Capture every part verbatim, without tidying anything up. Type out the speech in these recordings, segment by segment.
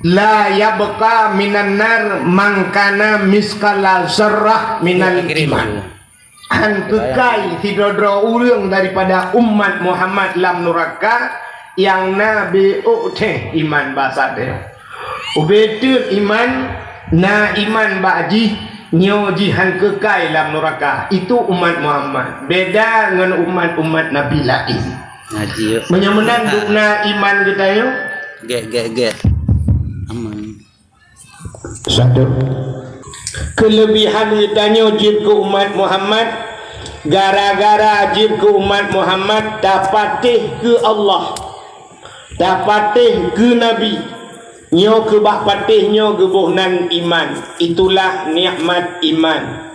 La yabqa minan nar man kana miskala zarrah minal iman. Han keukai sidroe-droe ureuëng daripada umat Muhammad lam nuraka nyang na beuôk teuh iman basa teuh. Ubé teuk iman, na iman bak jih, nyoe jih han keukai lam nuraka. Itu umat Muhammad. Beda ngon umat-umat Nabi laén. Ngaji yuk. Meunyoe meunan dum na iman geutanyoe. Gek, gek, gek. Aman. Satu. Keulebihan geutanyoe jeuet keu umat Muhammad, gara-gara jeuet keu umat Muhammad tapatéh keu Allah, tapatéh keu Nabi. Nyoe keubah patéh nyoe geuboh nan iman. Itulah nikmat iman.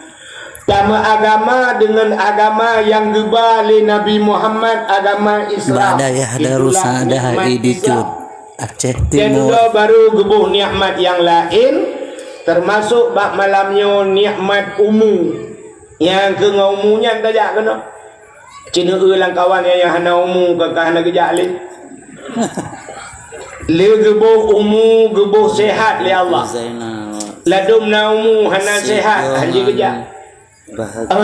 Tameuagama deungon agama nyang geuba lé Nabi Muhammad, agama Islam. Ba'da yahdaru. Itulah sa'adah nikmat Islam. Aceh Timur. Dan baru geuboh nikmat nyang laén, teumasok bak malam nyoe nikmat umu. Nyang keu ngon umu nyan tajak keunoe. Ceuneue lam kawan nyang hana umu ka, ka hana geujak lé. Lé geuboh umu, geuboh sehat lé Allah. Ladôm na umu hana sehat, hana geujak.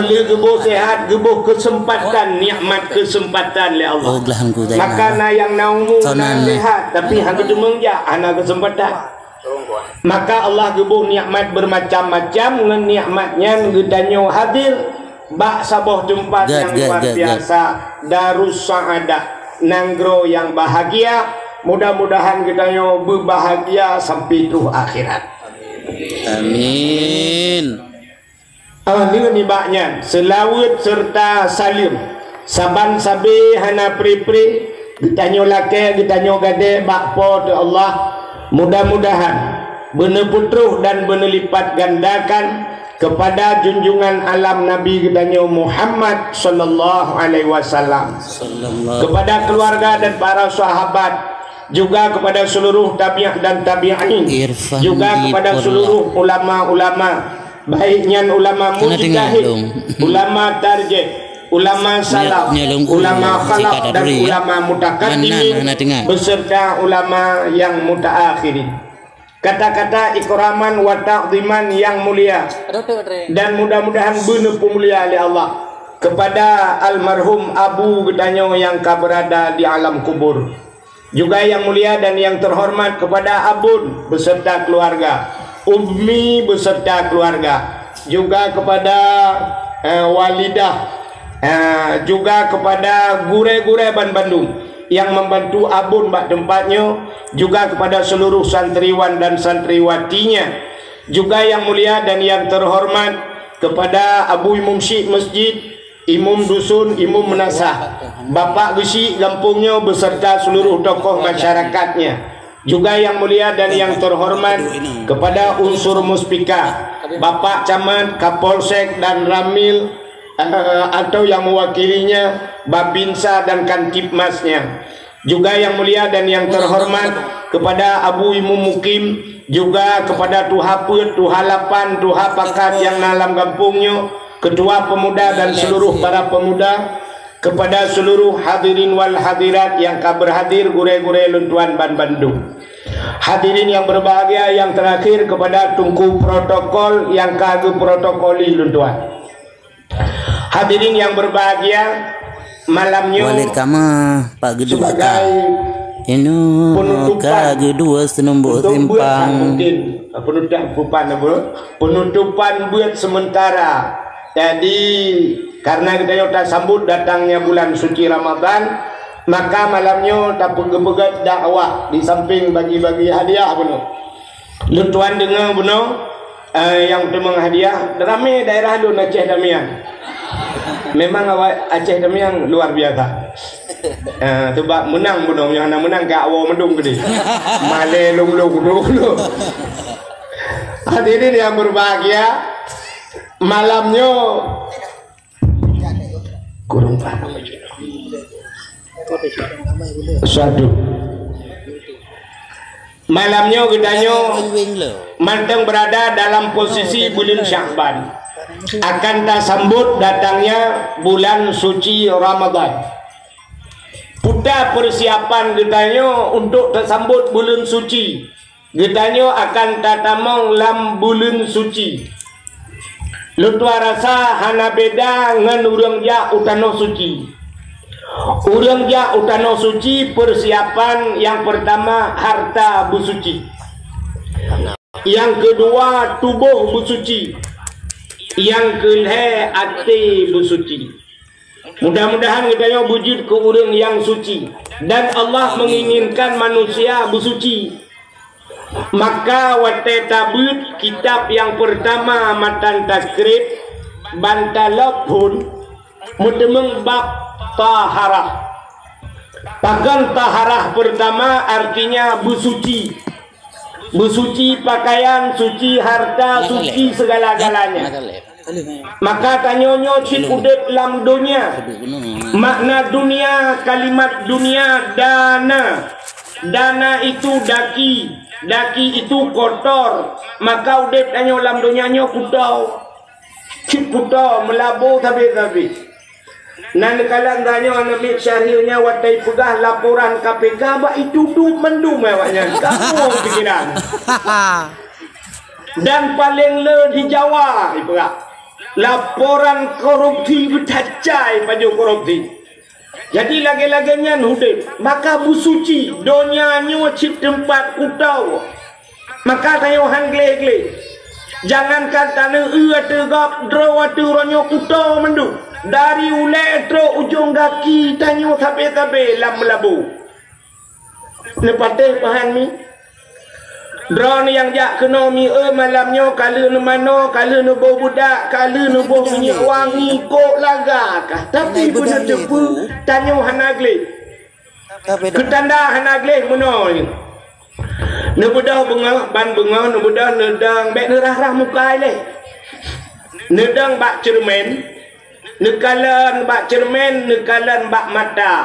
Lé geuboh sehat, geuboh keuseumpatan, nikmat keuseumpatan lé Allah. Maka na nyang na umu, na sehat, tapi hana geuteumeung jak, hana keuseumpatan. Maka Allah geuboh nikmat bermacam-macam, ngon nikmat nyan geutanyoe hadir bak saboh teumpat nyang luar biasa, Darus Sa'adah, nanggroe nyang bahagia. Mudah-mudahan geutanyoe beubahagia sampai troh akhirat. Amin. Ah, lheueh nibak nyan, seulaweuet seureuta saleuem saban sabe hana pre-pre geutanyoe lakée, geutanyoe gadée bak Po teu Allah. Mudah-mudahan beuneupeutroh dan beuneulipatgandakan keupada junjungan alam Nabi geutanyoe Muhammad sallallahu alaihi wasallam, keupada keuluwarga dan para sahabat, juga keupada seuluruh tabi'ah dan tabi'in, juga keupada seuluruh ulama-ulama, baik nyan ulama mujtahid, ulama tarjih, ulama salaf, ulama khalaf, dan ulama mutaqaddimin, beserta ulama nyang mutaakhirin. Kata-kata ikraman wa ta'ziman nyang mulia, dan mudah-mudahan beuneupeumulia lé Allah keupada almarhum abu geutanyoe nyang ka beurada di alam kubur. Juga nyang mulia dan nyang teuhoreumat keupada abon beserta keuluwarga, ummi beserta keuluwarga, juga keupada, eh, walidah, eh, juga keupada gurée-gurée banbandum nyang membantu abon bak teumpat nyoe, juga keupada seuluruh santriwan dan santriwati nyan, juga nyang mulia dan nyang teuhoreumat keupada Abu Imum Syik Masjid, Imum Dusun, Imum Meunasah, Bapak Geusyik gampông nyoe beserta seuluruh tokoh masyarakatnya, juga nyang mulia dan nyang teuhoreumat keupada unsur Muspika, Bapak Camat, Kapolsek dan Ramil, eh, atau nyang meuwakilinya, Babinsa dan Kantipmasnya. Juga nyang mulia dan nyang teuhoreumat keupada Abu Imum Mukim, juga keupada tuha peuet, tuha lapan, tuha pakat nyang na lam gampông nyoe, keutua peumuda dan seuluruh para peumuda, keupada seuluruh hadirin wal hadirat nyang ka beurhadir, gurée-gurée lôn tuan banbandum. Hadirin nyang beubahgia, nyang teurakhir keupada teungku protokol nyang ka geuprotokoli lôn tuan. Hadirin nyang beubahgia, malam nyoe Walid Kama, Pak Geudue sebagai Kota. Inoe penutupan ka geudue seunumbok untuk simpang. Buat mungkin, eh, penutupan, penutupan apa? Penutupan buat sementara. Jadi, karena geutanyoe tasambot datangnya bulan suci Ramadan, maka malam nyoe tapeugeupeuget dakwah di samping bagi-bagi hadiah bunoe. Lôn tuan deungoe bunoe, eh, nyang teumeung hadiah, ramé daerah lôn Aceh Damian. Memang awak Aceh Damian luar biasa. Eh, sebab meunang bunoe, nyang hana meunang ka awoe meudong keudeh. Malée lôn-lôn, lôn-lôn. Hadirin yang berbahagia, malam nyoe Kurang paham. Satu. Malam nyoe geutanyoe mantong beurada dalam posisi buleuen Syakban. Akan tasambot datangnya bulan suci Ramadan. Peue peusiapan geutanyoe untuk tasambot buleuen suci? Geutanyoe akan tatamong lam buleuen suci. Lôn tuan rasa hana beda ngon ureuëng jak u tanoh suci. Ureuëng jak u tanoh suci, peusiapan nyang peurtama harta beusuci. Nyang keudua tuboh beusuci. Nyang keulhée até beusuci. Mudah-mudahan geutanyoe beujeuet keu ureuëng nyang suci. Dan Allah menginginkan manusia beusuci. Maka watée tabeuet kitab nyang peurtama matan takrib, ban talop phon, meuteumeung bab taharah. Pakon taharah peurtama artinya beusuci. Beusuci pakaian, suci harta, suci segala-galanya. Maka tanyoe nyoe cit udeb lam donya. Makna dunia, kalimat dunia, dana. Dana itu daki. Daki itu kotor. Maka udeb tanyoe lam donya nyoe kuto. Cit kuto, meulabo sabe-sabe. Nan neukalon tanyoe aneuk miet Syahril nyan watée peugah laporan K P K bak itudup mandum awaknyan. Kamoe pikiran. Dan paleng le di Jawa ipeugah. Laporan korupsi beutacai pajoh korupsi. Jadi lagée-lagée nyan udeb, maka beusuci donya nyoe cit teumpat kuto. Maka tanyoe han gleh-gleh. Jangankan taneueu ateueh gob, droe ateueh uroe nyoe kuto mandum. Dari ulée trok ujong gaki tanyoe sabe-sabe lam meulabo. Neupatéh pahan mi. Droeneuh nyang jak keunoe mi, eu, malam nyoe ka lheueh neumanoe, ka lheueh neuboh budak, ka lheueh neuboh minyeuk wangi, kok laga kah. Tapi beuneuteupeu tanyoe hana gleh. Keutanda hana gleh meunoe. Neubeudôh beungoh, ban beungoh neubeudôh, neudong bék neurah-rah muka ilée. Neudong bak ceureumen, neukalon bak ceureumen, neukalon bak mata.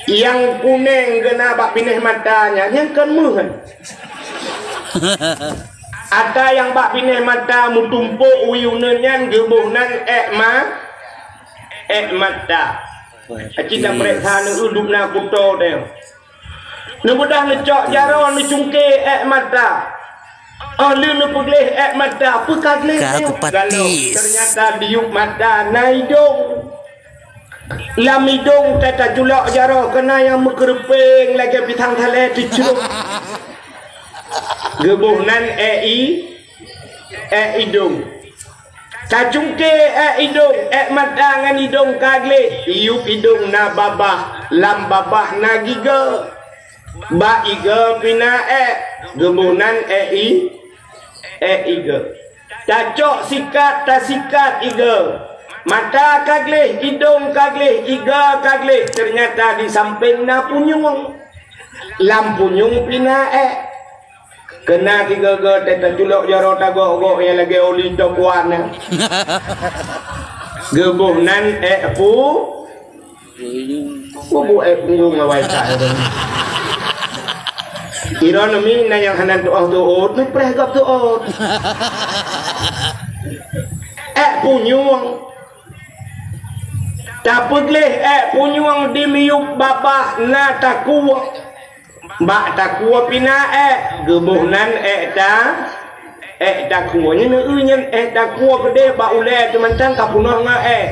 Nyang kuneng geuna bak binéh mata nyan, nyan kon meuh. Ata nyang bak binéh mata meutumpôk u yuneuen nyan geuboh nan ék ma-, ék mata. Aci tapeuriksa neueu dubna kuto teuh. Neubeudôh neucok jaroe neucungke ék mata. Óh lheueh neupeugleh ék mata, peu ka gleh teuh? Galom, teunyata di yup mata na idong. Lam idong ka taculok jaroe, keunan nyang meukeureupieng lagée pisang salée teucrok. Geuboh nan ék i-, ék idong. Tacungke ék idong, ék mata ngon idong ka gleh, i yup idong na babah, lam babah na gigoe. Bak igoe pih na ék, geuboh nan ék i-, ék igoe. Tacok sikat, tasikat igoe. Mata ka gleh, idong ka gleh, igoe ka gleh, teunyata di sampéng na punyueng. Lam punyueng pih na ék. Keunan sigoe-goe teuh taculok jaroe tagok-gok nyang lagée oli tokuan nyan. Geuboh nan ék pu-, Bubu ék punggong awai that. Ironomi na nyang hana tuoh tuot, neupreh gob tuot. Ék punyueng. Tapeugleh ék punyueng di miyup babah na takue. Bak takue pih na ék, geuboh nan ék ta-, ék takue. Nyan eu nyan ék takue keudeh bak ulée teumantang ka peunoh ngon ék.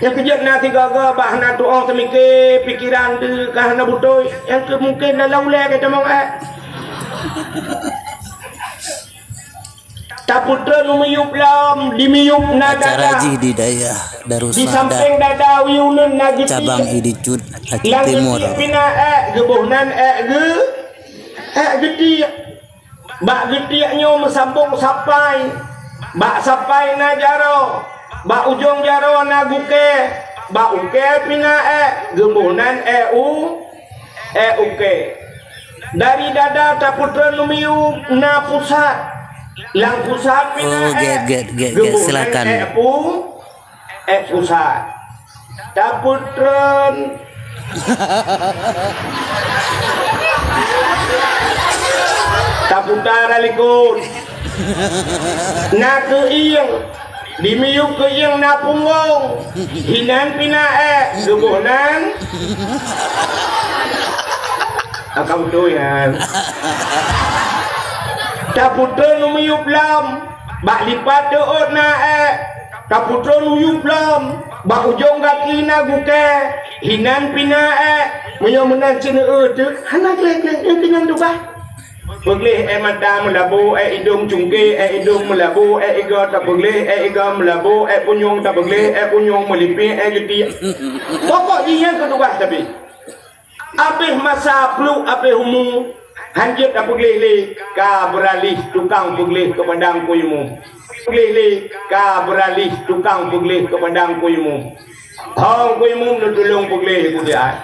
Nyang keujeuet na sigoe-goe bak hana tuoh teumike pikeran deuh ka hana beutôi, nyang keu mungken dalam ulée ka tamong ék. Tapeutreun u miyup lom, di miyup na dada. Acara jih di dayah Darussaada, di sampéng dada u yuneun na geuti. Cabang Idicut, Aceh Timur. Lam geuti pih na ék, geuboh nan ék geu-, ék geutiek. Bak geutiek nyoe meusambong sapai. Bak sapai na jaroe. Bak ujong jaroe na gukée. Bak ukée pih na ék, geuboh nan ék u-, ék ukée. Dari dada tapeutreun u miyup na pusat. Lam pusat pih na ék. Oh, get, get, get, get. Silakan. Geuboh nan ék pu-, ék pusat. Tapeutreun. Taputar likot. Na keuieng. Di miyup keuieng na punggong. Hinan pih na ék. Geuboh nan. Akan beutôi nyan. Tapeutrön u miyueb lom, bak lipat teuôt na ék. Tapeutrön u miyueb lom, bak ujong gaki na gukée, hinan pih na ék. Meunyoe meunan ceuneuk eu teuk, hana gleh-gleh, nyan keuh nyan tugaih. Peugleh ék mata meulabo, ék idong cungké, ék idong meulabo, ék igoe tapeugleh, ék igoe meulabo, ék punyueng tapeugleh, ék punyueng meulipéh, ék geuti. Pokok jih nyan keuh tugaih tapi. Abéh masa pluek, abéh umu, hanjeuet tapeugleh lé, ka beuralih tukang peugleh keupada Teungku Imum. Peugleh lé, ka beuralih tukang peugleh keupada Teungku Imum. Teungku Imum neutulông peugleh budiai.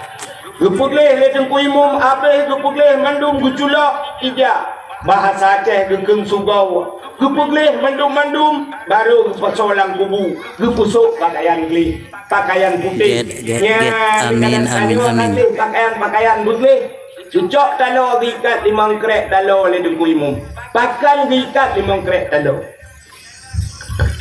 Geupeugleh lé Teungku Imum, abéh geupeugleh mandum geuculok ija. Bahasa Aceh geukheun sugoe. Geupeugleh mandum-mandum, barô geupasoe lam kubu, geupeusôk pakaian gleh, pakaian putéh. Get, get, get. Amin, amin, amin. Pakaian-pakaian beugleh. Geucok taloe geuikat limong krék taloe lé Teungku Imum. Pakon geuikat limong krék taloe?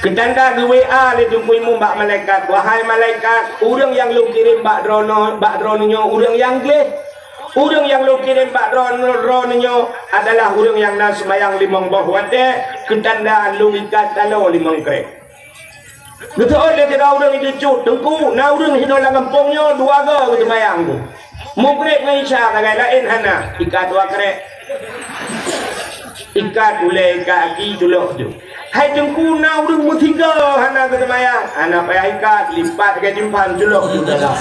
Keutanda geu-W A lé Teungku Imum bak malaikat, "Wahai malaikat, ureuëng nyang lôn kirém bak droeneuh, bak droeneuh nyoe ureuëng nyang gleh. Ureuëng nyang lôn kirém bak droeneuh, droeneuh nyoe adalah ureuëng nyang na seumayang limong boh watée, keutanda lôn ikat taloe limong krék." Geuteuôt lé sidroe ureuëng jijak, "Teungku, na ureuëng hinoe lam gampông nyoe dua goe geuseumayang tu. Mugreb ngon Isya sagai, laén hana, ikat dua krék." Ikat ulée, ikat aki, culok ju. "Hai Teungku, na ureuëng meusigoe hana geuseumayang." "Hana payah ikat, lipat lagée timphan, culok ju dalam."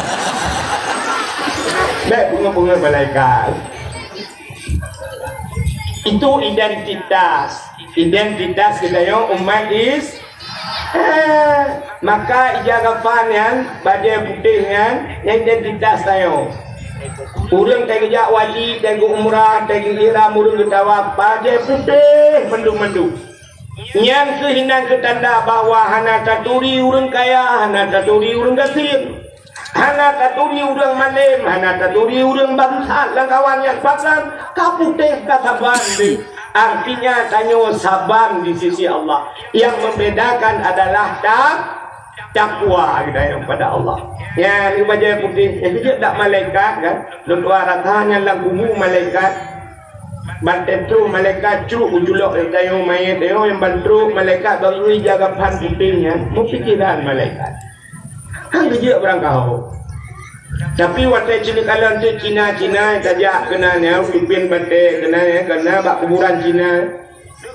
Bék beungoh-beungoh malaikat. Itu identitas. Identitas geutanyoe umat Is-, Eh, maka ija kafan nyan, bajée putéh nyan, nyan identitas tanyoe. Ureuëng ka geujak haji, ka geu-umrah, ka geu-ihram, ureuëng geutawaf, bajée putéh mandum-mandum. Nyan keuh hinan keu tanda bahwa hana taturi ureuëng kaya, hana taturi ureuëng gasien. Hana taturi ureuëng malém, hana taturi ureuëng bangsat lam kawan nyang pasan, ka putéh ka saban deh. Artinya tanyoe saban di sisi Allah. Yang membedakan adalah ta-, takwa kita yang pada Allah. Ya, ni bajée putéh, nyang keujeuet dak malaikat kan? Lôn tuan rasa nyan lam kubu malaikat. Ban teuntèe malaikat cok u julok tanyoe manyét tanyoe nyang ban trok malaikat bak geuyue jaga phan putéh nyan. Meupikiran malaikat. Han geujeuet barangkaho. Tapi watée cit kalon teuk Cina-Cina tajak keunan nyang pimpén batée keunan nyang keunan bak kuburan Cina.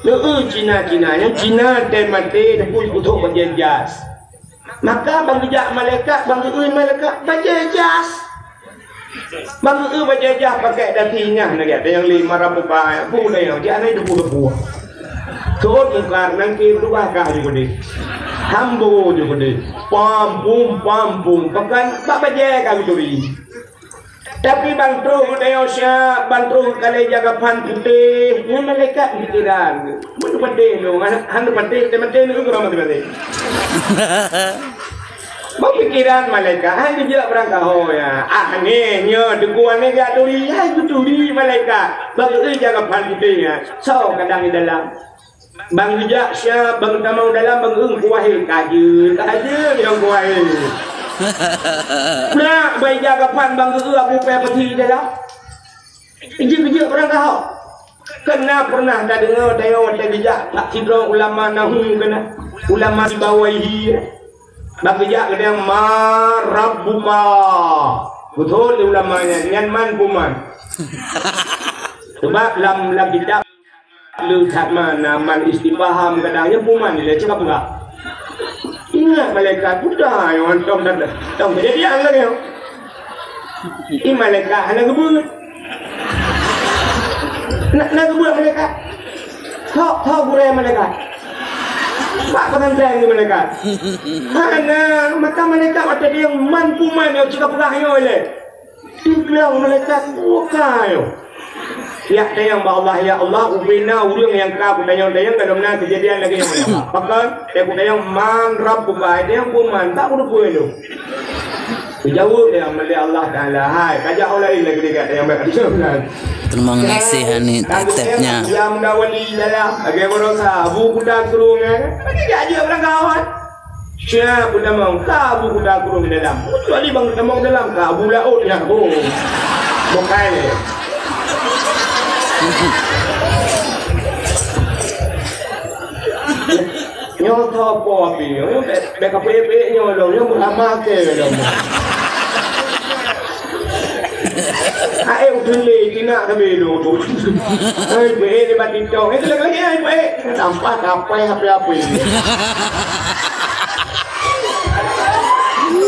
Leueu Cina-Cina nyang Cina teuh maté teupui kutok bajée jas. Maka ban geujak malaikat, ban geueu malaikat bajée jas. Ban geueu bajée jas pakai dati nyang lagée nyang lima rabu pai. Peue nyang jak nai debu-debu. Sot mungkar nangkée tugaih kah ju keudeh. Hambo ju keudeh. Pam pum, pam pum. Pakon bak bajée ka geuturi. Tapi ban troh geutanyoe siab, ban troh geukalée jaga phan putéh, nyan malaikat pikiran. Beuteupatéh lôn, hana, hana patéh, teumatéh lôn keurah meuteumé. Bak pikiran malaikat, hai geujak barangkaho ya. Ah, nyoe, nyoe, teungku aneuëk jak turi, hai geuturi malaikat. Bak geueu jaga phan putéh ya. Soe kadang di dalam. Ban geujak siab, ban geutamong dalam, ban geueu kuahe, ka jeuet, ka jeuet nyang kuahe. Prak, ban ija gaphan, ban geueu abu pée peuti dalam. Jeuet-jeuet barangkaho. Keunan peureunah tadeungoe tanyoe watée geujak bak sidroe ulama nahu keunan. Ulama Sibawaihi. Ban geujak geudang, "Man rabbuka?" Beutôi lé ulama nyan, nyan man peue man. Sebab lam, lam kitab Le that man, na man istifham kadang nyan peue man lé cit ka peugah. Ingat malaikat buta nyoe hantom dan tom kejadian lagée nyoe. Di malaikat hana geubeuet. Na, na geubeuet malaikat. Thok, thok gurée malaikat. Bak pesantren di malaikat. Hana, maka malaikat watée dia man peue man nyoe cit ka peugah nyoe lé. Dibilang malaikat bukai. Yak tanyong bak Allah, "Ya Allah, ubena ureuëng nyang ka kutanyong-tanyong dalam na kejadian lagée nyoe." Pakon, ya kutanyong, "Man rabbuka?" Dia pun man, tak kuteupeu tu. Dijaweueb dia oleh Allah Taala, "Hai, kajak orang lain lagi dekat yang baik." Teumang ngasih ni tetepnya. Yang mendawali dalam, lagi berosa, Abu Kuda Krueng, eh. Lagi dia aja orang kawan. Siap geutamong, ka Abu Kuda Krueng dalam. Kecuali ban geutamong dalam, ka Abu Laôt nyan. Oh. Bukai. Nyoe tho po api, nyoe bèk, bèk kapeuék-ék nyoe lom, nyoe meuramah keu lom. Hai, uteun lé, tinak kami dulu. Hai, bèk, di batin tong. Eh, lagi, lagi, hai, bèk. Tampak kapai api-api.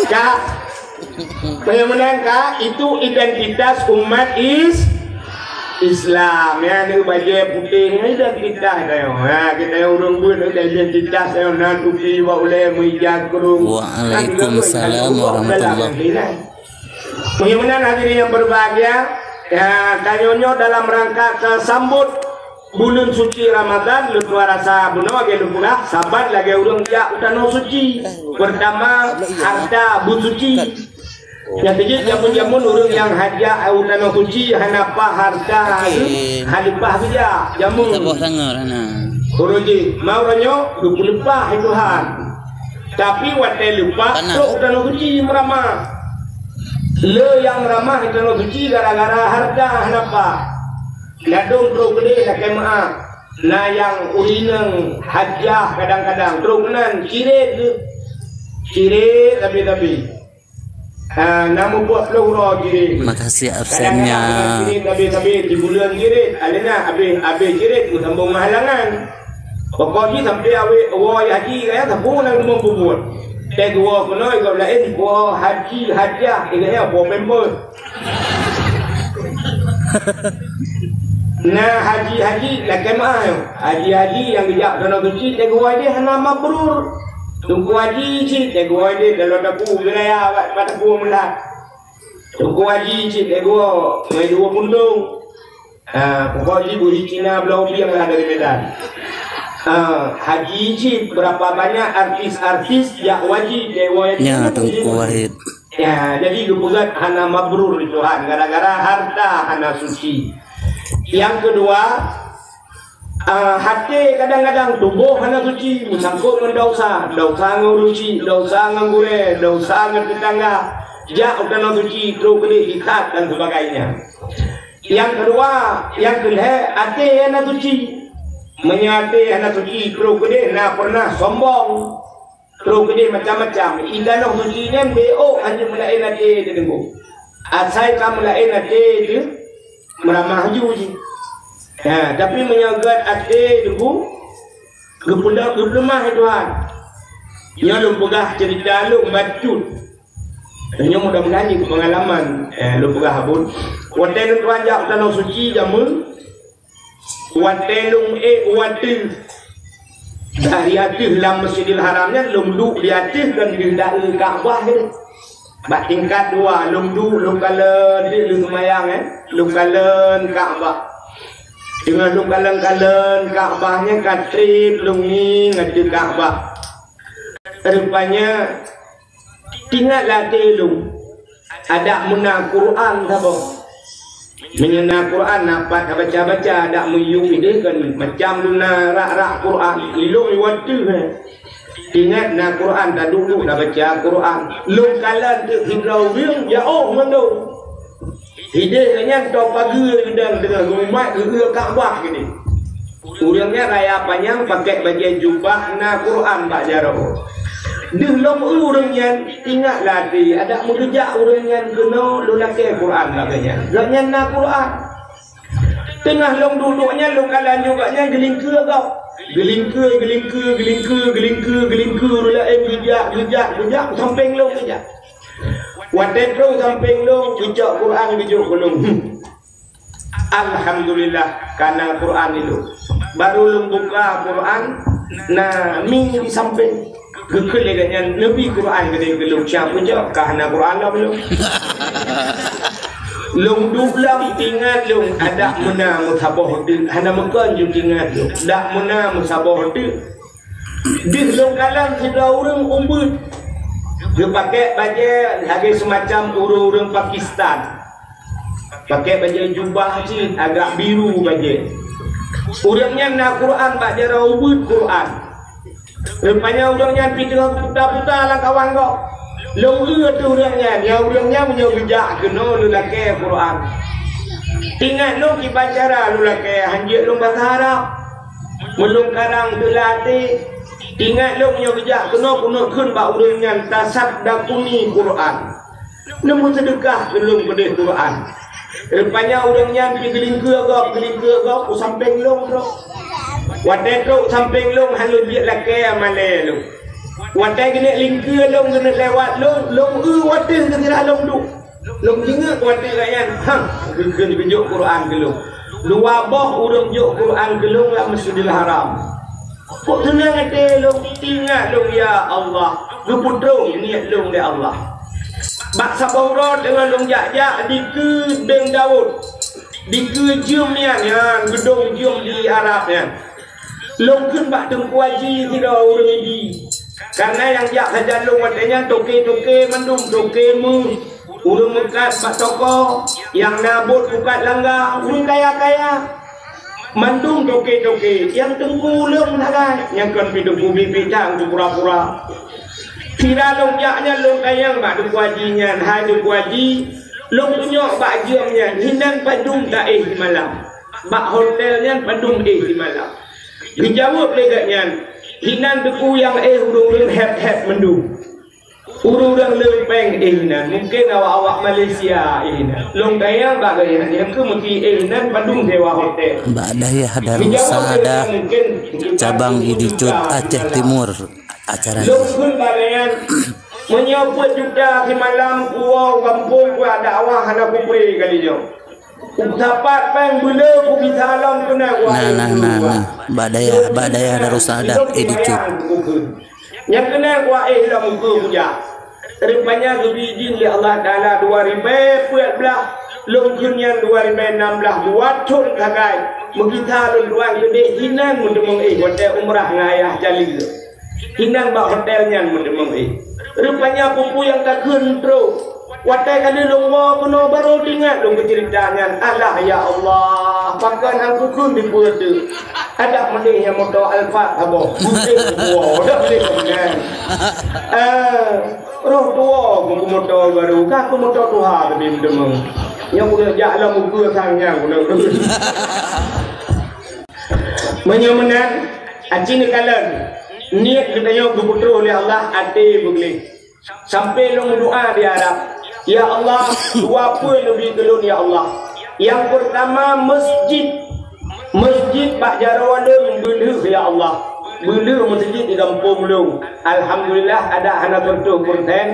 Kak, Peue meunan ka, itu identitas umat is-, Islam. Ya, ni bajèe putéh ni identitas geutanyoe. Ha, geutanyoe ureueng beuet identitas geutanyoe na tupi bak ulèe, meuija krueng. Waalaikumsalam warahmatullahi. Peue meunan hadirin yang berbahagia, ya, tanyoe nyoe dalam rangka keusambot Buleuen suci Ramadhan, lôn tuan rasa bunoe lagèe lôn peugah, saban lagèe ureueng jak u tanoh suci. Peurtama, harta beusuci. Nyang keujeuet jameun-jameun ureueng nyang hajat u tanoh suci hana paih harta teuh, hana leupah geujak jameun. Saboh sangat hana. Ureueng jih, ma uroe nyoe geupeuleupah lé Tuhan. Tapi watèe leupah, trok u tanoh suci meuramah. Le nyang meuramah u tanoh suci gara-gara harta hana paih. Ladôm trok keudéh lakèe meu'ah. Na nyang ureueng inong hajat kadang-kadang trok keunan cirét geuh. Cirét sabe-sabe. Ah, na mubuet ploh uroe cirét. Makasih absennya. Kadang-kadang cirét sabe-sabe, sibuleuen cirét. Alèh na abéh, abéh cirét meusambông meuhalangan. Pokok jih sampoe awai woe haji raya sapeue nyang teuma peubuet. Teuh geuwoe keunoe gob laén woe haji hajat, ingat ya, woe pempeuet. Na haji-haji lakèe meu'ah nyoe. Haji-haji nyang geujak u tanoh suci, teuh geuwoe deh hana mabrur. Teungku haji cit, teuh geuwoe deh dalam dapu wilayah bak, bak dapu meulat. Teungku haji cit, teuh geuwoe ngon dua pundong. Ah, pokok jih buri Cina bloe pieng lah dari Medan. Ah, haji cit, berapa banyak artis-artis jak haji, teuh geuwoe deh. Ya, Teungku Wahid. Ya, jadi geupeugah hana mabrur lé Tuhan gara-gara harta hana suci. Nyang keudua, ah, até kadang-kadang tuboh hana suci, meusangkot ngon desya, desya ngon ureueng chik, desya ngon gurèe, desya ngon teutangga, jak u tanoh suci, trok keudéh ikat dan sebagainya. Nyang keudua, nyang keulhèe, até hana suci. Meunyoe até hana suci, trok keudéh na peureunah sombong. Trok keudéh macam-macam. I tanoh suci nyan beu ôk hanjeuet meulaén até teuh Teungku. Asai ka meulaén até teuh, meuramah laju jih. Ha, tapi meunyoe gèt até Teungku, geupeudong, geupeuleumah lé Tuhan. Nyoe lôn peugah ceurita lôn bacut. Nyoe mudah-mudahan jeuet keu peungalaman, eh, lôn peugah abon. Watèe lôn tuan jak u tanoh suci jameun, watèe lôn ék u ateueh, dari ateueh lam Masjidil Haram nyan lôn duek di ateueh kon di daerah Ka'bah nyan. Bak tingkat dua lôn duek, lôn kalon, di lôn seumayang, eh, lôn kalon Ka'bah. Teungoh lôn kalon-kalon Ka'bah nyan ka trép lôn ngieng ateueh Ka'bah. Rupanya, teuingat lam até lôn, adak meuna Quran saboh. Meunyoe na Quran, na pat tabaca-baca, adak meuyueb idéh kon macam lôn na rak-rak Quran. Ilôn iwat teuh, eh. Ingat na Quran, taduek-duek tabaca Quran. Lôn kalon teuk sidroe ureueng jiôh mandum. Idéh nyan toe pageue geudong teungoh geumat geueu Ka'bah geuh. Ureueng nyan raya panyang pakèk bajèe jubah na Quran bak jaroe. Deuh lom eu ureueng nyan, ingat lam até, adak meugeujak ureueng nyan keunoe lôn lakèe Quran bak gobnyan. Gobnyan na Quran. Teungoh lôn duek-duek nyan lôn kalon juga nyan geulingkeue gob. Geulingkeue, geulingkeue, geulingkeue, geulingkeue, geulingkeue ureueng laén geujak, geujak, geujak, sampéng lôn geujak. Watèe trôh sampéng lôn, geucok Quran geujok keu lôn. Hmm. Alhamdulillah, ka na Quran ilôn. Baru lôn buka Quran, na mi di sampéng. Geukheun lé gobnyan, "Neubi Quran keudéh keu lôn, siat peujok, ka hana Quran lom lôn." Lôn duek lom, ingat lôn, adak meuna meusaboh teuk, hana meukon ju ingat lôn. Dak meuna meusaboh teuk. Deuh lôn kalon sidroe ureueng umbeuet. Geupakèk bajèe lagèe seumacam ureueng-ureueng Pakistan. Pakèk bajèe jubah cit agak biru bajèe. Ureueng nyan na Quran bak jaroe, umbeuet Quran. Rupanya ureueng nyan pih teungoh geuputa-puta lam kawan gob. Lôn eu ateueh ureueng nyan, ya ureueng nyan meunyoe geujak keunoe lôn lakèe Quran. Ingat lôn kiban cara lôn lakée hanjeuet lôn basa Arab. Meulôn karang teulatée, ingat lôn nyoe geujak keunoe keuneuk kheun bak ureuëng nyan tasaddaquni Quran. Neumeuseudeukah keu lôn keudeh Quran. Rupanya ureuëng nyan pi geulingkeue gob, geulingkeue gob u sampéng lôn trok. Watée trok u sampéng lôn hana lôn jeuet lakée malée lôn. Watée geuneuk lingkeue lôn, geuneuk lewat lôn, lôn eu watée geusirah lôn duek. Lôn jingeuek watée gobnyan, ha, geukheun geujok Quran keu lôn. Dua boh ureuëng jok Quran keu lôn lam Masjidil Haram. Kok teunang até lôn, ingat lôn, ya Allah, geupeutrok niet lôn lé Allah. Bak saboh uroe teungoh lôn jak-jak dikeue Deueng Daud, dikeue jeuem nyan, nyan geudong jeuem di Arab nyan. Lôn kheun bak Teungku Haji sidroe ureuëng Idi. Kareuna nyang jak sajan lôn watée nyan toke-toke mandum, toke meuh, ureuëng meukat bak toko, nyang na buet bukat langga, ureuëng kaya-kaya. Mandum toke-toke, nyang teungku lôn sagai, nyang kon pi teungku biet-biet that, teungku pura-pura. Sira lôn jak nyan lôn tanyong bak Teungku Haji nyan, "Hai Teungku Haji, lôn tunyok bak jeuem nyan, hinan padum taéh simalam? Bak hotel nyan padum éh simalam?" Geujaweueb lé gobnyan, "Hinan teungku nyang éh ureuëng-ureuëng héb-héb mandum. Ureuëng-ureuëng leumpeng éh hinan, mungken awak-awak Malaysia éh hinan." Lôn tanyong bak gobnyan, "Nyang keu meuti éh hinan padum sewa hotel?" Bak Dayah Darussadah, cabang Idi Cut, Aceh Timur, acara lôn kheun bak gobnyan, "Meunyoe peuet juta simalam kuwoe u gampông kudakwah hana kupré kali nyoe. Kusapat péng beuleu kubisa lom keunan kuaéh." Nah, nah, nah, nah. Bak Dayah, bak Dayah Darussadah, Idi Cut. Nyang keunan kuaéh lom ukeue kujak. Rupanya geubri idhin lé Allah Taala dua ribèe peuet blaih, lôn kheun nyan dua ribèe nam blaih, dua thon sagai. Meugisa lôn tuan keudeh hinan meuteumong éh watée umrah ngon ayah Jalil. Hinan bak hotel nyan meuteumong éh. Rupanya peue-peue nyang takheun trok. Watée ka lheueh lôn woe keunoe barô teuingat lôn keu ceurita nyan. Alah ya Allah, pakon han kukheun dipeue teuh. Adak meudeh nyang moto Alphard saboh. Gudeng kuwoe, dak meudeh keunan. Eh, roh tuwoe keu moto barô, ka keu moto tuha teubi meuteumong. Nyang keuneuk jak lom ukeue sang nyang keuneuk. Meunyoe meunan, aci neukalon, niet geutanyoe geupeutroh lé Allah até beugleh. Sampai lôn meudoa di Arab, "Ya Allah, dua peue neubi keu lôn, ya Allah. Nyang peurtama, masjid. Masjid bak jaroe lôn beulheueh, ya Allah. Beulheueh masjid di gampông lôn. Alhamdulillah, adak hana sireutoh persen,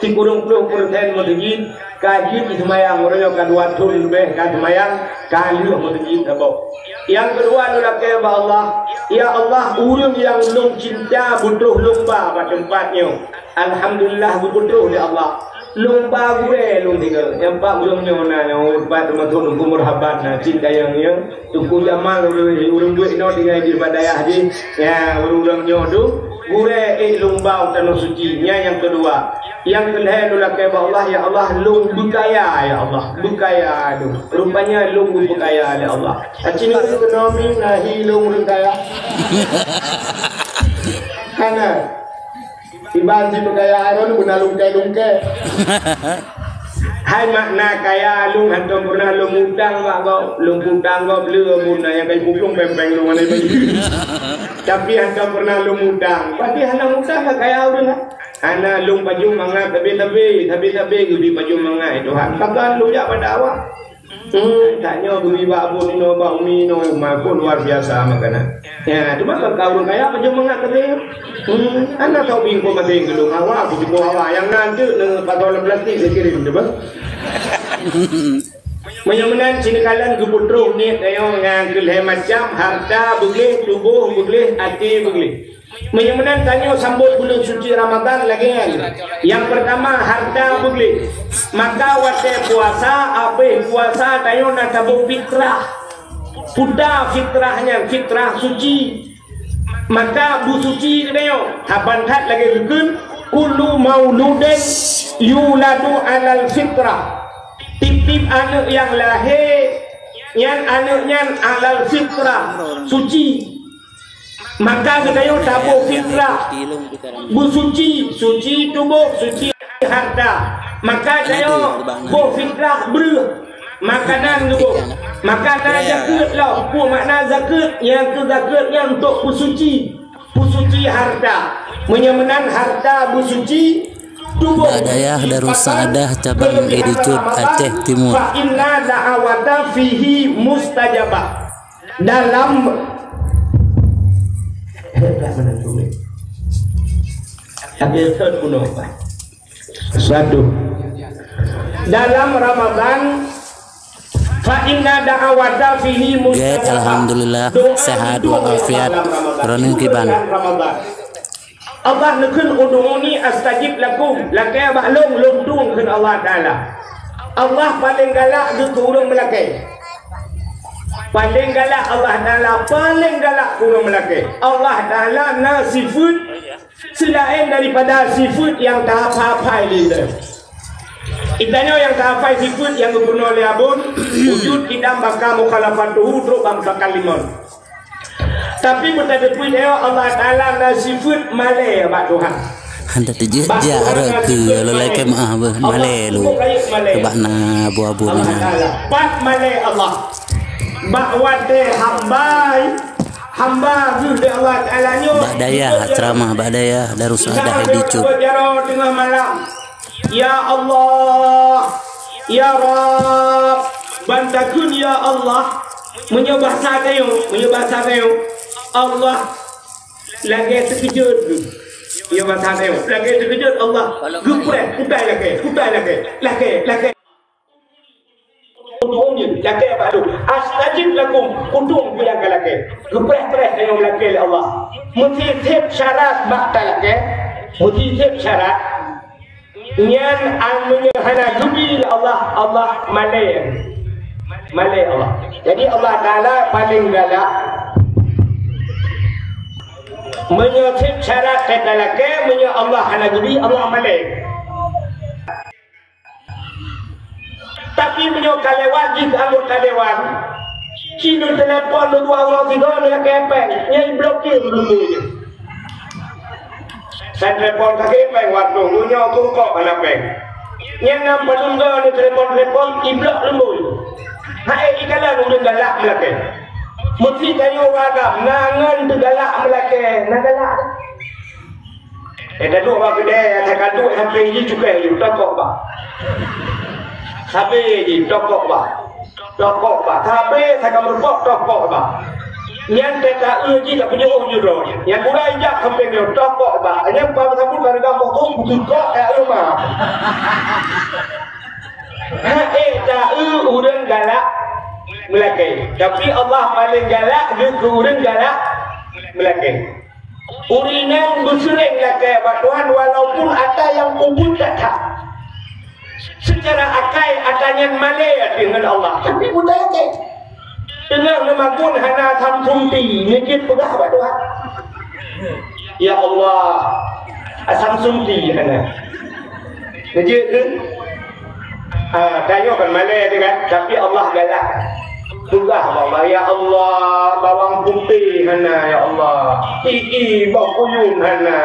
sikureueng ploh persen masjid ka jeuet jiseumayang, uroe nyoe ka dua thon leubeh ka seumayang, ka lheueh masjid saboh." Nyang keudua lôn lakée bak Allah, "Ya Allah, ureuëng nyang lôn cinta beutroh lôn ba bak teumpat nyoe. Alhamdulillah, geupeutroh lé Allah. Lôn ba gurée lôn tinggai." Nyang pat ureuëng nyoe na, nyang pat teumasok Teungku Murhabat na, cit dayang nyoe. Teungku Jamal ureuëng, ureuëng buet inoe tinggai di bak dayah jih. Ya, ureuëng-ureuëng nyoe tu, gurée ék lôn ba u Tanoh Suci. Nyan nyang keudua. Nyang keulhée lôn lakée bak Allah, "Ya Allah, lôn beukaya, ya Allah. Beukaya lôn." Rupanya lôn geupeukaya lé Allah. Aci nyoe keunoe mi na hi lôn ureuëng kaya. Hana. Iban si peukaya Harun guna lungkée-lungkée. Hai makna kaya, lôn hantom pernah lôn utang bak gob, lôn utang gob le mun na nyang kai puplong peng-peng lôn hana bagi. Tapi hantom pernah lôn utang. Pasti hana utang ka kaya ureuëng. Hana lôn pajoh mangat tabe-tabe, tabe-tabe geubri pajoh mangat, eh, Tuhan. Pakon lôn jak bak awak. Hmm, tanyoe geubri bak abon inoe, bak umi inoe, ma pun luar biasa makanan. Ya, cuma kan kau ureuëng kaya pajoh mangat tadi. Hmm, hana tau bingkong mati gedung hawa, aku cukup hawa. Yang nanti ne patong dalam plastik saya kirim tu bah. Meunyoe meunan, sinoe kalon geupeutroh niet tanyoe nyang keu lhée macam, harta beugleh, tuboh beugleh, até beugleh. Meunyoe meunan tanyoe sambot buleuen suci Ramadhan lagée nyan. Nyang peurtama, harta beugleh. Maka watée puasa, abéh puasa tanyoe na taboh fitrah. Peue fitrah nyan, fitrah suci. Maka beusuci geutanyoe, saban that lagée geukheun, "Kullu mauludin yuladu alal fitrah." Tieb-tieb aneuëk nyang lahé nyan, aneuëk nyan alal fitrah, suci. Maka geutanyoe taboh fitrah, beusuci, suci tuboh, suci harta. Maka tanyoe boh fitrah breueh. Makanan dulu. Makanan. Ya, ya. Zakeuet lah. Apa makna zakeuet? Nyang keu zakeuet nyan untuk peusuci. Peusuci harta. Meunyoe meunan harta beusuci, tuboh. Bak Dayah Darussaaddah cabang Idijut, Aceh Timur. Fa inna da'awata fihi mustajabah. Dalam Satu. Dalam Ramadan, fa inna da'awata fihi mustajabah. Alhamdulillah, sehat walafiat. Droeneuh kiban? Allah neukheun, "Ud'uni astajib lakum." Lakée bak lôn, lôn tueng, kheun Allah Taala. Allah paleng galak geuh keu ureuëng meulakée. Paleng galak Allah Taala, paleng galak keu ureuëng meulakée. Allah Taala na sifeuet seulaén daripada sifeuet nyang tahafai-hafai lé droe. Geutanyoe nyang tahafai sifeuet nyang geupeurunoe lé Abon, wujud, qidam, baqa, mukhalafatuhu, trok bak mutakallimun. Tapi beutateupeu nyoe Allah Taala na sifeuet malée bak Tuhan. Hana teujeuet jak rot keu lolai keu maah beuh malée lu. Bak na abu-abu Allah Taala. Pat malée Allah. Bak watée hamba, hamba geuh di Allah Taala nyoe. Bak Dayah, ceramah bak Dayah Darussaaddah Idijut. Jaroe teungoh malam. Ya Allah, ya Rabb, ban takheun ya Allah. Meunyoe bahasa tanyoe, meunyoe bahasa tanyoe, Allah lagée teukeujot. Meunyoe bahasa tanyoe, lagée teukeujot Allah. Geupreh, kutai lakée, kutai lakée, lakée, lakée. Ud'uni, lakée bak lôn. Astajib lakum, ud'uni nyang ka lakée. Geupreh-preh tanyoe lakée lé Allah. Meusiset syarat bak talakée, meusiset syarat. Nyan meunyoe hana geubri lé Allah, Allah malée. Malée Allah. Jadi Allah Taala paleng galak. Meunyoe seb syarat keu talakée, meunyoe Allah hana geubri, Allah malée. Tapi meunyoe ka lewat jih anggota dewan, ci neutelepon dua uroe sigoe neulakée péng, nyan iblokir lumboi. Sa telepon kaki péng watée nyoe keu rukok hana péng. Nyan nam padum goe neutelepon-telepon iblok lumboi. Hai ikalon ureuëng galak meulakée. Meusi tanyoe ureuëng agam na ngon teugalak meulakée, na galak. Eh, taduek bak keudée, takaduk sampéng jih cukai jih, tokok bak. Sabe jih, tokok bak. Tokok bak. Sabe, saga meureumpok, tokok bak. Nyan teuka eu jih, tak pujoe jih droe. Nyan gura ijak sampéng nyoe, tokok bak. Nyan pah beusabut bak reuga boh tu, beukok, eh, eu ma. Ha, eh, ta eu ureuëng galak meulakée. Tapi Allah paleng galak keu ureuëng galak meulakée. Ureuëng inong beuseuréng lakée bak Tuhan walaupun atra nyang ubit that-that. Seucara akai atra nyan malée ateueh ngon Allah, tapi buta lakée. Teungoh neumagun hana Samsung T, neujeuet peugah bak Tuhan, "Ya Allah, Samsung T hana." Neujeuet keu? Ah, tanyoe kan malée teuh kan, tapi Allah galak. Peugah bak Allah, "Ya Allah, bawang putéh hana, ya Allah. Gigi, boh kuyun hana."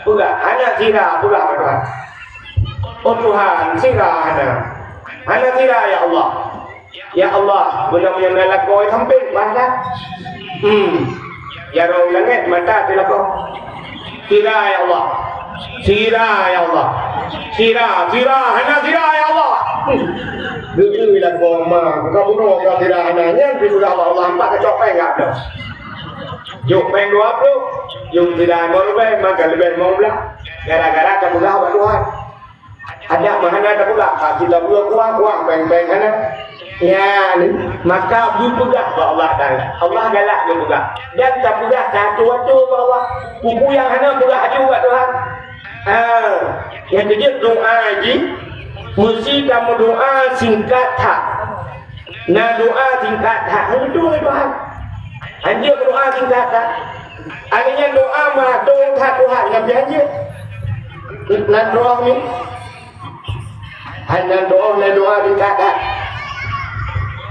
Peugah, hana sira, peugah bak Tuhan. "Oh Tuhan, sira hana. Hana sira, ya Allah." Ya Allah, beuna meunyoe na lakoe sampéng, bah dah. Hmm. Jaroe langét mata teuh lakoe. Sira, ya Allah. Sira, ya Allah. Sira, sira, hana sira, ya Allah. Hmm. Geuyue lakoe ma, ka bunoe ka sira hana, nyan pih peugah bak Allah, empat kacok péng ka ada. Jok péng dua ploh, jok sira lima ribèe, maka leubeh limong blah. Gara-gara tapeugah bak Tuhan. Adak meuhana tapeugah, ka kita buka kuah-kuah, péng-péng hana. Nyan, maka beupeugah bak Allah Taala. Allah galak beupeugah. Dan tapeugah satu-satu bak Allah. Peue-peue nyang hana peugah aju bak Tuhan. Ha, nyang keujeuet doa jih, meusti tameudoa singkat that. Na doa singkat that, hana beutôi doa. Hanjeuet doa singkat that. Akhirnya doa meuatur that Tuhan, Nabi hanjeuet. Na doa ni. Hana doa, na doa singkat that.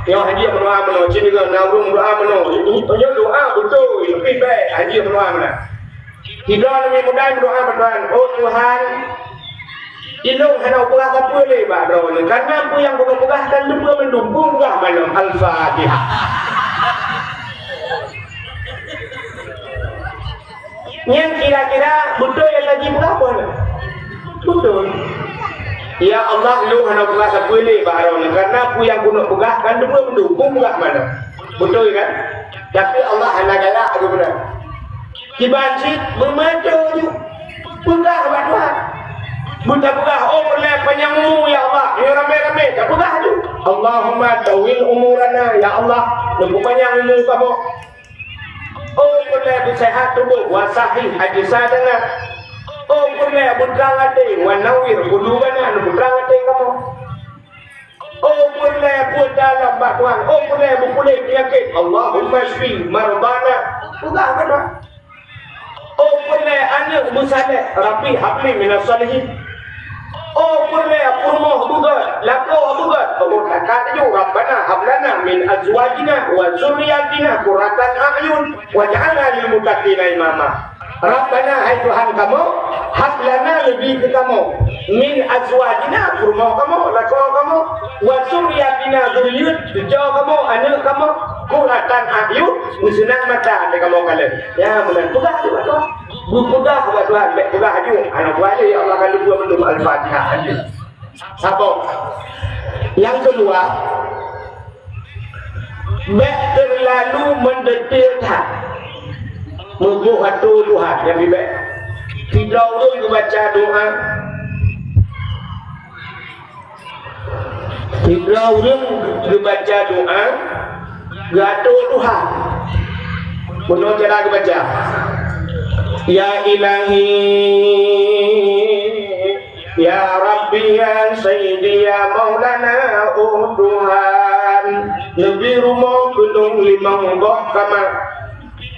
Nyoe hanjeuet doa meunoe, sini na ureuëng doa meunoe. Ini, ini doa beutôi, tapi baik, hanjeuet doa meunoe. Sidroe Nabi muda doa bak Tuhan, "Oh Tuhan, Ilôn hana peugah sapeue lé bak droeneuh, karena peue nyang keuneuk peugah kan teupeue mandum, peugah malom. Al-Fatihah. Nyan kira-kira beutôi nyang lagèe peugah peue? Beutôi. Ya Allah, lôn hana peugah sapeue lé bak droeneuh, karena peue nyang keuneuk peugah kan teupeue mandum, peugah malom. Beutôi kan? Tapi Allah hana galak geupeugah. Kiban cit beumeutôi ju peugah bak Tuhan. Beutapeugah, "Oh, peureulèe panyang umu, ya Allah." Nyoe ramé-ramé tapeugah ju, "Allahumma tawwil umurana, ya Allah, neupeupanyang umu kamoe." "Oh, peureulèe beuseuhat tuboh, wa sahih ajsadana. Oh, peureulèe beutrang até, wa nawwir qulubana, neupeutrang até kamoe." Oh, peureulèe buet dalam bak Tuhan. Oh, peureulèe beupuléh peunyakét. Allahumma syfi mardana. Peugah bak Tuhan. Oh, peureulèe aneuk beusaleh. Rabbi habli minas shalihin. Oh, peureulèe peurumoh beugèt, lakoe beugèt. Oh, takat ju, Rabbana hablana min azwajina wa dzurriyyatina qurratan a'yun waj'alna lil muttaqina imama. Rabbana, hai Tuhan kamoe, hab lana, leubeh keu kamoe, min azwajina, peurumoh kamoe, lakoe kamoe, wa dzurriyyatina, zuriat, cucoe kamoe, aneuk kamoe, qurratan a'yun, meuseunang mata até kamoe kalon. Ya, meunan peugah ju bak Tuhan. Beupeugah bak Tuhan, bèk peugah ju. Hana peugah ju, ya Allah, ka lheueh mandum. Al-Fatihah. Saboh. Nyang keudua, bèk teulalu meudeuteue that. Meuboh atô Tuhan nyang bibèk. Sidroe ureueng geubaca doa. Sidroe ureueng geubaca doa, geuatô Tuhan. Bunoe cara geubaca. Ya Ilahi, ya Rabbi, ya Sayyidi, ya Maulana, oh Tuhan, neubri rumoh keu lôn limong boh kama,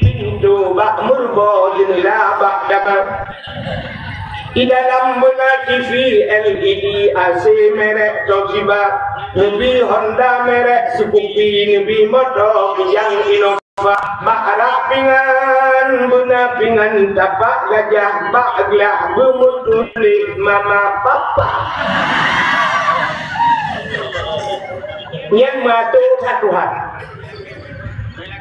pintoe bak meuruboh, jeunela bak dama. Di dalam beuna T V L E D, A C merek Toshiba, neubri Honda merek Scoopy, neubri moto kijang Innova. Bak rab pingan beuna pingan tapak gajah, bak glah beumeutuléh mama papa. Nyan meuatô that Tuhan.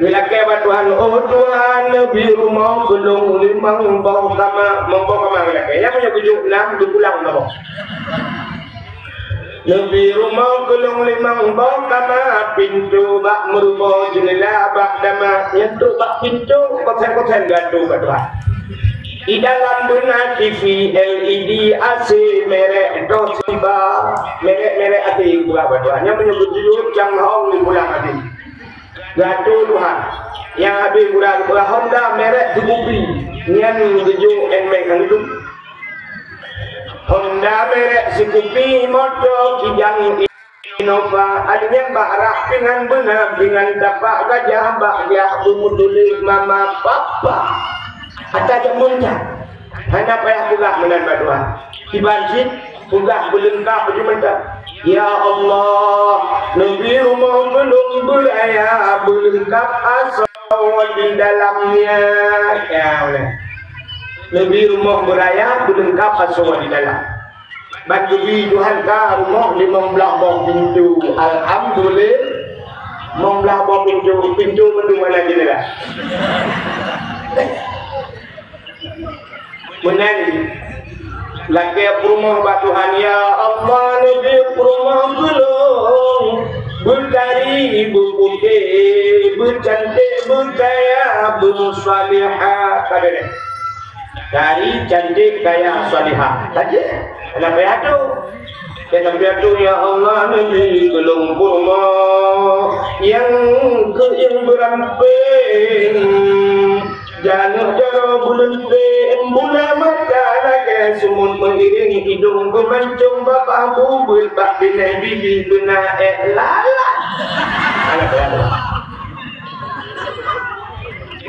Geulakèe bak Tuhan, "Oh Tuhan, neubri rumoh keu lôn limong boh kama." Limong boh kama geulakèe. Nyang meunyoe geujok nam, geupulang saboh. Neubri rumoh keu lôn limong boh kama, pintoe bak meuruboh, jeunela bak dama. Nyan trok bak pintoe, kosen-kosen geuatô bak Tuhan. Di dalam beuna T V L E D, A C merek Toshiba, merek-merek asing geupeugah bak Tuhan. Nyang meunyoe geujok Changhong, geupulang asing. Geuatô Tuhan. Nyang habéh gura geupeugah Honda merek Scoopy. Nyan geujok Nmax nyang duek. Honda merek Scoopy, moto kijang Innova. Akhé nyan bak rab pingan beuna pingan tapak gajah, bak glah beumeutuléh mama papa. Ata jameun nyan. Hana payah peugah meunan bak Tuhan. Kiban cit peugah beuleungkap ju mantong. Ya Allah, neubri rumoh keu lôn beuraya beuleungkap asoe di dalamnya. Ya Allah. Neubri rumoh beuraya beuleungkap asoe di dalam. Ban geubri Tuhan ka rumoh limong blaih boh pintoe. Alhamdulillah. Limong blaih boh pintoe, pintoe mandum hana jeunela. Meunan, lakèe peurumoh bak Tuhan, "Ya Allah, neubri peurumoh keu lôn beutari, beuputéh, beucanték, beukaya, beusalihah." Ka beureh. Tari, canték, kaya, salihah. Saja. Hana payah atô. Hana payah atô, "Ya Allah, neubri keu lôn peurumoh nyang keuieng beurampéng." Janeuh jaroe beuleunteng, buleuen mata lagèe sumut meuiréng, idong beumancong babah bubeut, bak binéh bibi beuna ék lalat. Alah, alah.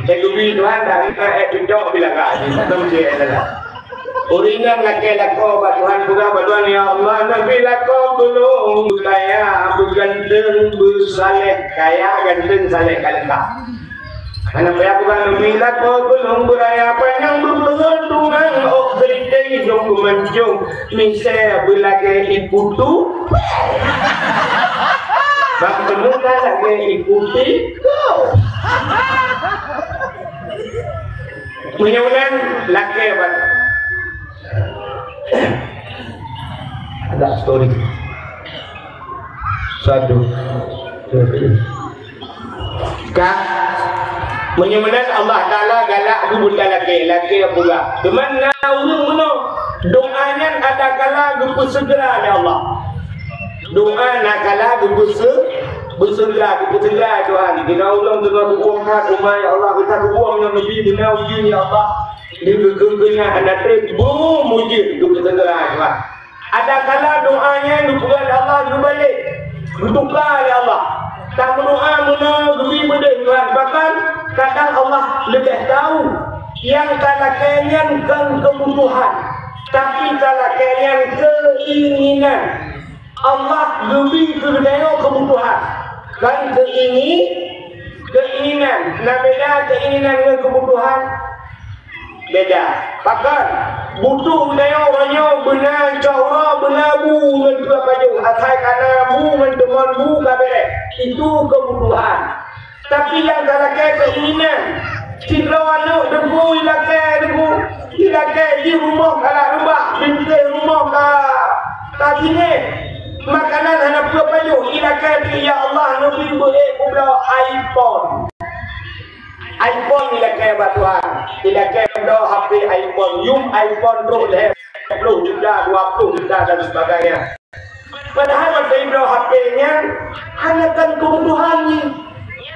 Cek geubi Tuhan dah, na ék picok bila ka haji, satu je ék lalat. Ureueng inong lakèe lakoe bak Tuhan, peugah bak Tuhan, "Ya Allah, neubri lakoe keu lôn beukaya, beuganteng, beusaleh." Kaya, ganteng, saleh ka leungkap. Hana payah peugah, "Neubri lakoe keu lôn beuraya, panyang beubeuet tuha, ôk seuriteng, Jong keumancong misai beulagée iputu. Bak penuh ka lagée iputi. Meunyoe lakée bak. Ada story. Satu. Ka, meunyoe meunan Allah Taala galak geuh buta lakée, lakée peugah. Teuma na ureuëng bunoe, doa nyan ada kala geupeuseugera lé Allah. Doa na kala geupeuse-, geupeuseugra, geupeuseugra Tuhan. Deungon ulôn deungon huköm that, umat ya Allah, geutanyoe buông nyang neubi deungon ujeuen ya Allah. Di keukeunyan hana treb, boh mujeuet geupeuseugra Tuhan. Ada kala doa nyan geupeugah lé Allah geubalek, geutuka lé Allah. Tameudoa meunoe geubi beudeuh Tuhan. Bahkan kadang Allah leubeh tahu nyang talakée nyan kon keubutuhan, tapi talakée nyan keuinginan. Allah geubi keu geutanyoe keubutuhan, kon keuingi-, keuinginan. Na beda keuinginan ngon keubutuhan? Beda. Pakon? Butuh geutanyoe uroe nyoe beuna cok uroe, beuna bu ngon peue pajoh. Asai ka na bu ngon teumon bu ka beres. Itu keubutuhan. Tapi nyang talakée keuinginan. Sidroe aneuk teungku ilakée teungku. Ilakée jih rumoh ka lheueh reubah, bintéh rumoh ka, ka sinéh. Makanan hana peue pajoh, ilakée teuk, "Ya Allah, neubi beu-ék kubloe iPhone." iPhone ilakée bak Tuhan. Ilakée bloe H P iPhone, yum iPhone trok lhée ploh juta, dua ploh juta dan sebagainya. Padahai watée ibloe H P nyan hana kon keubutuhan jih.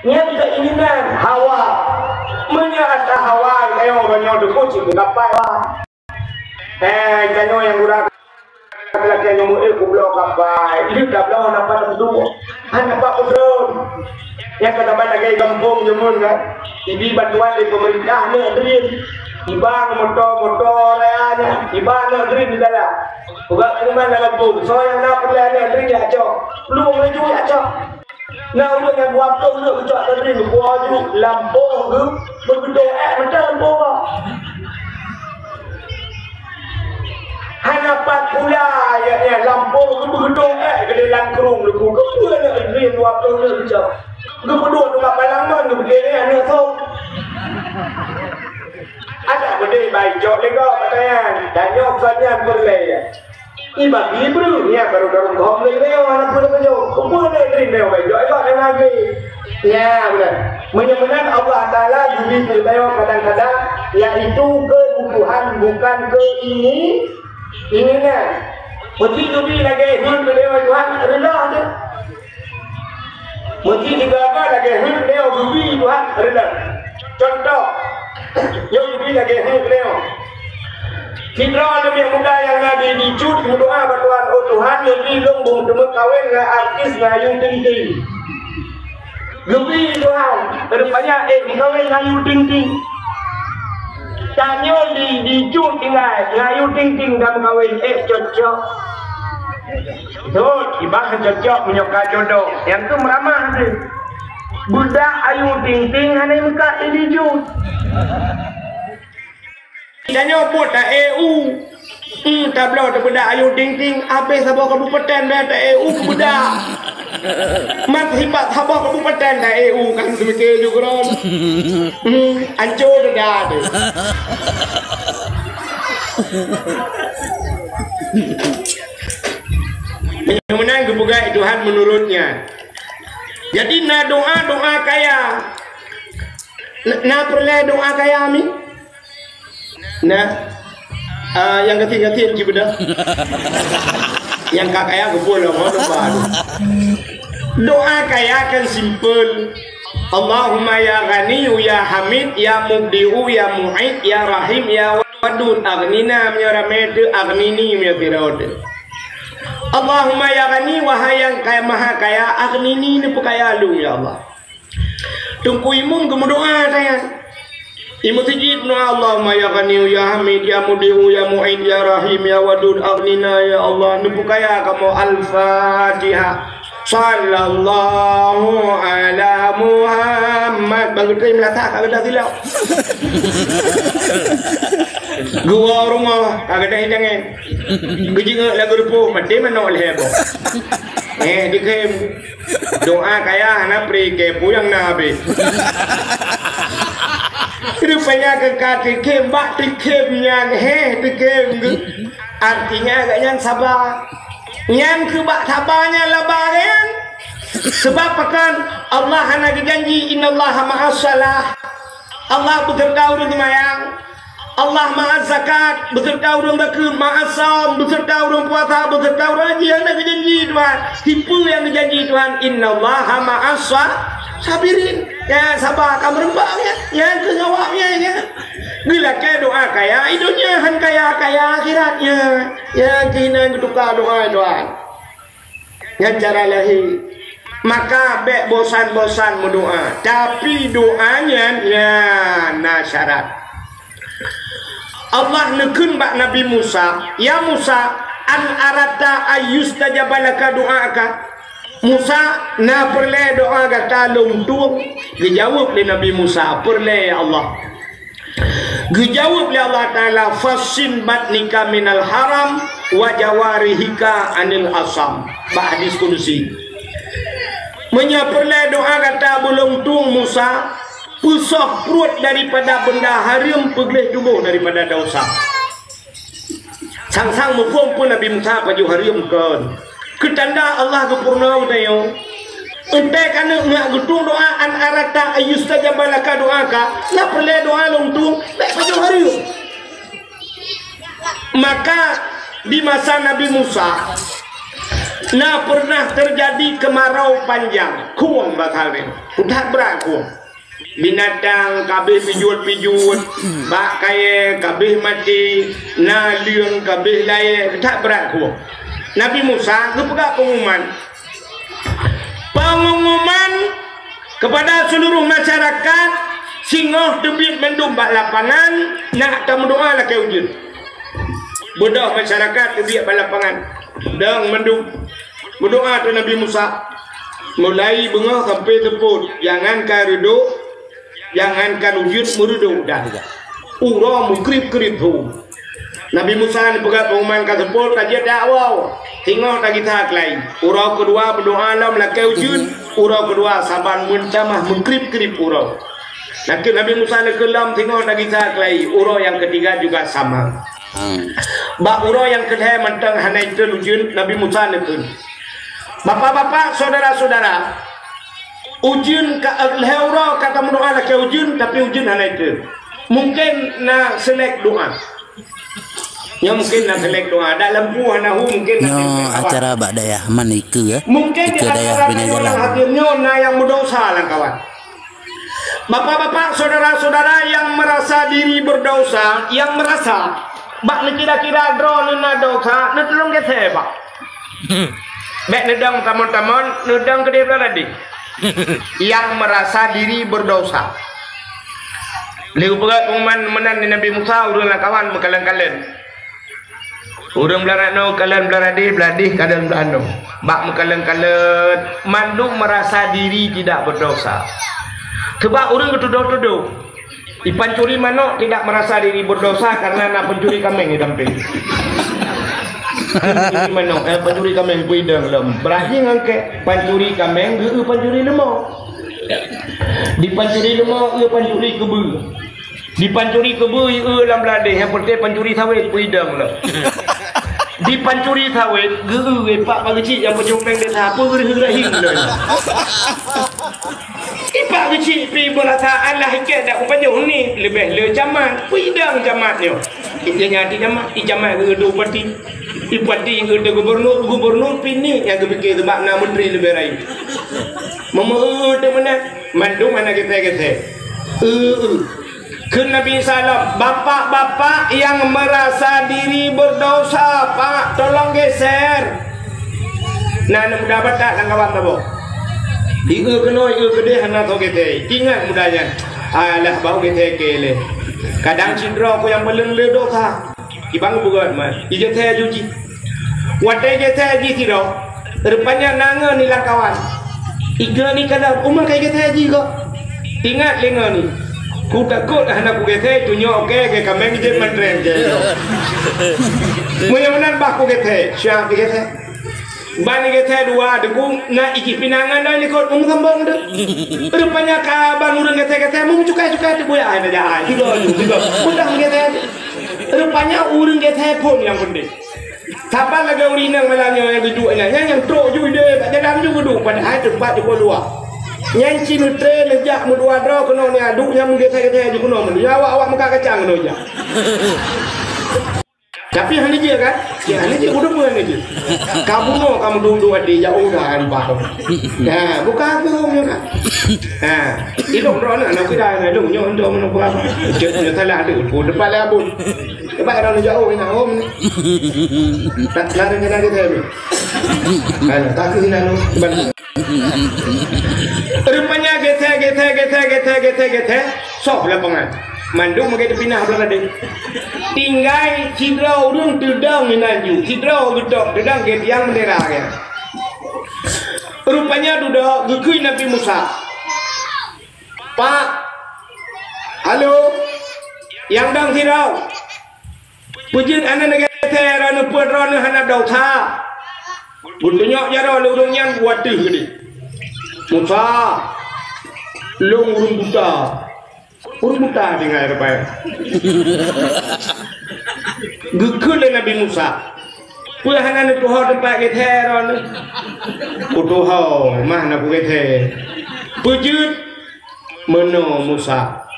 Nyan keuinginan hawa. Meunyoe atra hawa, ayo uroe nyoe teungku cit geugapai hawa. Eh, tanyoe nyang gura lakée nyoe meu-ék kubloe kapai. Jeuet tabloe hana pat meuduek. Hana pat peudron. Nyang ka saban lagée gampông jameun kan. Ibi bantuan dari pemerintah neuk drin. Iba moto-moto raya nyan. Iba neuk drin di dalam. Ubat pengumuman dalam bung, soe nyang na peureulée aneuk teurimong jak cok. Plueng laju jak cok. Na ureuëng nyang dua ploh leuek geucok teurimong, geupeue aju lampôh geuh, beugeudoh ék mantong lampôh. Hana pat pula ayat nyan, lampôh geuh beugeudoh ék keudeh lam krueng leuku. Geupeue aneuk teurimong dua ploh leuek geucok. Geupeuduek nibak palang ngon geupeugah aneuk sôk. Adak beudeh bai cok lé gob, kata nyan. Tanyoe kon nyan peureulée. Ibagi breuh, nyan barô daun gom lé nyoe, hana peue lé nyoe. Keupeue lé nyoe, bai jok ibak dan lagée. Nyan, beuna. Meunyoe meunan Allah Taala geubri keu tanyoe kadang-kadang, yaitu keubutuhan, bukan keuingi-, inginan. Meusti geubri lagée heuet keu Tuhan, reuloh teuh. Meusti sigaga lagée heuet lé nyoe geubri Tuhan reuloh. Cuntoh, nyoe geubri lagée heuet lé nyoe. Sidroe aneuk muda nyang na di, di Cut meudoa bak Tuhan, "Oh Tuhan, neubri lôn beumeuteumé kawen ngon artis ngon Ayu Ting Ting." Geubri Tuhan, rupanya ék meukawen ngon Ayu Ting Ting. Tanyoe di, di Cut tinggai, ngon Ayu Ting Ting ka meukawen, ék cocok. Dot, ibang cocok meunyoe ka jodoh. Nyang tu meuramah tu. Budak Ayu Ting Ting hana meukat di Cut. Tanyoe buet ta E U. Hmm, tabloe teuh budak Ayu Ting Ting, habéh saboh kabupaten dah ta E U keu budak. Mat hibat saboh kabupaten ta E U kan seumike ju keudroe. Hmm, ancô deda tu. Meunan geupeugah Tuhan meunurutnya. Jadi na doa-doa kaya. Na, na peureulée doa kaya mi? Nah, ah, nyang gasien-gasien cit beudôh. Nyang ka kaya geupeu lom, oh, doa tu. Doa kaya kan simple. Allahumma ya Ghaniyyu ya Hamid ya Mubdi'u ya Mu'id ya Rahim ya Wadud, aghnina, meunyoe ramé teuh, aghnini, meunyoe sidroe teuh. Allahumma ya Ghani, wahai nyang kaya, maha kaya, aghnini, neupeukaya lôn ya Allah. Teungku Imum geumeudoa sajan. Imum sijid meudoa, "Allahumma ya Ghani, ya Hamid, ya Mubdi'u, ya Mu'id, ya Rahim, ya Wadud, aghnina, ya Allah, neupeukaya kamoe." Al-Fatihah. Sallallahu ala Muhammad. Baru teurimong meulatak ka geudah silap. Geuwoe rumoh ka geudah jangan. Geujingeuk lagu rupoh maté manok lhèe boh. Eh, dikhem. Doa kaya hana pri keu puyang na habéh. Rupanya keu ka tikhem bak tikhem nyan, heh, tikhem. Artinya agak nyan saba. Nyan keu bak saba nyan laba nyan. Sebab pakon Allah hana geujanji, "Innallaha ma'as shalah." Allah beserta ureuëng seumayang. Allah ma'as zakat, beserta ureuëng zakeuet, ma'as saum, beserta ureuëng puasa, beserta ureuëng haji. Hana geujanji Tuhan. Tipe nyang geujanji Tuhan, "Innallaha ma'as sa-, sabirin." Ya, saba ka meureumpang ya. Ya, keu awak ya, ya. Geulakée doa kaya, i donya han kaya, kaya akhirat ya. Ya, keunan geutuka doa Tuhan. Nyan cara lahé. Maka bék bosan-bosan meudoa. Tapi doa nyan, nyan na syarat. Allah neukheun bak Nabi Musa, "Ya Musa, an aratta ayyustajaba laka du'aka?" Musa, na peureulée doa gata lôn tueng? Geujaweueb lé Nabi Musa, "Peureulée, ya Allah." Geujaweueb lé Allah Taala, "Fasin batnika minal haram wa jawarihika anil asam." Bak hadis kudusi. Meunyoe peureulée doa gata beulông tueng Musa, peusoh pruet daripada benda hareuem, peugleh tuboh daripada dosa. Sang-sang muphom pun Nabi Musa pajoh hareuem kon. Keutanda Allah geupeurunoe geutanyoe. Entée kaneuk nyak geutueng doa an aratta ayyustajaba laka du'aka, na peureulée doa lôn tueng, bék pajoh hareuem. Maka di masa Nabi Musa, na pernah terjadi kemarau panjang, khueng bakal nyan. Utat brat khueng. Binatang kabeh pijuet-pijuet, bak kayée kabeh maté, na leueng kabeh layée, that brat khueng. Nabi Musa geupeugah pengumuman. Pengumuman kepada seluruh masyarakat, singoh teubiet mandum bak lapangan, nak tameudoa lakée ujeuen. Beudôh masyarakat teubiet bak lapangan. Dong mandum. Meudoa tu Nabi Musa. Mulai beungoh sampai seupôt. Jangankan reudôk, jangankan ujeuen meureudôk dah. Uroe meukrib-krib hu. Nabi Musa neupeugah pengumuman ka seupôt, ka jeuet dak woe. Singoh tagisa keulai. Uroe keudua meudoa lom lakée ujeuen. Uroe keudua saban meutamah meukrib-krib uroe. Nakeuh Nabi Musa neukheun lom singoh tagisa keulai. Uroe nyang keutiga juga sama. Hmm. Bak uroe nyang keulhée mantong hana iteun ujeuen, Nabi Musa neukheun, "Bapak-bapak, saudara-saudara, ujeuen ka, eh, lhée uroe ka tameudoa lakée ujeuen, tapi ujeuen hana iteun. Mungken na seulek doa." Nyoe mungken na seulek doa. Dak lampu hana hu, mungken na seulek doa. Nyoe acara bak dayah man ikeue, eh. Mungken di antara tanyoe nyang hadir nyoe na nyang meudosa lam kawan. Bapak-bapak, saudara-saudara yang merasa diri berdosa, yang merasa, bak neukira-kira droeneuh na dosa, neutulông geusée, Pak. Bék neudong tamon-tamon, neudong keudeh beuladeh. Yang merasa diri berdosa. Lheueh geupeugah pengumuman meunan lé Nabi Musa, ureuëng lam kawan meukalon-kalon. Ureuëng blah ranoe kalon blah radeh, blah radeh kalon blah ranoe. Bak meukalon-kalon, mandum merasa diri tidak berdosa. Sebab ureuëng geutudoh-tudoh. Ipancuri manok tidak merasa diri berdosa karena na pancuri kaméng di sampéng. Pancuri manok, eh, pancuri kaméng peue idong lom. Beurajing angkée, pancuri kaméng geu pancuri leumo. Di pancuri leumo, geu pancuri keubeue. Di pancuri keubeue, geu lam blah radeh, nyang peureté pancuri sawét peue idong lom. Di pancuri sawét, geu ipak bak geuchik nyang peucupeng desa, peue geureuh rahim lom. Ipak geuchik pi beurasa alah ikat dak upajoh ni leubeh le camat. Peue idong camat nyoe. Ija nyang di camat, i camat geudu bupati. I bupati geudu gubernur, gubernur pi ni nyang geupike sebab na menteri leubeh rayeuk. Meumeu teu meunan, mandum hana geuthée-geuthée. Eu, eu. Kheun Nabi Isa lom, "Bapak-bapak yang merasa diri berdosa, Pak, tolong geser." Na aneuk muda batat lam kawan saboh. Ieu keunoe, ieu keudeh hana soe geser. Ingat muda nyan. Alah, bak geser keu lé. Kadang sidroe ku nyang paleng le dosa. Ibang beugöt man. Igeser aju jih. Watée igeser jih sidroe. Rupanya na ngon ni lam kawan. Iga ni kada uma kai geuthée jih kok. Ingat lé ngon ni. Ku takot hana ku geuthée tunyok ke ke kameng jeuet mantreng je. Meunyoe meunan bah ku geuthée, siap geuthée. Ban geuthée dua deungon na ijih pinangan dan likot um kambong tu. Rupanya ka ban ureueng geuthée-geuthée meucukai-cukai tu buya ai najak ai. Tiga tu, tiga. Mudah geuthée. Rupanya ureueng geuthée phon nyang penting. Saban lagée ureueng inong malam nyoe nyang geuduek nyan, nyan nyang trok ju ideh bak jalan ju geuduek, padahai teumpat jipeuet luwah. Nyan ci meutre neujak meudua droe keunoe nyan, duek nyang meugeuthée-geuthée ju keunoe meunan. Awak-awak muka kacang keunoe jak. Tapi hana jeuet kan? Ya, hana jeuet, udah bukan hana jeuet. Kamu no, kamu duduk di jauh dah kan, Pak. Nah, bukan aku, ya kan? Nah, idong droe anak, anak kita, anak idong, nyoh, idong, mana bukan? Cek, nyoh salah tu. Oh, depan lah, Bun. Depan orang jauh, nak om. Tak, lari kena kita ni. Mana, tak kena lu. Depan. Rupanya geuthée, geuthée, geuthée, geuthée, geuthée, geuthée. Soh lapangan. Mandum lagée teupinah blah gadeng. Tinggai sidroe ureueng teudong inan ju. Sidroe geutôk teudong geudiang bendera geuh. Rupanya dudoe geukheun Nabi Musa. Pak. Halo. Nyang dong sidroe. Peujeuet aneuk geuthée droeneuh peuet droeneuh hana desya. Geutunyok jaroe lé ureueng nyan wateuh geude. Musa, lôn ureueng buta. Ureueng buta tinggai rupai. Geukheun lé Nabi Musa, "Peue hana neutuho teumpat geuthée droeneuh?" "Kutuho, mah na ku geuthée." Peujeuet Meunoe Musa.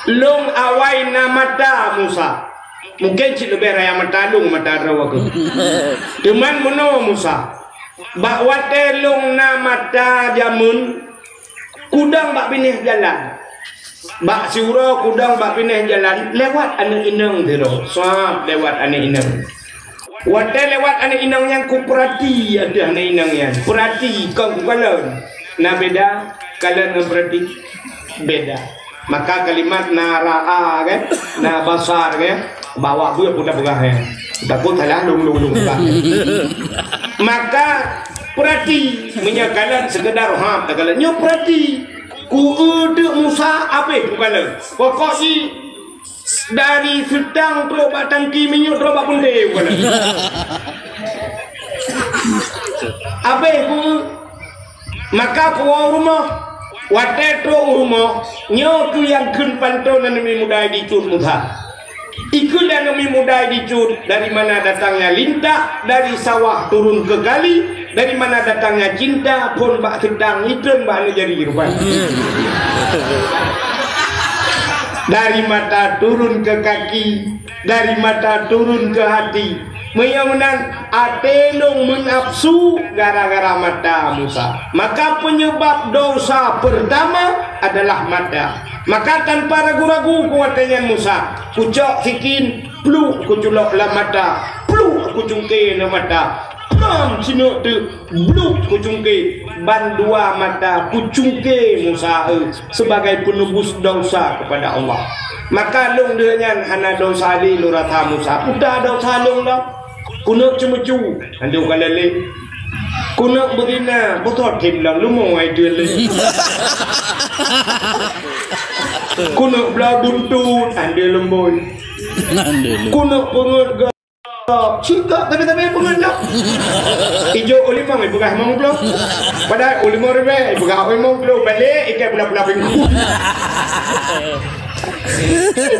Lôn awai na mata Musa. Mungken cit leubeh raya mata lôn mata droe keuh. Teuma meunoe Musa. Bak watée lôn na mata jameun, kudong bak binéh jalan. Bak siuroe kudong bak binéh jalan, lewat aneuk inong sidroe. Sab lewat aneuk inong. Watée lewat aneuk inong nyan kupeurati ateueh aneuk inong nyan. Peurati kon kukalon. Na beda kalon ngon peurati? Beda. Maka kalimat na ra'a kan, na basar kan, bawa buet pun dah peugah kan. Takot salah lung lung lung peugah. Maka peurati, meunyoe kalon sekedar hap takalon. Nyoe peurati. Ku eu teuk Musa habéh kukalon. Pokok jih Dari seutang trok bak tangki minyeuk trok bak pundé, bukan? Abéh ku, maka kuwoe u rumoh. Watée trok u rumoh, nyoe keuh nyang kheun pantôn aneuk miet muda di cut Musa. Ikheun aneuk miet muda di cut, dari mana datangnya lintah, dari sawah turun ke kali, dari mana datangnya cinta, phon bak seutang, itreun bak aneuk jari rupanya. Dari mata turun ke kaki, dari mata turun ke hati. Meunyoe meunan, até lôn meunafsu gara-gara mata Musa. Maka penyebab dosa pertama adalah mata. Maka tanpa ragu-ragu ku watée nyan Musa, kucok sikin, pluk kuculok lam mata, pluk kucungke lam mata. Pam sineuk teuk Bluk kucungke, bandua mata kucungke Musa, eh, sebagai penebus dosa kepada Allah. Maka lôn deuh nyan hana dosa lé lôn rasa Musa. Peue dosa lôn lom? Kuneuk ceumeucue, handeuh ka lé. Kuneuk beuzina, beutôi tem lom lumoe ai deuh lé. Kuneuk blah buntut, handeuh leumbôi. Kuneuk peungeut Cit ka, tapi-tapi peungeut lom. Ijok u limong ipeugah limong ploh. Padahai u limong ribèe ipeugah limong ploh. Balek ikai pula-pula pinggul.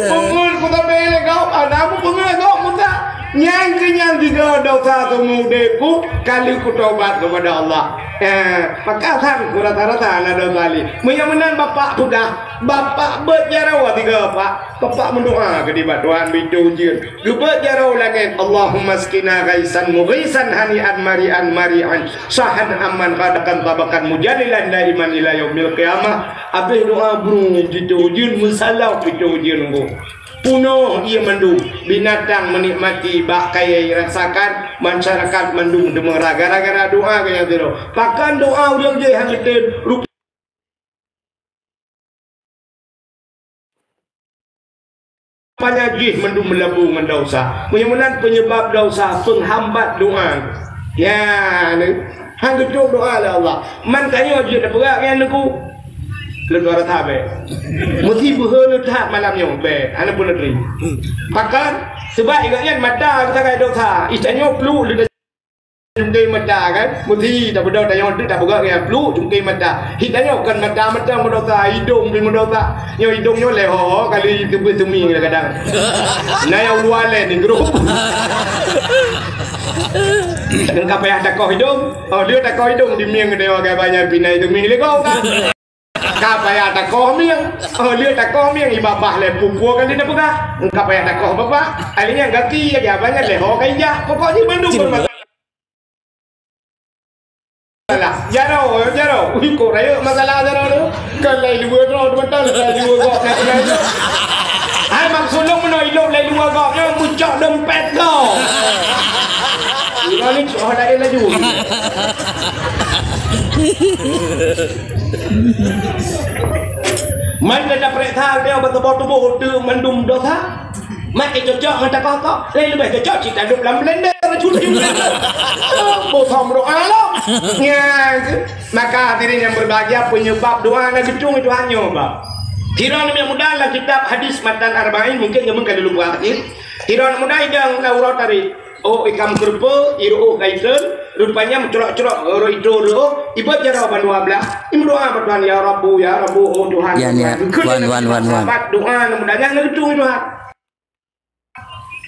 Peungeut ku tapi lé kau, ada mu peungeut kau muta. Nyang keu nyang tiga dosa seumeu udép ku, kali ku tobat kepada Allah. Eh, maka sang ku rata-rata na dosa lé. Meunyoe meunan bapak peugah, bapak beuet jaroe tiga, Pak. Bapak meudoa keu di bak Tuhan, bito ujeuen. Geubeuet jaroe u langét, "Allahumma askina ghaisan mughisan hani'an mari'an mari'an sahan amman ghadakan tabakan mujalilan daiman ila yaumil qiyamah." Abéh doa brung, bito ujeuen meusalau, bito ujeuen ngon. Punoh ié mandum, binatang meunikmati bak kayée rasakan, masyarakat mandum deumeura gara-gara doa geuh nyang sidroe. Pakon doa ureuëng jih hana geutem, rupa Panyakét mandum meulabô ngon dosa. Meunyoe meunan peunyeubab dosa, peunghambat doa. Ya, ni. Han geutrok doa lé Allah. Man tanyoe jeuet tapeugah nyan Teungku. Lôn doa rasa bèk. Meusi beuhe lôn that malam nyoe bèk. Hana pun neutri. Pakon? Sebab ingat nyan mata geutanyoe dosa. Itanyoe pluek leuda cungke mata kan. Meusi tabeudôh tanyoe teuk tapeugah nyan pluek cungke mata. Hi tanyoe kon mata mantong meudosa, idong pih meudosa. Nyoe idong nyoe lé ho-ho kali teupeue teumi kadang-kadang. Na nyang luwa lé ni grup. Engka payah takoh idong. Oh, lheueh takoh idong di mieng geutanyoe agak banyak pinai teumi lé kau kan. Ka payah takoh mieng. Oh, lheueh takoh mieng ibabah lé pupua kali tapeugah. Engka payah takoh babah. Akhirnya gaki aja banyak lé ho kai jak. Pokoknya bandum bermasalah. Jaroe, jaroe. Ui, kok rayeuk masalah jaroe tu. Kan lai dua droe tu betul, lai dua gok nak kenal tu. Hai maksud lôn meunoe ilok lai dua gok nyoe mucok dompet kau. Ina ni cok dah laju. Man dah pereksa dia betul-betul tubuh tu mandum dosa. Makai cocok ngon takoh-koh. Lain leubeh cocok cit taduek lam blender, cuci blender. Oh, bosong doa lo. Nyan. Maka hadirin yang berbahagia, penyebab doa na geutung Tuhan nyoe ba. Sidroe aneuk muda lam kitab hadis matan Arba'in, mungkin kamoe ka lôn buka hadis. Sidroe aneuk muda idong lam uroe tadi. Oh, ikam keureupe, iru'uh kaiseun, rupanya meucurok-curok, roi itu reu'uh, iba jaroe bandua blah. Imeudoa bak Tuhan, "Ya Rabbu, ya Rabbu, oh Tuhan." Ya, ya. Wan, wan, wan, wan. Sahabat doa aneuk muda nyan na geutung Tuhan.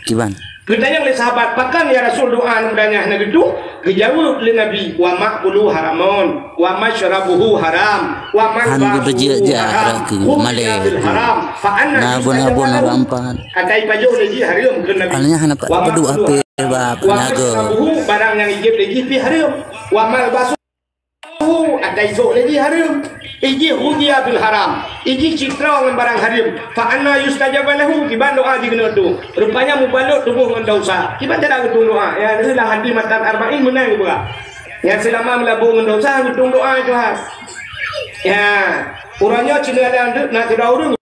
Kiban. Geutanyong lé sahabat, "Pakon ya Rasul doa aneuk muda nyan hana geuduek?" Geujaweueb lé Nabi, "Wa ma'kuluhu haramun, wa masyrabuhu haram, wa malbasuhu haram, ghudhiya bil haram, fa anna yustajabu lahu?" Atai pajoh lé jih hareuem kheun Nabi. Alanya hana pat peuduek ape ba peunaga. Wa masyrabuhu, barang nyang ijieb lé jih pih hareuem. Wa malbasuhu Hu, atai sôk lé jih hareuem. Ijih ghudhiya bil haram. Ijih cit droe ngon barang hareuem. Fa anna yustajabu lahu, kiban doa jih keuneuk tueng. Rupanya mubalot tuboh ngon dosa. Kiban cara geutueng doa. Ya, lam hadis matan Arba'in meunan geupeugah. Nyang seulama meulabô ngon dosa geutueng doa Tuhan. Ya, uroe nyoe cina ada na sidroe ureueng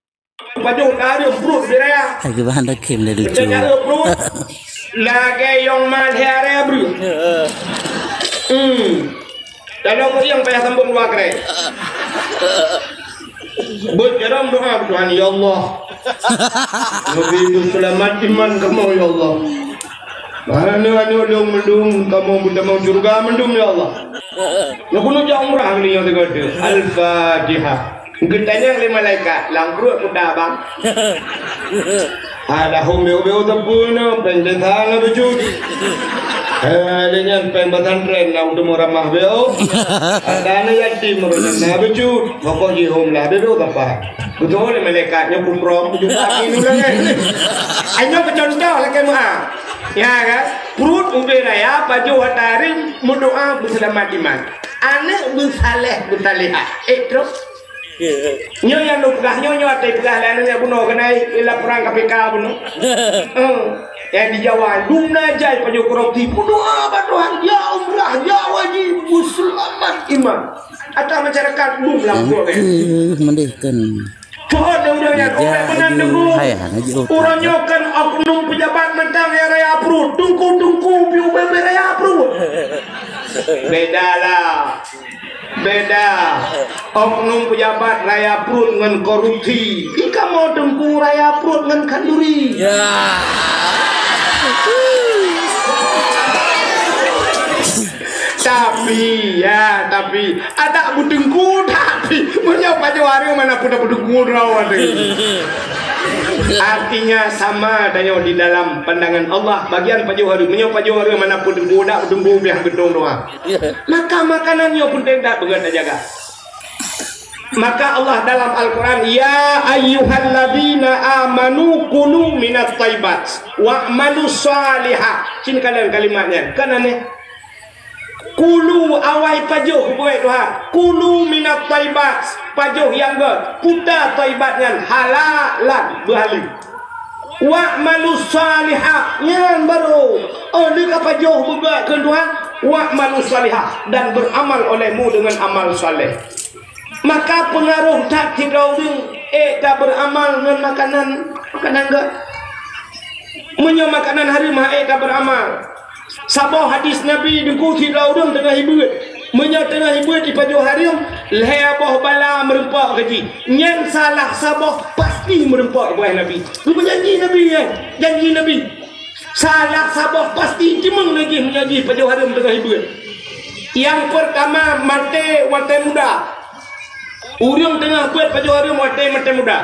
Pajoh tareum pruet di raya. Lagi bahan dakhem dari lucu. Tareum pruet. Lagèe yong ma lhèe raya breuh. Hmm. Lalu keu nyang payah sambung dua kali. Buet jaroe doa, "Tuhan, ya Allah. Nabi itu selamat iman kamoe, ya Allah. Aneuk-aneuk lôn mandum kamoe beutamong syeuruga mandum, ya Allah." Nyoe keuneuk jak umrah nyoe teuka. Al-Fatihah. Geutanyong lé malaikat, "Lam pruet peue, Bang?" "Ada hom beu-beu teupeu na, péng desa na bacut. Eh, lé nyan péng pesantren na untuk ramah beu. Ada aneuk yatim na bacut. Pokok jih hom lah beu teupeu." Beutôi lé malaikat nyoe kumprong, beujumpa lé nyoe lagèe. Ai nyoe keu contoh lagèe meu'ah. Ya kan? Pruet ubé raya, pajoh ata hareum, meudoa beuseulamat iman. Aneuk beusaleh beusalehah. Eh, terus? Nyoe nyang lôn peugah, nyoe, nyoe até peugah lé aneuk nyan bunoe keunan, eh, laporan K P K bunoe. Eh, nyang di Jawa, dum na jai pajoh korupsi. Meudoa bak Tuhan, ya umrah, ya haji, beuseulamat iman. Ata masyarakat dum lam. Mendeh kan. Pohon ureueng nyan, ya, ureueng meunan aduh, teungku. Hai, hai, hai, oh, ureueng nyoe kan oknum pejabat mantong nyang raya pruet. Teungku-teungku piu bèe-bèe raya pruet. Beda lah. Beda. Oknum pejabat raya pruet ngon korupsi. Di kamoe teungku raya pruet ngon khanduri. Ya. Tapi, ya, tapi, adak beuteungku, tapi, meunyoe pajoh hareum mana pun beuteungku droe teuh. Artinya sama tanyoe di dalam pandangan Allah, bagian pajoh hareum. Meunyoe pajoh hareum mana pun beuteungku, dak beuteungku biah geutueng doa. Maka makanan nyoe peunteng that beugöt tajaga. Maka Allah dalam Al-Quran, "Ya ayyuhalladzina amanu kulu minat thayyibat wa'malu shalihah." Cin kalian kalimat nyan. Kan aneh. Kulu awai pajoh buet Tuhan. Kulu minat thayyibat, pajoh nyang göt. Peue thayyibat nyan halalan beuhaleue. Wa'malu shalihah, nyan baru. Oh, lheueh ka pajoh beugöt keu Tuhan, wa'malu shalihah, dan beramal olehmu dengan amal saleh. Maka peungaroh that sidroe ureueng, eh, ka beuramal ngon makanan, makanan göt. Meunyoe makanan hareum, eh, ka beuramal. Saboh hadis Nabi, Teungku, sidroe ureuëng teungoh hibuet. Meunyoe teungoh hibuet jipajoh hareuem, lhée boh bala meurumpok keu jih. Nyan salah saboh pasti meurumpok, kheun Nabi. Geupeue janji Nabi, eh? Janji Nabi. Salah saboh pasti jimeueng lagée meunyoe jih pajoh hareuem teungoh hibuet. Nyang peurtama, maté watée muda. Ureuëng teungoh beuet pajoh hareuem watée maté muda.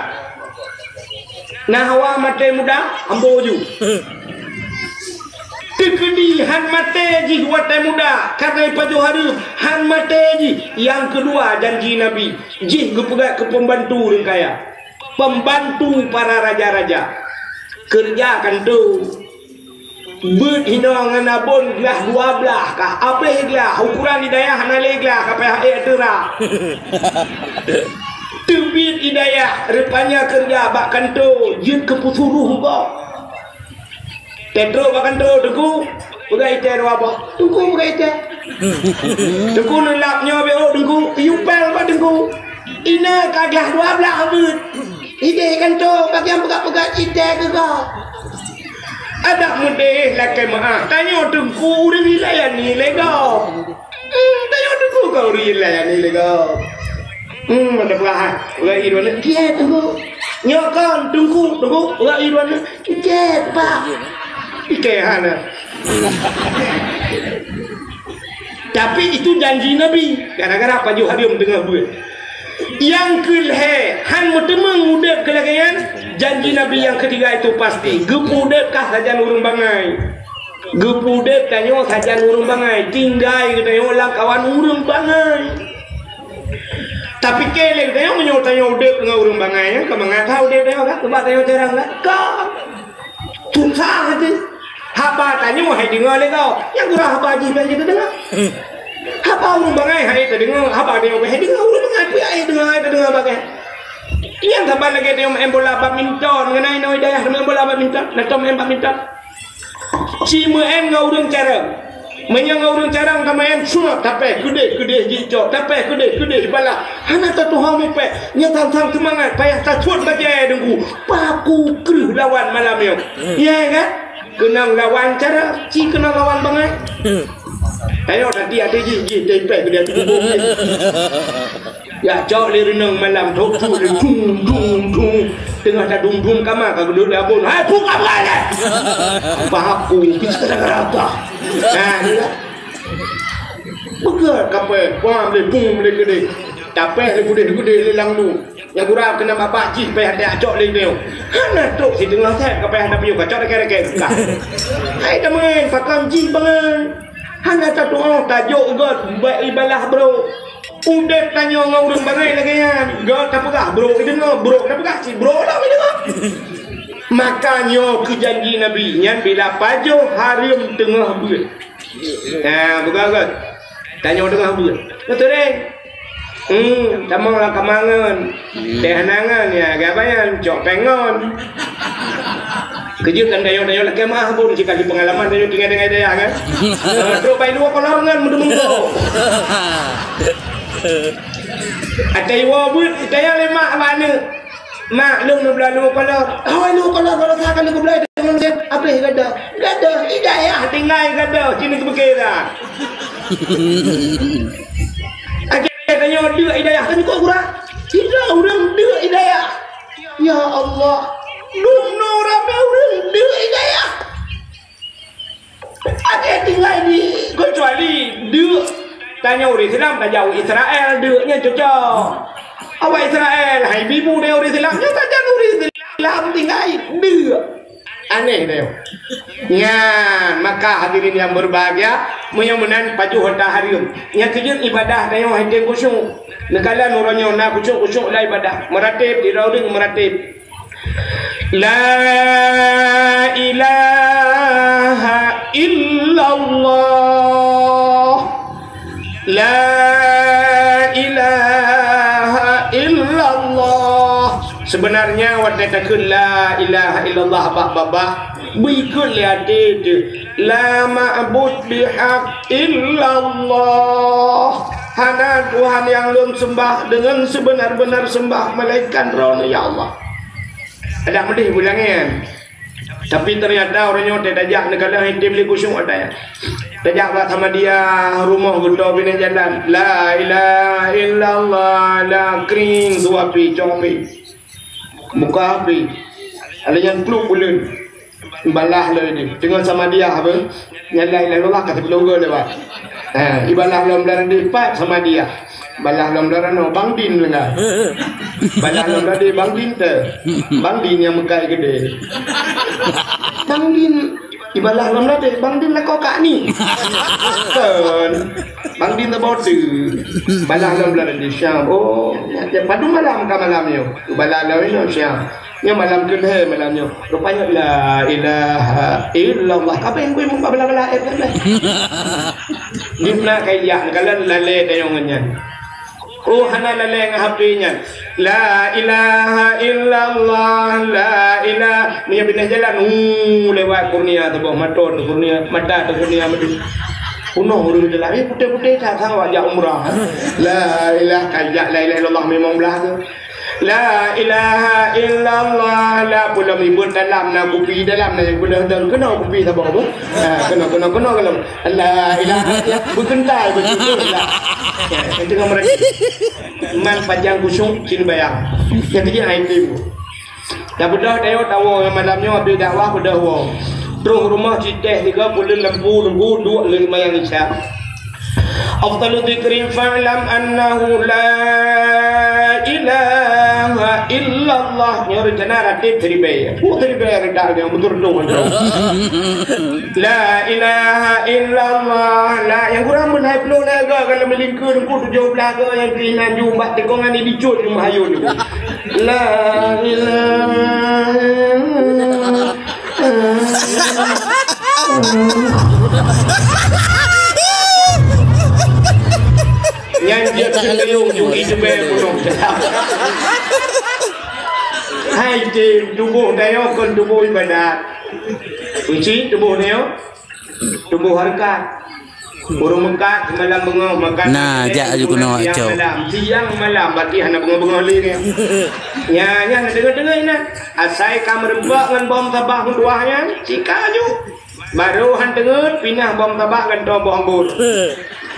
Na hawa maté muda, ambo ju. Teukeudi han maté jih watée muda, karna pajoh hareuem han maté jih. Nyang keudua, janji Nabi, jih geupeugah keu pembantu ureuëng kaya, pembantu para raja-raja. Keureuja kantô. Beuet hinoe ngon abon glah dua blaih kah, abéh glah, ukuran di dayah hana lé glah, ka payah ék teura. Teubiet di dayah, rupanya keureuja bak kantô, jeuet keu peusuruh gob. Teutrok bak kantô, "Teungku, peugah itée dua boh." "Teungku, peugah itée." "Teungku, neulap nyoe beu, Teungku." "Yue péng bak Teungku." "Inoe ka glah dua blaih beuet." "Ideh kantô, bak nyang peugah-peugah itée keu gob." Adak meudeh lakée meuáh, tanyoe Teungku ureuëng ilayani lé gob. Hmm, tanyoe Teungku ka ureuëng ilayani lé gob. Hmm, ada peulahan. Ugai i dua nyoe, "Kié Teungku?" "Nyoe kon Teungku, Teungku." Ugai i dua nyoe, "Kié, Pak?" "Kié hana." Tapi itu janji Nabi, gara-gara pajoh hareuem teungoh beuet. Nyang keu lhée, han meuteumeung udeb keu lagée nyan, janji Nabi nyang keutiga itu pasti, geupeu udeb kah sajan ureuëng bangai. Geupeu udeb tanyoe sajan ureuëng bangai, tinggai geutanyoe lam kawan ureuëng bangai. Tapi keu lé geutanyoe meunyoe tanyoe udeb ngon ureuëng bangai, nyan ka mangat that udeb tanyoe kan, keubah tanyoe jarang kan? Ka. Susah hati. Haba tanyoe hai deungoe lé gob. Nyang gura haba jih ban jiteudeungoe. Haba ureuëng bangai hai teudeungoe, haba tanyoe hai deungoe, ureuëng bangai pih hai deungoe, hai teudeungoe bagai. Nyang saban lagée tanyoe meu'en bola badminton, ngon ai nyoe dayah meu'en bola badminton, na tom meu'en badminton. Ci meu'en ngon ureuëng carông. Meunyoe ngon ureuëng carông ka meu'en, sunat tapéh keudeh-keudeh jicok, tapéh keudeh-keudeh bala. Hana tatuha mupéh, nyan sang-sang seumangat payah tasuet bajée Teungku. Paku kreueh lawan malam nyoe. Ya kan? Keunong lawan carông, ci keunong lawan bangai. Ayo nanti ada jih, jih tempel ke dia tu. Ya cok lé reunong malam thok thok lé dung dung dung. Teungoh tadung dung kama ka geudok lé abon. Hai buka buka lé. Paku bisa gara-gara apa? Nah, ni lah. Peugah kapé, paham lé bum lé keudeh. Tapéh lé keudeh-keudeh lé lam lu. Nyang gura keunan babah jih payah tacok lé nyoe. Hana trok siteungoh sép ka payah tapiôh kacok rekeh-rekeh buka. Hai teumén pakon jih bangai. Hana tatuoh tajok göt bak ibalah brok. Udeb tanyoe ngon ureuëng bangai lagée nyan. Göt tapeugah brok ideungoe, brok tapeugah cit brok lam ideungoe. Maka nyoe keu janji Nabi nyan bila pajoh hareuem teungoh beuet. Ha, beugöt-göt. Tanyoe teungoh beuet. Beutôi deh. Hmm, tamong lam kamangan. Teh nangan ya, gabayan cok pengon. Keujeuet kan tanyoe-tanyoe lakée meuah pun jika di pengalaman tanyoe tinggai-tinggai daya kan. Trok bai dua kolor ngan mudu-mudu. Atai iwa beuet, tanya lé mak bak aneuk. Mak, lôn neubloe lôn kolor. Hôi lôn kolor, kolor sa ka lôn bloe deungon meusén. Abéh gada. Gada, hidayah tinggai gada. Sini keubeuke dah. Aja tanyoe deuk hidayah. Kan kok kurang? Sidroe ureuëng deuk hidayah. Ya Allah. Dumnoe ramé ureuëng deuk hidayah. Akhé tinggai di, keucuali deuk tanyoe ureuëng Islam tajak u Israel, deuk nyan cocok. Awak Israel hai bibu nyoe ureuëng Islam, nyoe tajak ureuëng Islam tinggai deuk. Aneh nyoe. Nyan, maka hadirin yang berbahagia, meunyoe meunan pajoh hareuta hareuem. Nyang keujeuet ibadah tanyoe hai teuh khusyuk. Neukalon uroe nyoe na khusyuk-khusyuk lam ibadah. Meurateb, di ureuëng meurateb. La ilaha illallah. La ilaha illallah. Sebenarnya watée takheun la ilaha illallah bak babah, beuikot lé até teuh. La ma'bud bihaq illallah. Hana Tuhan nyang lôn sembah deungon seubeuna-beuna sembah melainkan Droeneuh, ya Allah. Adak meudeh bulangan. Tapi ternyata ureuëng nyoe tajak neukalon item lé khusyuk ata. Tajak bak Samadiyah, rumoh geuto binéh jalan. La ilaha illallah, la kring, su api, cok api. Buka api. Ada yang peluk buleuen. Ibalah lom ini. Tengok Samadiyah apa? Nyan la ilaha illallah ka siplôh go lewat. Ha, ibalah lom dalam dipat Samadiyah. Balah lom dalam no Bang Din dengar. Balah lom tadi Bang Din te. Bang Din yang mekai gede. Bang Din ibalah lom tadi Bang Din lakoe kak ni. Kan. Bang Din teubote. Balah lom dalam di Syam. Oh, ya, ya, padu malam ka malam nyoe. Balah lom nyoe Syam. Nyoe malam keulhèe malam nyoe. Rupanya la ilaha illallah. Apa yang gue muka bela-bela eh kan? Di mana kayak kalau lalai tayong nyan. Oh hana lalai ngan H P nyan. La ilaha illallah, la ilaha. Meunyoe binéh jalan, uh, lewat kurnia teuboh mata teuh kurnia, mata teuh kurnia meudu. Punoh ureuëng jalan, eh putéh-putéh that sama jak umrah. La ilaha kayak la ilaha illallah memang belah tu. La ilaha illallah, la pula mibut dalam na kupi dalam na yang pula dan kena kupi sabar tu. Ha, kena kena kena kalau la ilaha ya berkentai betul lah. Ya, itu kan mereka man panjang kusung cin bayang. Yang kejil ai tim. Dah bedah dayo tawo yang malam nyoe habis dakwah bedah wo. Terus rumah citeh tiga puluh lembu nunggu dua lima yang isya. Afdalu dzikri fa'lam annahu la ilaha illallah. Nyoe rencana ratib seribai. Oh, seribai redak yang betul-betul. La ilaha illallah. La yang kurang pun hai puluh lah ga kalau melingkar ku tujuh belas ga yang keinan jumbat tekongan ini cut rumah ayun. La ilaha Nyan jeuet seungkuyueng ju iteubai gunong teulam. Hai tem tuboh dayo kon tuboh ibadat. Kunci tuboh dayo, tuboh hareukat. Ureuëng meukat malam beungoh makan. Nah, jak aju keunoe siang cok. Malam, siang malam berarti hana beungoh-beungoh lé ni. Nya, nya na deungoe-deungoe na. Asai ka meureumpok ngon bom tabah meutuah nyan, sika aju. Baru han teungeut pinah bom tabak gantoe boh anggor.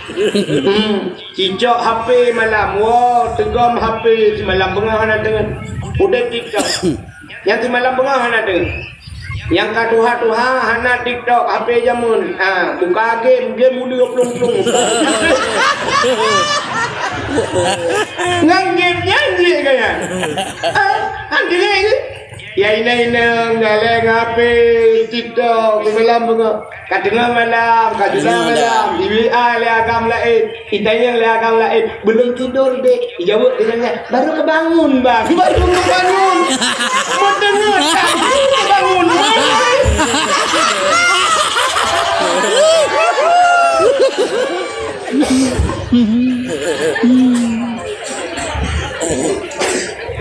Hmm, cicok H P malam, wo, teugom H P simalam beungoh hana teungeut. Udeb TikTok. Nyang simalam beungoh hana teungeut. Nyang ka tuha-tuha hana TikTok, H P jameun. Ha, buka game, game uleue plung-plung. Ngon game nyan jih kaya. Ha, han teungeut. Ya inong-inong, galeng H P, TikTok, simalam beungoh. Ka teungoh malam, ka jula malam, di W A lé agam laén, itanyong lé agam laén, belum tidur dek. Ijaweueb dengan nyan, baru kebangun bang, baru kebangun. Mau teungoh tak, baru kebangun.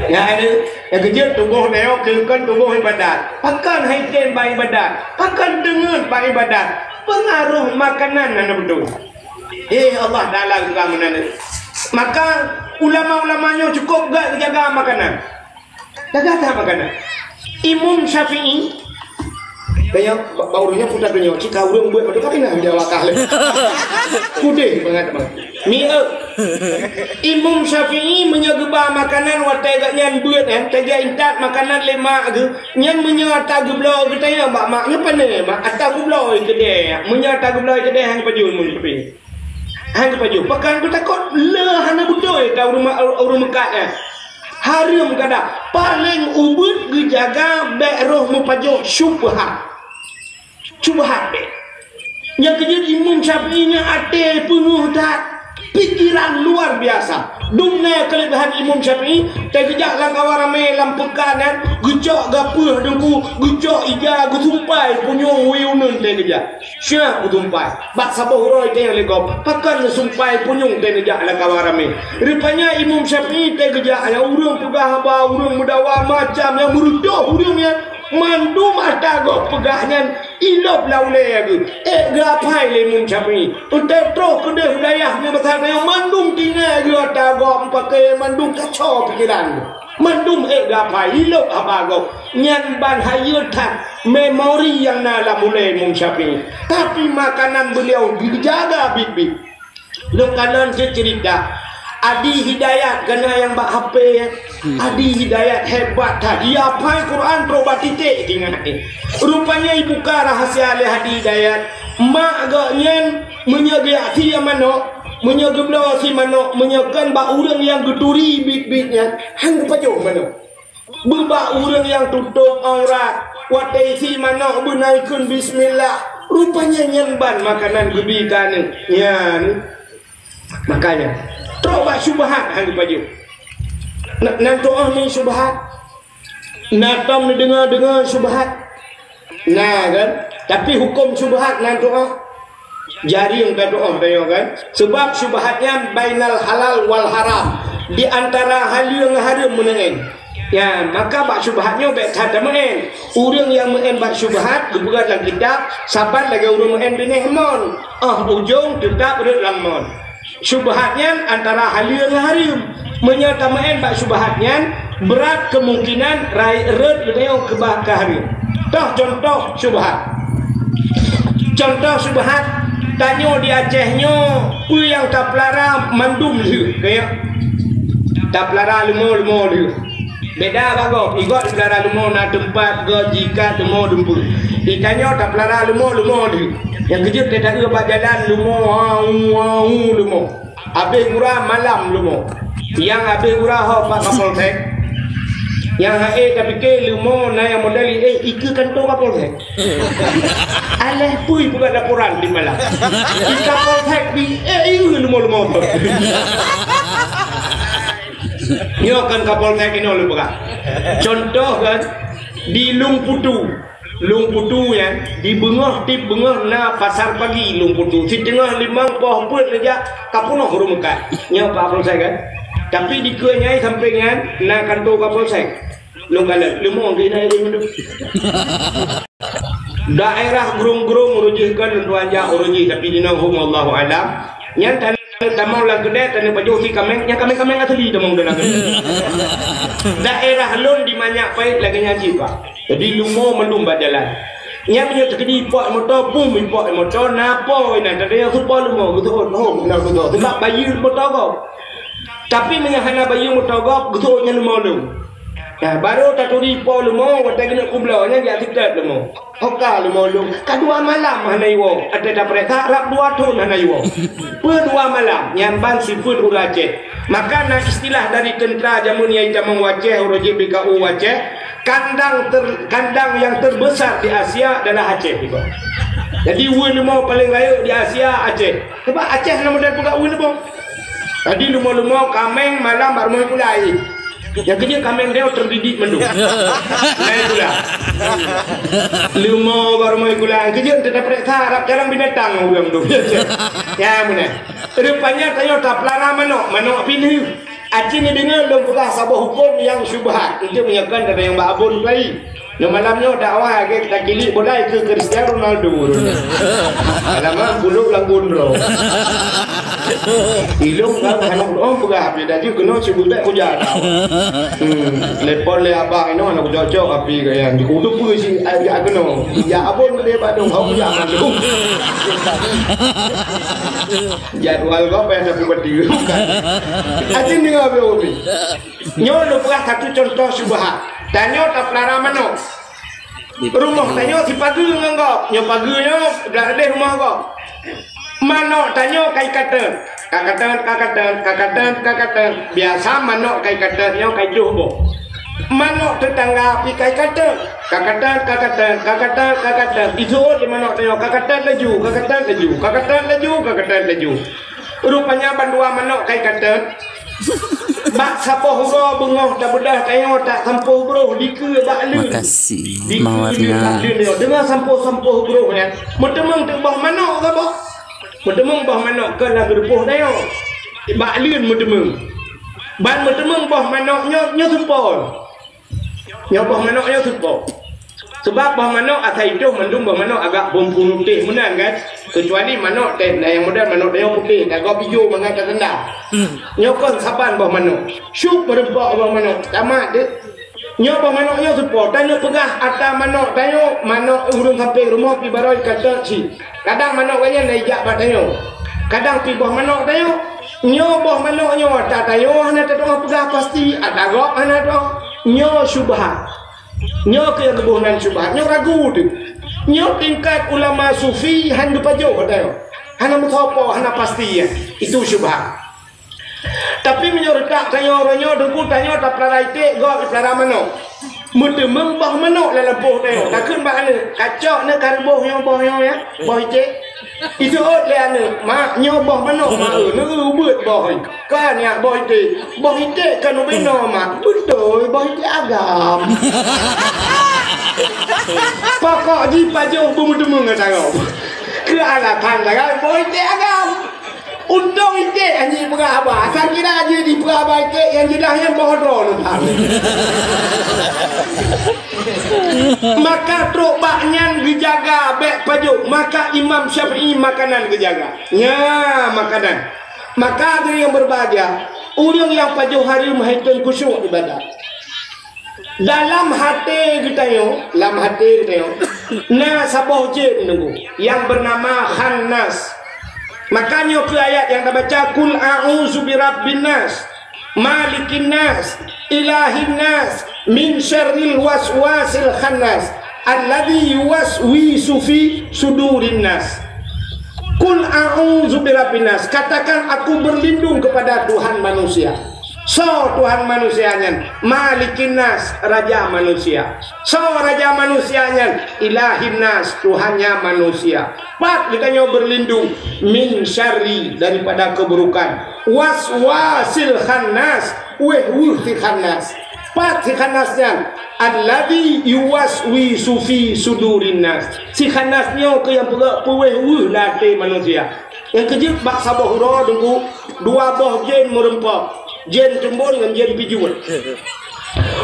Ya ada. Nyang keujeuet tuboh nyoe keu kon tuboh ibadat. Pakon hai tem bak ibadat? Pakon deungon bak ibadat? Peungaroh makanan hana beutôi. Eh Allah Taala geupeugah meunan. Maka ulama-ulama nyoe cukôp gèt geujaga makanan. Jaga that makanan. Imam Syafi'i Kaya bak ureuëng nyoe putar donya, cit ka ureuëng buet padum kali nah dia wakah lé. Kudeh bangat bang. Mieu. Imam Syafi'i meunyoe geuba makanan watèe geuh nyan beuet kan, teujak intat makanan lé mak geuh, nyan meunyoe ata geubloe geutanyong bak mak nyoe pane mak ata geubloe keudè. Meunyoe ata geubloe keudè han pajoh Imam Syafi'i. Han pajoh. Pakon geutakot le hana beutôi ata ureuëng ureuëng meukat nyan. Hareuem kada, paleng ubit geujaga bèk roh meupajoh syubhat. Syubhat bèk. Nyang keujeuet Imam Syafi'i nyan até peungeuh that, pikiran luar biasa. Dumna keulebihan Imam Syafi'i, teugeujak lam kawan ramé lam peukan nyan, geucok gapeuh deungku, geucok ija, geusumpai punyueng wie uneun teugeujak. Syah geutumpai. Bak saboh uroe teuh lé gob, pakon neusumpai punyueng teuh neujak lam kawan ramé. Rupanya Imam Syafi'i teuh geujak, nyang ureuëng peugah haba, ureuëng meudawa macam nyang meureutoh ureuëng nyan. Mandum ata gob peugah nyan ilop lam ulèe geuh. Ék geuapai lé Imam Syafi'i. Teuntèe troh keudeh u dayah nyoe masa nyoe mandum tinggai geuh ata gob meupaké mandum kacau pikeran geuh. Mandum ék geuhafai, ilok haba gob. Nyan ban hayeue that memori nyang na lam ulée Imam Syafi'i. Tapi makanan beliau dijaga biet-biet. Lôn kalon cit ceurita. Adi Hidayat keunan nyang bak H P. Adi Hidayat hebat that. Dia hafai Quran trok bak titék ingat. Rupanya ibuka rahasia lé Adi Hidayat. Mak geuh nyan meunyoe geujak sie manok, meunyoe geubloe sie manok, meunyoe kon bak ureuëng nyang geuturi biet-biet nyan, han geupajoh manok. Beubak ureuëng nyang tutôp aurat, watée sie manok beuna ikheun bismillah. Rupanya nyan ban makanan geubi keu aneuk. Nyan makanya trok bak syubhat han geupajoh. Na, nan tu'oh ni syubhat. Na tom neudeungoe-deungoe syubhat. Na kan? Tapi huköm syubhat nan tu'oh. Jareung ka tu'oh tanyoe kan? Sebab syubhat nyan bainal halal wal haram. Di antara haleue ngon hareuem meuneuen. Ya, maka bak syubhat nyoe bék that tameu'en. Ureuëng nyang meu'en bak syubhat geupeugah lam kitab, saban lagée ureuëng meu'en binéh mon. Oh ujong teutap rhot lam mon. Syubhat nyan antara haleue ngon hareuem. Meunyoe tameu'en bak syubhat nyan, brat keumungkinan rayeuk rhot geutanyoe keubah keu hareuem. Toh contoh syubhat. Contoh syubhat, tanyoe di Aceh nyoe, peue nyang tapeulara mandum lheueh, keu nyoe. Tapeulara leumo-leumo lheueh. Beda bak gob, i gob tapeulara leumo na teumpat gob jikat leumo dumpeue. Di tanyoe tapeulara leumo-leumo lheueh. Nyang keujeuet teudaue bak jalan leumo, au, au, leumo. Abéh gura malam leumo. Nyang abéh gura ho bak Kapolsek. Nyang hai tapike leumo na nyang model, eh, ikeue kantô Kapolsek. Aléh pui peugah laporan di malam. Di Kapolsek di, eh, ieu leumo-leumo tu. Nyoe kan Kapolsek inoe lôn peugah. Contoh kan, di Lueng Putu. Lueng Putu nyan, di beungoh tieb beungoh na pasar pagi Lueng Putu. Siteungoh limong poh peuet neujak ka peunoh ureuëng meukat. Nyoe Pak Kapolsek kan. Tapi dikeue nyai sampéng nyan na kantô Kapolsek. Lôn kalon, leumo geuh na ureuëng tu. Daerah Grong-Grong uroe jih kan lôn tuan jak uroe jih, tapi jinoe hom Allahu alam. Nyan tan Tamong lam keudè, tanyoe pajoh si kaméng, nyang kaméng-kaméng asli tamong dalam keudè. Daerah lôn di Manyak Pait lagèe nyan cit, Pak. Jadi leumo mandum bak jalan. Nyan meunyoe teukeudi ipok moto, bum ipok moto, na po inan, teudeungoe supo leumo, geuseuôt, hom, na geuseuôt. Sebab bayeue moto gob. Tapi meunyoe hana bayeue moto gob, geuseuôt nyan leumo lôn. Nah, barô taturi po leumo, watèe keuneuk kubloe, nyan jak sitet leumo. Hoka leumo lôn, ka dua malam hana iwoe. Watèe tapareksa, rab dua thon hana iwoe. Peue dua malam, nyan ban sifeuet ureueng Aceh. Maka na istilah dari teuntra jameun nyang itamong u Aceh, uroe jih B K U Aceh, kandang ter-, kandang yang terbesar di Asia adalah Aceh, ibu. Jadi, weue leumo paleng rayeuk di Asia, Aceh. Sebab Aceh na model peugah weue leumo. Jadi, leumo-leumo kaméng malam bak rumoh gulai. Nyang keujeuet kaméng nyoe teudidik mandum. Nyan itulah. Leumo bak rumoh gula, nyang keujeuet teupeuriksa rab jalan binatang ureueng tu. Ya, meunan. Rupanya tanyoe tapeulara manok, manok pineue. Aci neudeungoe lôn peugah saboh hukôm nyang syubhat. Itu meunyoe kon teudeungoe bak abon bayi. Nyoe malam nyoe dakwah lagèe takilik bola keu Cristiano Ronaldo. Alamak, buluk lam gondrong. Ilong kan aneuk nyoe peugah api dah jeuet keunoe sibuk bèk kujak. Hmm, telepon lé abang inoe aneuk cocok api gaya. Kudu peue si ajak keunoe. Ya abon lé badong hok jak mandum. Jadwal kau payah tapi beti. Aci ni ngau be umi. Nyoe lôn peugah satu contoh syubhat. Tanyoe tapeulara manok. Rumoh tanyoe sipageue ngon gob. Nyoe pageue nyoe blah leubeh rumoh gob. Manok tanyoe ka ikateun. Ka kateun, ka kateun, ka kateun, ka kateun. Biasa manok ka ikateun nyoe ka idoh boh. Manok teutangga pih ka ikateun. Ka kateun, ka kateun, ka kateun, ka kateun. Iseuôt lé manok tanyoe ka kateun laju, ka kateun laju, ka kateun laju, ka kateun laju. Rupanya bandua manok ka ikateun. Bak saboh uroe beungoh tabeudôh tanyoe tak sampôh broh dikeue bak leuen. Makasih, dikeue Mawar leuen bak Nga. Leuen nyoe. Deungoe sampôh-sampôh broh nyan. Meuteumeung teuk boh manok saboh. Meuteumeung boh manok keu lam geureupoh tanyoe. Bak leuen meuteumeung. Ban meuteumeung boh manok nyoe, nyoe seupôt. Nyoe boh manok nyoe seupôt. Sebab boh manok asai idôh mandum boh manok agak bom putih meunan kan. Keucuali manok teh, na nyang model manok tanyoe putéh, tagob ijo mangat tatanda. Nyoe kon saban boh manok. Syuk meureumpok boh manok. Tamat deh. Nyoe boh manok nyoe seupôt. Tanyoe peugah ata manok tanyoe, manok ureueng sampéng rumoh pi barô ka cok cit. Kadang manok gobnyan na ijak bak tanyoe. Kadang pi boh manok tanyoe. Nyoe boh manok nyoe ata tanyoe hana tatu'oh peugah pasti, ata gob hana tatu'oh. Nyoe syubhat. Nyoe keuh nyang geuboh nan syubhat. Nyoe ragu teuh. Nyoe tingkat ulama sufi han geupajoh ata nyoe. Hana meusoe po, hana pasti nyan. Itu syubhat. Tapi meunyoe reutak tanyoe uroe nyoe, deungon tanyoe tapeulara iték, gob tapeulara manok. Meuteumeung boh manok lam lampôh tanyoe. Takheun bak aneuk, "Kacok neuh ka reuboh nyoe boh nyoe ya, boh iték." Iseuôt lé aneuk, "Mak, nyoe boh manok, Mak, eu, neu-eu ubeuet boh." Ka nyak boh iték. "Boh iték kan ubé noe, Mak." "Beutôi, boh iték agam." Pokok jih pajoh beumeuteumeung ngon tanyoe. Keu alasan sagai boh iték agam. Untông iték hana jipeugah haba. Asai kira jih jipeugah haba iték nyang jeulah nyan boh droeneuh that. Maka trok bak nyan geujaga bék pajoh. Maka Imam Syafi'i makanan geujaga. Nya makanan. Maka hadirin yang berbahagia, ureueng nyang pajoh hareuem hai kheun khusyuk ibadat. Dalam até geutanyoe, lam até geutanyoe, na saboh jén nunggu nyang beunama Khannas. Maka nyoe keuh ayat nyang tabaca, "Qul a'udzu birabbin nas, malikin nas, ilahin nas, min syarril waswasil khannas, alladzi yuwaswisu fi sudurin nas." "Qul a'udzu birabbin nas." Katakan, "Aku berlindung kepada Tuhan manusia." Soe Tuhan manusia nyan? Malikin nas, raja manusia. Soe raja manusia nyan? Ilahin nas, Tuhannya manusia. Pat geutanyoe berlindung? Min syarri, daripada keburukan. Waswasil khannas, wéh-weuh si khannas. Pat si khannas nyan? Alladzi yuwaswisu fi sudurin nas. Si khannas nyoe keuh nyang peugah peuwéh-weuh lam até manusia. Nyang keujeuet bak saboh uroe teungku, dua boh jén meureumpok, jén teumbon ngon jén pijuet.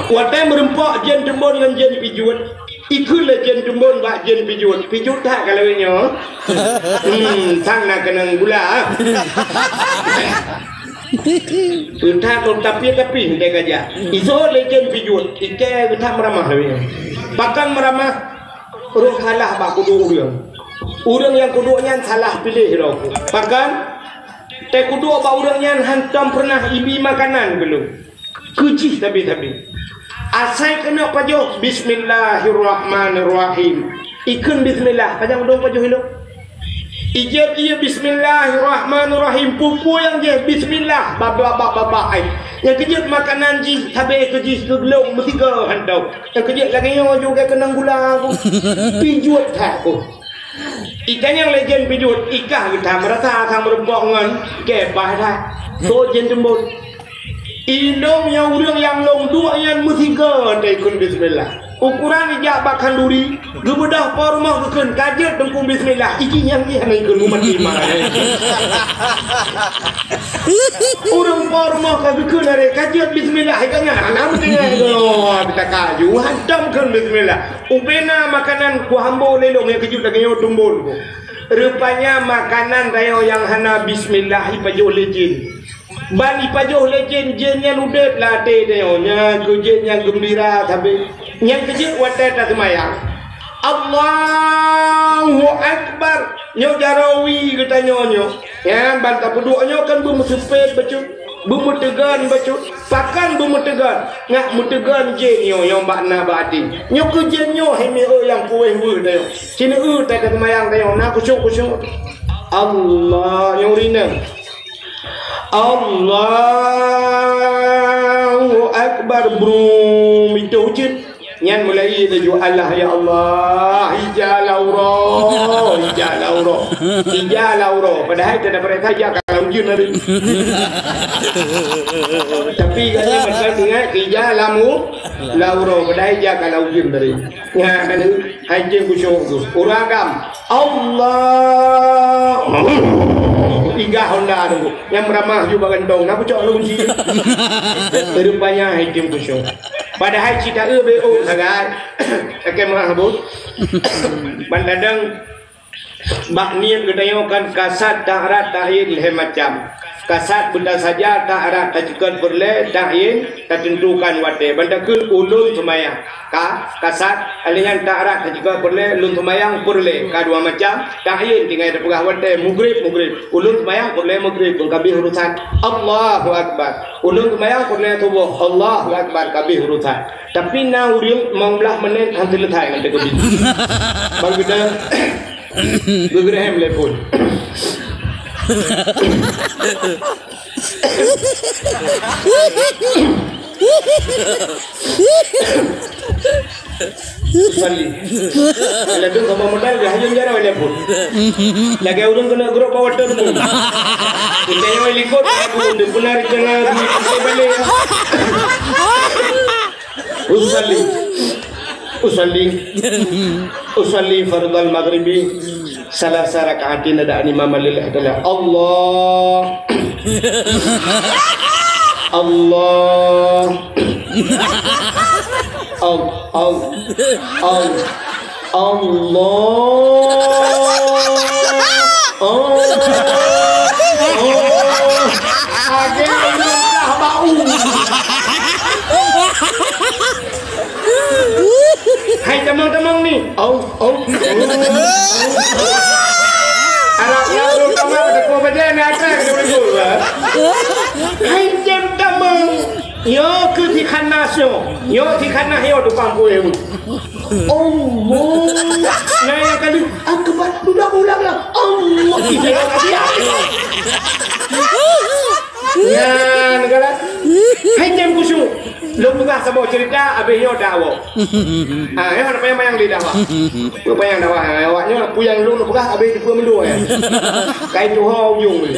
Watée meureumpok jén teumbon ngon jén pijuet, ikheun lé jén teumbon bak jén pijuet, "Pijuet that ka lawét nyoe?" "Hmm, sang na keunong gula." "Peue that lôn tapi-tapi hindai gajah." Iseuôt lé jén pijuet, "Ikée geuh that meuramah lawét nyoe." "Pakon meuramah?" "Roh salah bak kuduek ureuëng. Ureuëng nyang kuduek nyan salah piléh droe." "Pakon?" "Teukuduek bak ureuëng nyan hantom peureunah ibi makanan keu lôn." Keu jih sabe-sabe. Asai keuneuk pajoh, "Bismillahirrahmanirrahim." Ikheun bismillah, pajan udong pajoh ilok. Ijép ié, "Bismillahirrahmanirrahim." Peue-peue nyang jih bismillah, babah-babah ai. Nyang keujeuet makanan jih, sabe keu jih keu glông meusigoe hantom. Nyang keujeuet lagée nyoe juga keunong gula aku. Pijuet that aku. Ikah nyang lé jén pijuet, ikah geutam rasa sang meureumpok ngon kepah that. Sot jén teumbon. Ilông nyang ureuëng nyang lông duek nyan meusigoe teuikheun bismillah. Ukoran ijak bak khanduri, geubeudôh po rumoh geukheun, "Ka jeuet teungku bismillah." Iji nyang jih hana ikheun mumat lima. Ureuëng po rumoh ka geukheun, "Are ka jeuet bismillah." Ikah nyan hana meutinggai, "Oh, bita kaju hantom kheun bismillah." Ubena makanan kuhambo lé lôn nyang keujeuet lagée nyoe teumbon ku. Rupanya makanan tanyoe nyang hana bismillah ipajoh lé jén. Ban ipajoh lé jén, jén nyan udeb lam até tanyoe. Nyan keuh jén nyang geumbira sabe. Nyang keujeuet watée taseumayang, "Allahu Akbar." Nyoe jaroe wie geutanyoe nyoe. Nyan ban tapeuduek nyoe kan beumeuseupet bacut, beumeuteugon bacut. Pakon beumeuteugon? Ngat meuteugon jén nyoe nyang bak na bak até. Nyoe keuh jén nyoe hai miseue nyang kuwéh weueh tanyoe. Sineuk teuka seumayang tanyoe na khusyuk-khusyuk. Allah nyoe rineueng. Allahu Akbar, brum, itu jén. Nyan mulai laju, "Allah ya Allah, ija lauro, ija lauro, ija lauro." Padahai teuka peurintah ija ka lam ujeuen tadi. Tapi gata meunan ingat, ija lamu lauro, padahai ija ka lam ujeuen tadi. Nyan hai jén khusyuk tu. Ureuëng agam, Allah. Iga honda tu. Nyang meuramah ju bak gantong. Na pucok lu kunci. Rupanya hai jén khusyuk. Padahai cit taeu B O sagai. Oke, maaf, Bu. Ban ladang Bak niet geutanyoe kan kasad, ta'arad, ta'yin lhée macam. Kasad beutasaja, ta'arad taceukeut peureulée, ta'yin tateuntukan watée. Ban takheun ulôn seumayang. Ka, kasad, alèh nyan ta'arad taceukeut peureulée, ulôn seumayang peureulée. Ka dua macam, ta'yin tinggai tapeugah watée, mugrib, mugrib. Ulôn seumayang peureulée mugrib, ngon ka abéh urusan. Allahu Akbar. Ulôn seumayang peureulée suboh, Allahu Akbar, ka abéh urusan. Tapi na ureuëng limong blaih menit han seuleusoe ngon takbir. Ban geutanyoe Geugeurehem lé phon. Sali. Laju sama modal dah hayun jaro lé phon. Lagèe ureuëng keuneuk grok bawah teumpu. Kita yang likot aku untuk benar jangan di balik. Usalli, usalli, usalli fardal maghribi salasa raka'atin, ada imam lillahi ta'ala. Allah. Allah. Al, al, al. Allah. Oh. Oh. Ada yang dah bau. Hai tamong-tamong ni. Au, au. Arab lalu tamong ada kau baca ni ada kau boleh buat. Hai jam tamong. Yo ke di khanas yo. Yo di khanas yo tukang kue. Allah. Nah, yang kali akbar, duda ulang lah. Allah. Iya, iya. Nyan galak. Hai tem kusu. Lôn peugah saboh cerita, abéh nyoe dakwah. Ah, nyoe nak payah mayang di dakwah. Nyoe payah dakwah. Ah, awak nyoe puyang lôn peugah abéh di pue mendua ya. Kai tuha ujung ni.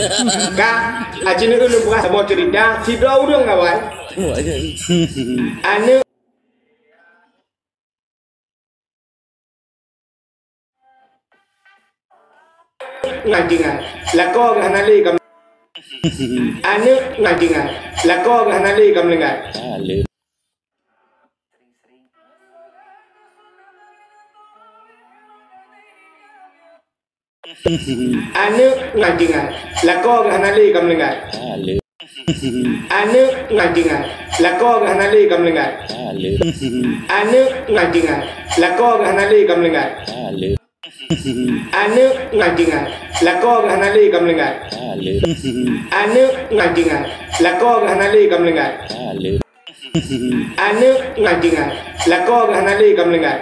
Ka, acin lôn peugah saboh cerita, sidroe ureuëng kawan. Aneuk Ngai tinggai. Lakoe geuh hana lé kam. Aneuk ngai tinggai. Lakoe geuh hana lé kam leungat. Aneuk ngai tinggai. Lakoe geuh hana lé kam leungat. Aneuk ngai tinggai. Lakoe geuh hana lé kam leungat. Aneuk ngai tinggai. Lakoe geuh hana lé kam leungat. Aneuk ngai tinggai. Lakoe geuh hana lé kam leungat. Aneuk ngai tinggai. Lakoe geuh hana lé kam leungat. Aneuk ngai tinggai. Lakoe geuh hana lé kam leungat.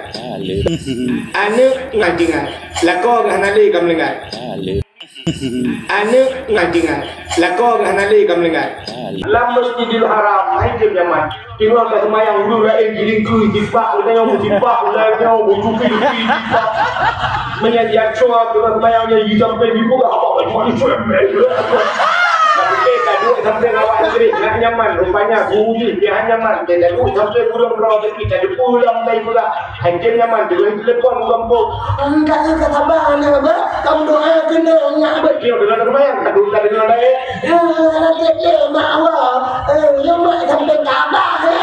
Aneuk ngai tinggai. Lakoe geuh hana lé kam leungat. Aneuk ngai tinggai. Lakoe geuh hana lé kam leungat. Lam Masjidil Haram, hai jeuem nyaman. Inoe ka seumayang ureuëng laén jiringkui, jibak, ureuëng nyoe mujibak, ureuëng nyoe mucuki-cuki, jibak. Meunyan jak soe, inoe seumayang nyan jisampai jipeugah, "Abang, laju manusia." Tapi ka duek sampai awak Inggris, nak nyaman, rupanya guru jih, dia nyaman. Dia dah duek sampai gurong droe, tapi tak ada pulang, tak ada pulang. Hai jeuem nyaman, dia boleh telepon ke kampung. "Enggak, enggak sabar, anak abang. Kamu doa kena, anak abang." Dia udah nak bayang, tak ada, tak ada lain. Ya, nanti dia mak awak. Eh, ya, mak sampai tabah, ya.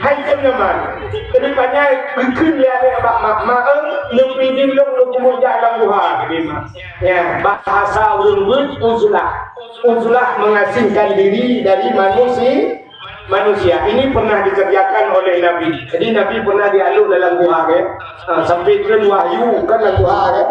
Hai jeuem nyaman. Tapi banyak geukheun lé aneuk bak mak, "Mak, eh, neupidim lôn, lôn keumeujak lam guha," kheun mak. Ya, bahasa ureuëng beuet uzlah. Uzlah mengasingkan diri dari manusi-, manusia. Ini pernah dikerjakan oleh Nabi. Jadi, Nabi pernah dialog dalam guha, kan? Ha, sampai kheun wahyu, kan, lam guha, kan?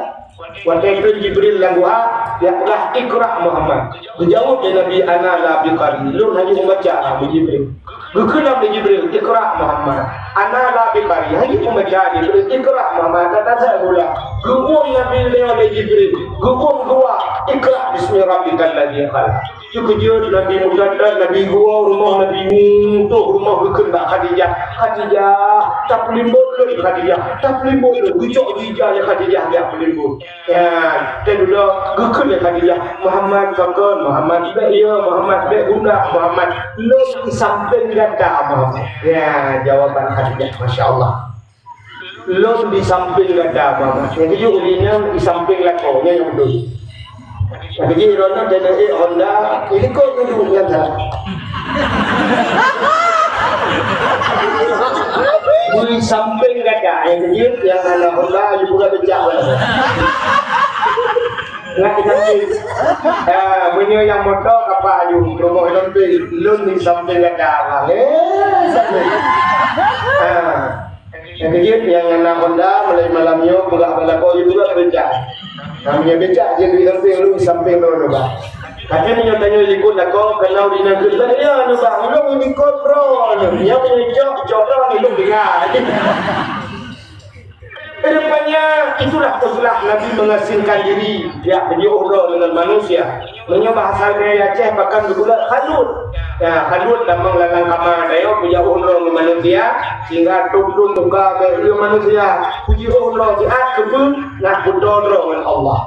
Watée kheun Jibril lam guha, ya Allah, "Iqra Muhammad." Geujaweueb lé Nabi, "Ana la biqari." Lôn hana meubaca, Jibril. Geukheun lom lé Jibril, "Iqra Muhammad." "Ana la biqari." Hana meubaca Jibril, "Iqra Muhammad." Kata saya pula. Geuuem Nabi lé Jibril. Geuuem dua, "Iqra bismi rabbikal ladzi khalaq." Teukeujot Nabi meucatat, Nabi geuwoe rumoh Nabi, mutoh rumoh geukheun bak Khadijah. "Khadijah, tapeulimbot lôn, Khadijah, tapeulimbot lôn." Geucok jih ija lé Khadijah jak peulimbot. Ya, teududoe geukheun lé Khadijah, "Muhammad pakon, Muhammad bèk yo, Muhammad bèk guna, Muhammad lôn di sampéng gata, Muhammad." Ya, jawaban Khadijah, masya Allah. "Lôn di sampéng gata, Muhammad." Nyang keujeuet ulina di sampéng lakoe, nyan nyang beutôi. Nyang keujeuet droeneuh dan ék Honda, ilikot dulu nyan salah. sampéng gata, nyang keujeuet nyang hana Honda, aju peugah becak bak lakoe. Ngat di sampéng. Ah, meunyoe nyang moto kapa aju, rumoh di sampéng, lôn di sampéng gata, bang. Eh, sampéng. Ah. Nyang keujeuet nyang hana Honda, mulai malam nyoe peugah bak lakoe, aju peugah becak. Nah, meunyoe becak jeuet di sampéng, lôn di sampéng droeneuh, bang. Tapi meunyoe tanyoe likot lakoe, keunoe di nanggroe, ya, nyoe bang, ulôn likot droeneuh. Nyoe meunyoe cok, cok droeneuh, ulôn dengar. Rupanya, itulah pesulah Nabi mengasingkan diri, ya, menjauh droe dengan manusia. Meunyoe bahasa Aceh, bahkan geugulat khalut. Ya, khalut lamang lam kama, tanyoe menjauh droe dengan manusia, sehingga tundun muka bak manusia. Menjauh droe siat keupeue, nak beutôi droe dengan Allah.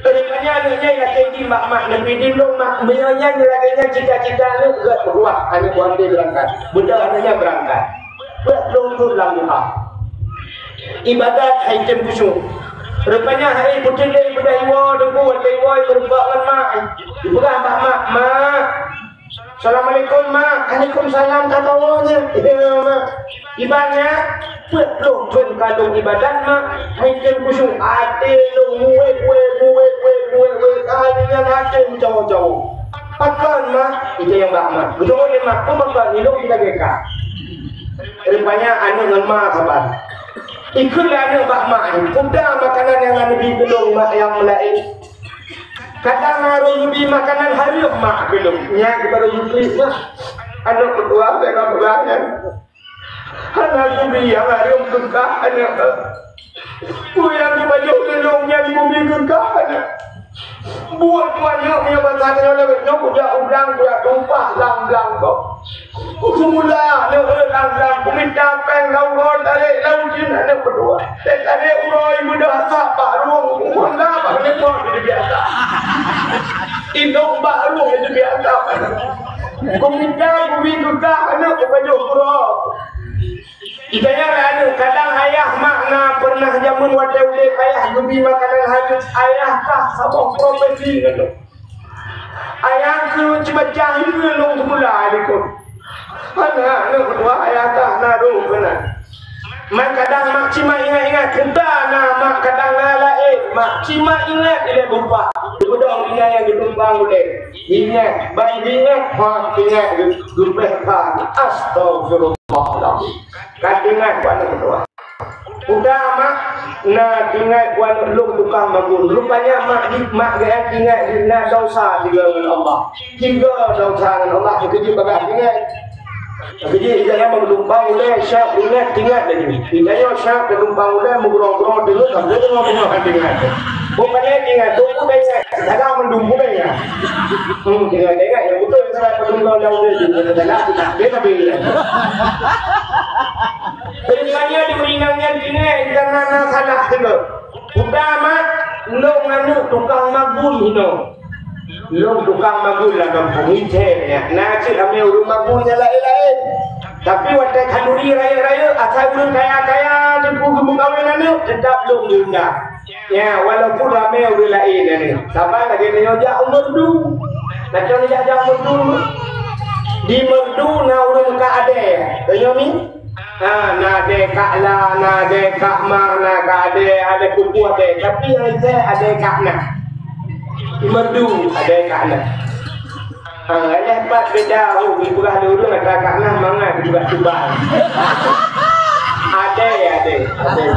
Rupanya aneuk nyan lakèe jih mak-mak, neupeuidin lôn mak, meunyoe nyan lagèe nyan cita-cita aneuk, gèt meuruah aneuk buah lôn beurangkat. Beudôh aneuk nyan beurangkat. Peuet lôn thôn lam Mekah. Ibadat hai tem khusyuk. Rupanya hai putri lé ibadat iwoe, teungku, watèe iwoe meureumpok ngon mak. Ipeugah bak mak, "Mak, Assalamualaikum, Mak." "Waalaikumsalam," ka tawoe nyan. "Ya, Mak." "Iban nyan, peuet ploh thon ka lôn ibadat, Mak. Hai tem khusyuk, até lôn muwét-wét, muwét-wét, muwét-wét, kali nyan até meucawo-cawo." "Pakon, Mak?" Ijaweueb bak mak. "Beutôi lé, Mak, peue pakon, ilôn lagèe ka." Rupanya aneuk ngon ma saban. Ikheun lé aneuk bak mak, "Peue makanan nyang na neubi keu lôn, Mak, nyang meulaén?" Kadang na ureueng neubi makanan hareuem mak keu lôn. Nyan keuh barô geuklik mak. Aneuk meutuah teuka peugah nyan. Hana kubi nyang hareuem keu kah aneuk. Peue nyang kupajoh keu lôn nyan kubi keu kah aneuk. Buet keu aneuk nyang masa nyoe lagèe nyoe kujak u blang, kujak tumpah lam blang kok. Kuseumula aneuk rhot lam blang, kumita péng lam uroe, tarek lam ujeuen aneuk meutuah. Teutarek uroe beudôh asap bak rueng, kumeunan bak leupah di biasa. Inong bak rueng di biasa. Kumita kubi keu kah aneuk kupajoh keu droe. Itanyong lé aneuk, kadang ayah mak na peureunah jameun watèe udép ayah geubi makanan hareuem, ayah kah saboh profesi ngon lôn. Ayah keuh ceubaca hireuen lôn seumula likot. Hana aneuk meutuah ayah kah na rôh keunan. Man kadang mak cit mak ingat-ingat, kuda na mak kadang na laén, mak cit mak ingat ilèe beurubah. Dipeudong tinggai nyang geutumpang ulèe. Ingat, ban ingat, ha, ingat geu-, geupéh kah. Astaghfirullahalazim. Ka teuingat buet aneuk meutuah. Udah mak, na teuingat buet aneuk lôn tukang magun. Rupanya mak di, mak geuh teuingat di na desya sigoe ngon Allah. Tiga desya ngon Allah, keujeuet bagah teuingat. Keujeuet ija nyang meutumpang ulèe, siap ingat, teuingat laju. Ija nyoe siap meutumpang ulèe, meugroe-groe deungon, sampoe deungon, deungon teuingat. Bukan teuingat, bukan teuingat. Kadang mandum bukan teuingat. Hmm, teuingat, teuingat. Nyang beutôi, salah meutumpang ulèe, ulèe, ulèe, ulèe, ulèe, ulèe, ulèe. Rupanya di Meunang nyan tinggai, karena na salah sigoe. Udah mak, lôn aneuk tukang magun hinoe. Lôn tukang magun lam gampông, ijèh nyan. Na cit ramè ureueng magun nyang laén-laén. Tapi watèe khanduri rayeuk-rayeuk, asai ureueng kaya-kaya teungku geumeukawen aneuk, teutap lôn diundang. Ya, walaupun ramè ureueng laén aneuk. Saban lagèe nyoe jak u Meureudu. Lagèe nyoe jak, jak u Meureudu. Di Meureudu na ureueng ka adèe. Tanyoe mi? Ha, na adèe Kak La, na adèe Kak Ma, na ka adèe, adèe pupu adèe. Tapi nyang itai adèe Kak Na. Di Meureudu adèe Kak Na. Ha, lheuh pat beda, oh, dipeugah lé ureueng ata Kak Na mangat dipeugah tuban. Adèe, adèe, adèe.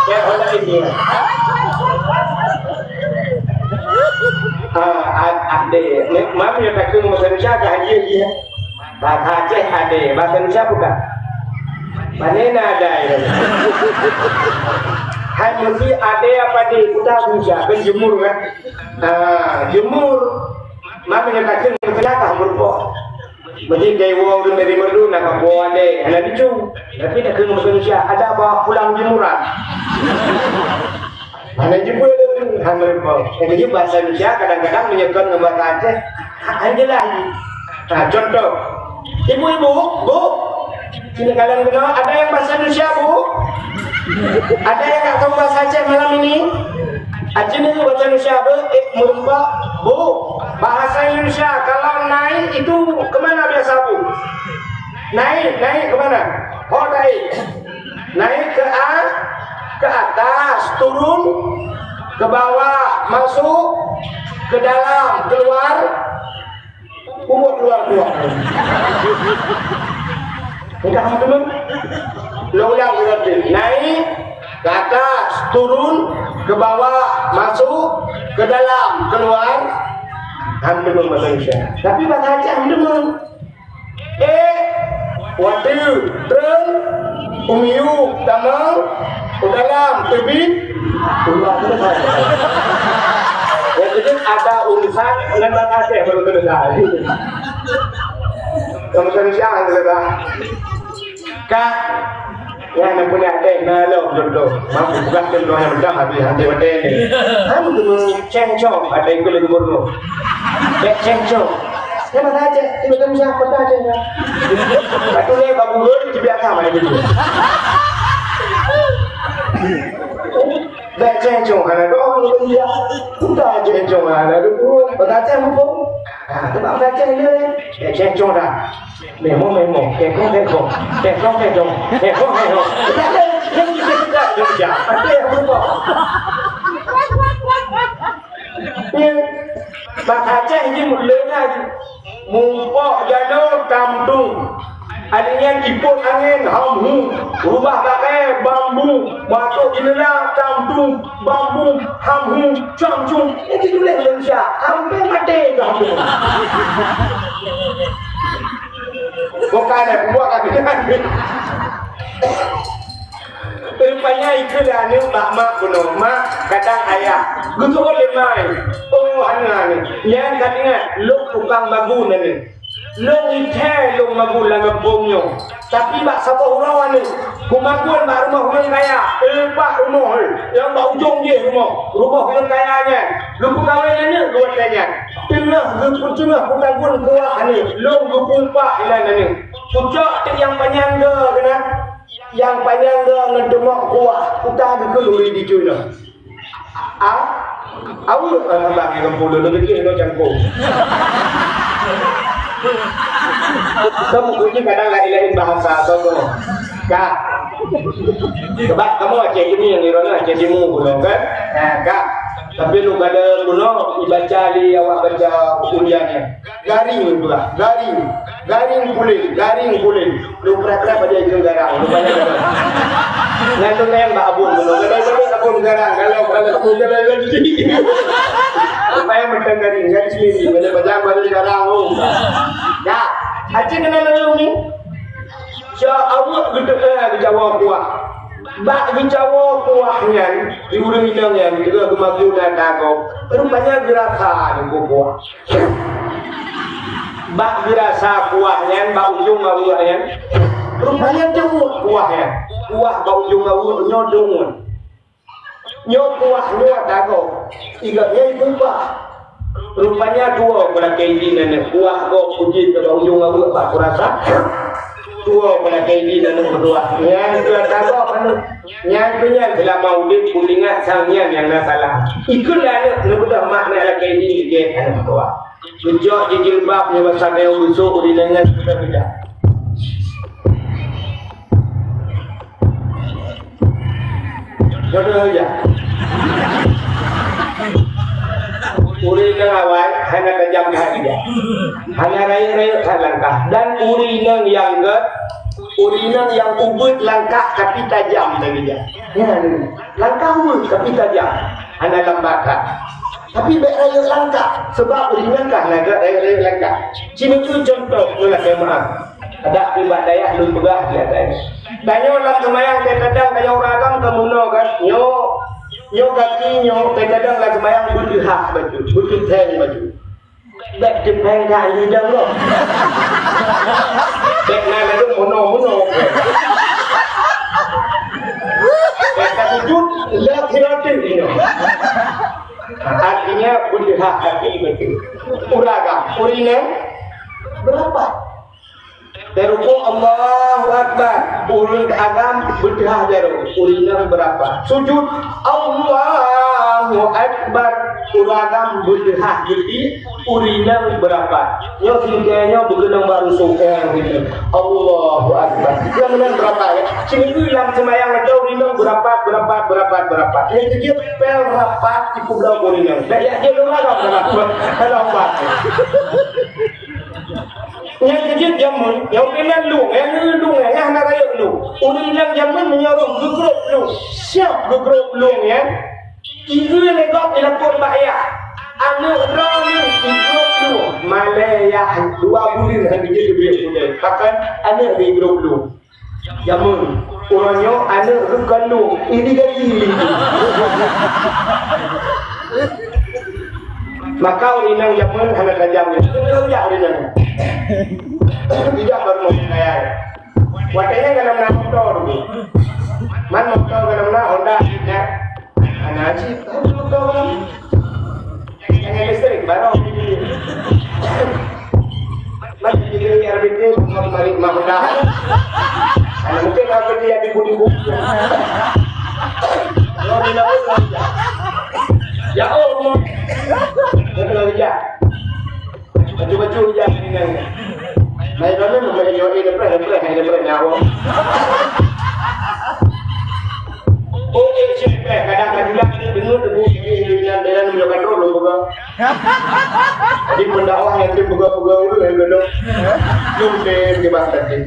Ya, orang ini. Ha, ad-, adèe. Ni, mam ya takut masa Indonesia ke haji lagi ya. Bahasa Aceh adèe, bahasa Indonesia bukan. Mana na adèe? Hai mesti adèe apa adèe? Kita bisa kan jemur kan? Ha, jemur. Mak meunyoe ka kheun keupeue ka meureumpok. Meunyoe geuwoe ureueng dari Meureudu na kawoe adèe, hana lucu. Tapi takheun bahasa Indonesia, ada bawa pulang jemuran. Hana jumpa tu, hana meureumpok. Jadi bahasa Indonesia kadang-kadang meunyoe kon ngon bahasa Aceh, hana jelas. Ha, contoh. Ibu-ibu, Bu, sini kalian kenal, ada yang bahasa Indonesia, Bu? Ada yang nggak tahu bahasa Aceh malam ini? Aceh ni bahasa Indonesia apa? Eh, meureumpok. Bu, bahasa Indonesia kalau naik itu kemana biasa, Bu? Naik, naik kemana? Ho naik. Naik ke a-, ke atas, turun, ke bawah, masuk, ke dalam, keluar. Ubah keluar, keluar. Udah, teman. Ulang, ulang, ulang. Naik, ke atas, turun, ke bawah, masuk, ke dalam, keluar. Hana deungon bahasa Indonesia. Tapi bahasa Aceh hana deungon. Eh, watèe, treun, u miyueb, tamong, u dalam, teubiet, keluar, selesai. Yang penting ada urusan dengan bahasa Aceh baru selesai. Kalau bahasa Indonesia selesai. Kak, Nyan na punya até na lom contoh. Mampu peugah contoh nyang meudah habéh até watèe nyan. Hana teumeucéng cong até keu lé gubernur. Bèk céng cong. Nyan masa Aceh, tiba-tiba misah kota Aceh nyan. Patuléh bak buleuen terbiasa main video. Bèk céng cong hana dong lôn dia. Kuta céng cong hana dong. Masa Aceh muphom. Ha, teuma masa Aceh nyan. Bèk céng cong dah. Memang, memang. Kekong, kekong. Kekong, kekong. Kekong, kekong. Tidak ada yang bisa kita kerja. Ada yang berubah. Ya. Bak Aceh jih leueh jih. Mumpok janoe tamdung. Alinyan ipot angén hamhu. Rubah bakai bambu. Matok jendela tamdung. Bambu hamhu. Camcum. Itu tulis Indonesia. Hampir mati kampung. Bukan, eh, buat lagi. Rupanya ikeu lé aneuk bak mak bunoe, "Mak, kadang ayah." Geuteu'ôt lé mak, "Oh, hana nyoe. Nyan ka ingat, lôn tukang magun nyoe. Lôn ithèe lôn magun lam gampông nyoe. Tapi bak saboh uroe aneuk, kumagun bak rumoh ureueng kaya, eh, bak rumoh, eh, nyang bak ujong jih rumoh, rumoh ureueng kaya nyan. Lôn peukawén aneuk keu watèe nyan. Teungoh, teungoh kukagun kuah aneuk, lôn geupeuumpak inan aneuk. Kucok teuk nyang panyang goe keunan, nyang panyang goe ngon teumok kuah, kuta geukheun ureueng di cuy nyoe." A, aweuek, ah, tambah ngon puluh, lebih kira ngon cangkong. Kamu bunyi kadang lain-lain bahasa, contoh. Kak. Sebab kamu Aceh Jemi nyang irona Aceh Timu bunoe kan? Nah, Kak. Tapi lu kada bunoe dibaca di awak baca ulian nyan. Garing tu lah, garing. Garing puléh, garing puléh. Lu perat-perat bajèe ikeu garang, lu banyak garang. Nyan tu nyan bak abon tu. Kalau banyak abon garang, kalau, kalau abon garang, garing. Supaya macam garing, garing sendiri. Banyak bajang baru garang tu. Ya, Aceh kena lalu ni. Cak awak geudoa geujawa kuah. Bak geujawa kuah nyan, di ureueng inong nyan, geudoa geumagu dan dagoe. Rupanya geurasa di kuah. Bak geurasa kuah nyan, bak ujong aweuek nyan, rupanya deungon kuah nyan. Kuah bak ujong aweuek nyoe deungon. Nyoe kuah nyoe dagoe, iga nyoe ipeumbah. Rupanya dua beulakèe idin aneuk kuah gob uji bak ujong aweuek bak kurasa. Dua beulakèe idin aneuk meutuah. Nyan keuh dagoe aneuk. Nyan keuh nyan seulama udép kuingat sang nyan nyang na salah. Ikheun lé aneuk neubeudôh mak na lakèe idin gét aneuk meutuah. Geujok jijilbab nyoe basa kayong busôk di deungon beda-beda. Jodoh ya. Ureueng nyang awai hana tajam that ija. Hana rayeuk-rayeuk that langkah. Dan ureueng nyang gèt, ureueng nyang ubit langkah tapi tajam that ija. Nyan, langkah ubit tapi tajam. Hana lambat that. Tapi bèk rayeuk langkah, sabab ureueng nyan ka na gèt rayeuk-rayeuk langkah. Sinoe kheueh contoh, meulah keu meu'ah. Adak bak dayah lôn peugah di atas. Tanyoe lam seumayang, kadang-kadang tanyoe ureueng agam ka meunoe kan. Nyoe, nyoe gaki nyoe, kadang-kadang lam seumayang beuteuhah bacut, beuteutheng bacut. Bèk teutheng ka lidang nyoe. Bèk na ladôm meunoe-meunoe. Bèk tasujut, lheuh siroteuh nyoe. Artinya, beuteuhah hati beutôi. Ureueng agam, ureueng inong beurapa? Teuruku Allahu Akbar. Ureueng agam beuteuhah jaroe. Ureueng inong beurapa? Sujud. Allahu Akbar. Ureueng agam beudeuhah geuti, ureueng inong beurapat. Nyoe singkée nyoe beukeunong bak rusoh, eh, gitu. Allahu Akbar. Nyoe meunan beurapat, ya. Singkée lam seumayang atau ureueng inong beurapat, beurapat, beurapat, beurapat. Nyoe singkée pel rapat, iku bloe ureueng inong. Dah ya, dia ureueng agam dah rapat. Dah rapat. Nyang keujeuet jameun, nyang keunan lueng, nyang keunan lueng, nyang hana rayeuk lueng. Ureueng inong jameun meunyoe rhom geugrôp lueng, siap geugrôp lueng nyan. Tiga lé gob dilaporkan bak yah. Aneuk droeneuh igrôp lueng, malée yah dua buleuen hana jeuet geubri udeb. Bahkan aneuk digrôp lueng. Jameun, uroe nyoe aneuk reukan lôn, ini gaji. Maka ureueng inong jameun hana tajam, tajam ureueng inong. Tidak baru mau kaya. Watèe nyan ka na moto dulu. Man moto ka na Honda, ya. Aneuk cit, moto. Nyang listrik, baru dibeli. Masih dibeli R B T, bukan balik mah udah. Nah, mungkin R B T yang ibu-ibu. Kalau di laut, ya. Ya, oh, rumah. Betul, ya. Baju-baju hujan ni kan. Nah, itu ni, memang nyoe, eh, lepas, lepas, eh, lepas, nyawa. Oh, eh, cek, eh, kadang-kadang juga kita dengar, dengar, eh, eh, eh, eh, eh, eh, eh, Jadi pendakwah yang dia pegang-pegang dulu yang belum. Belum dia, dia bahas tadi.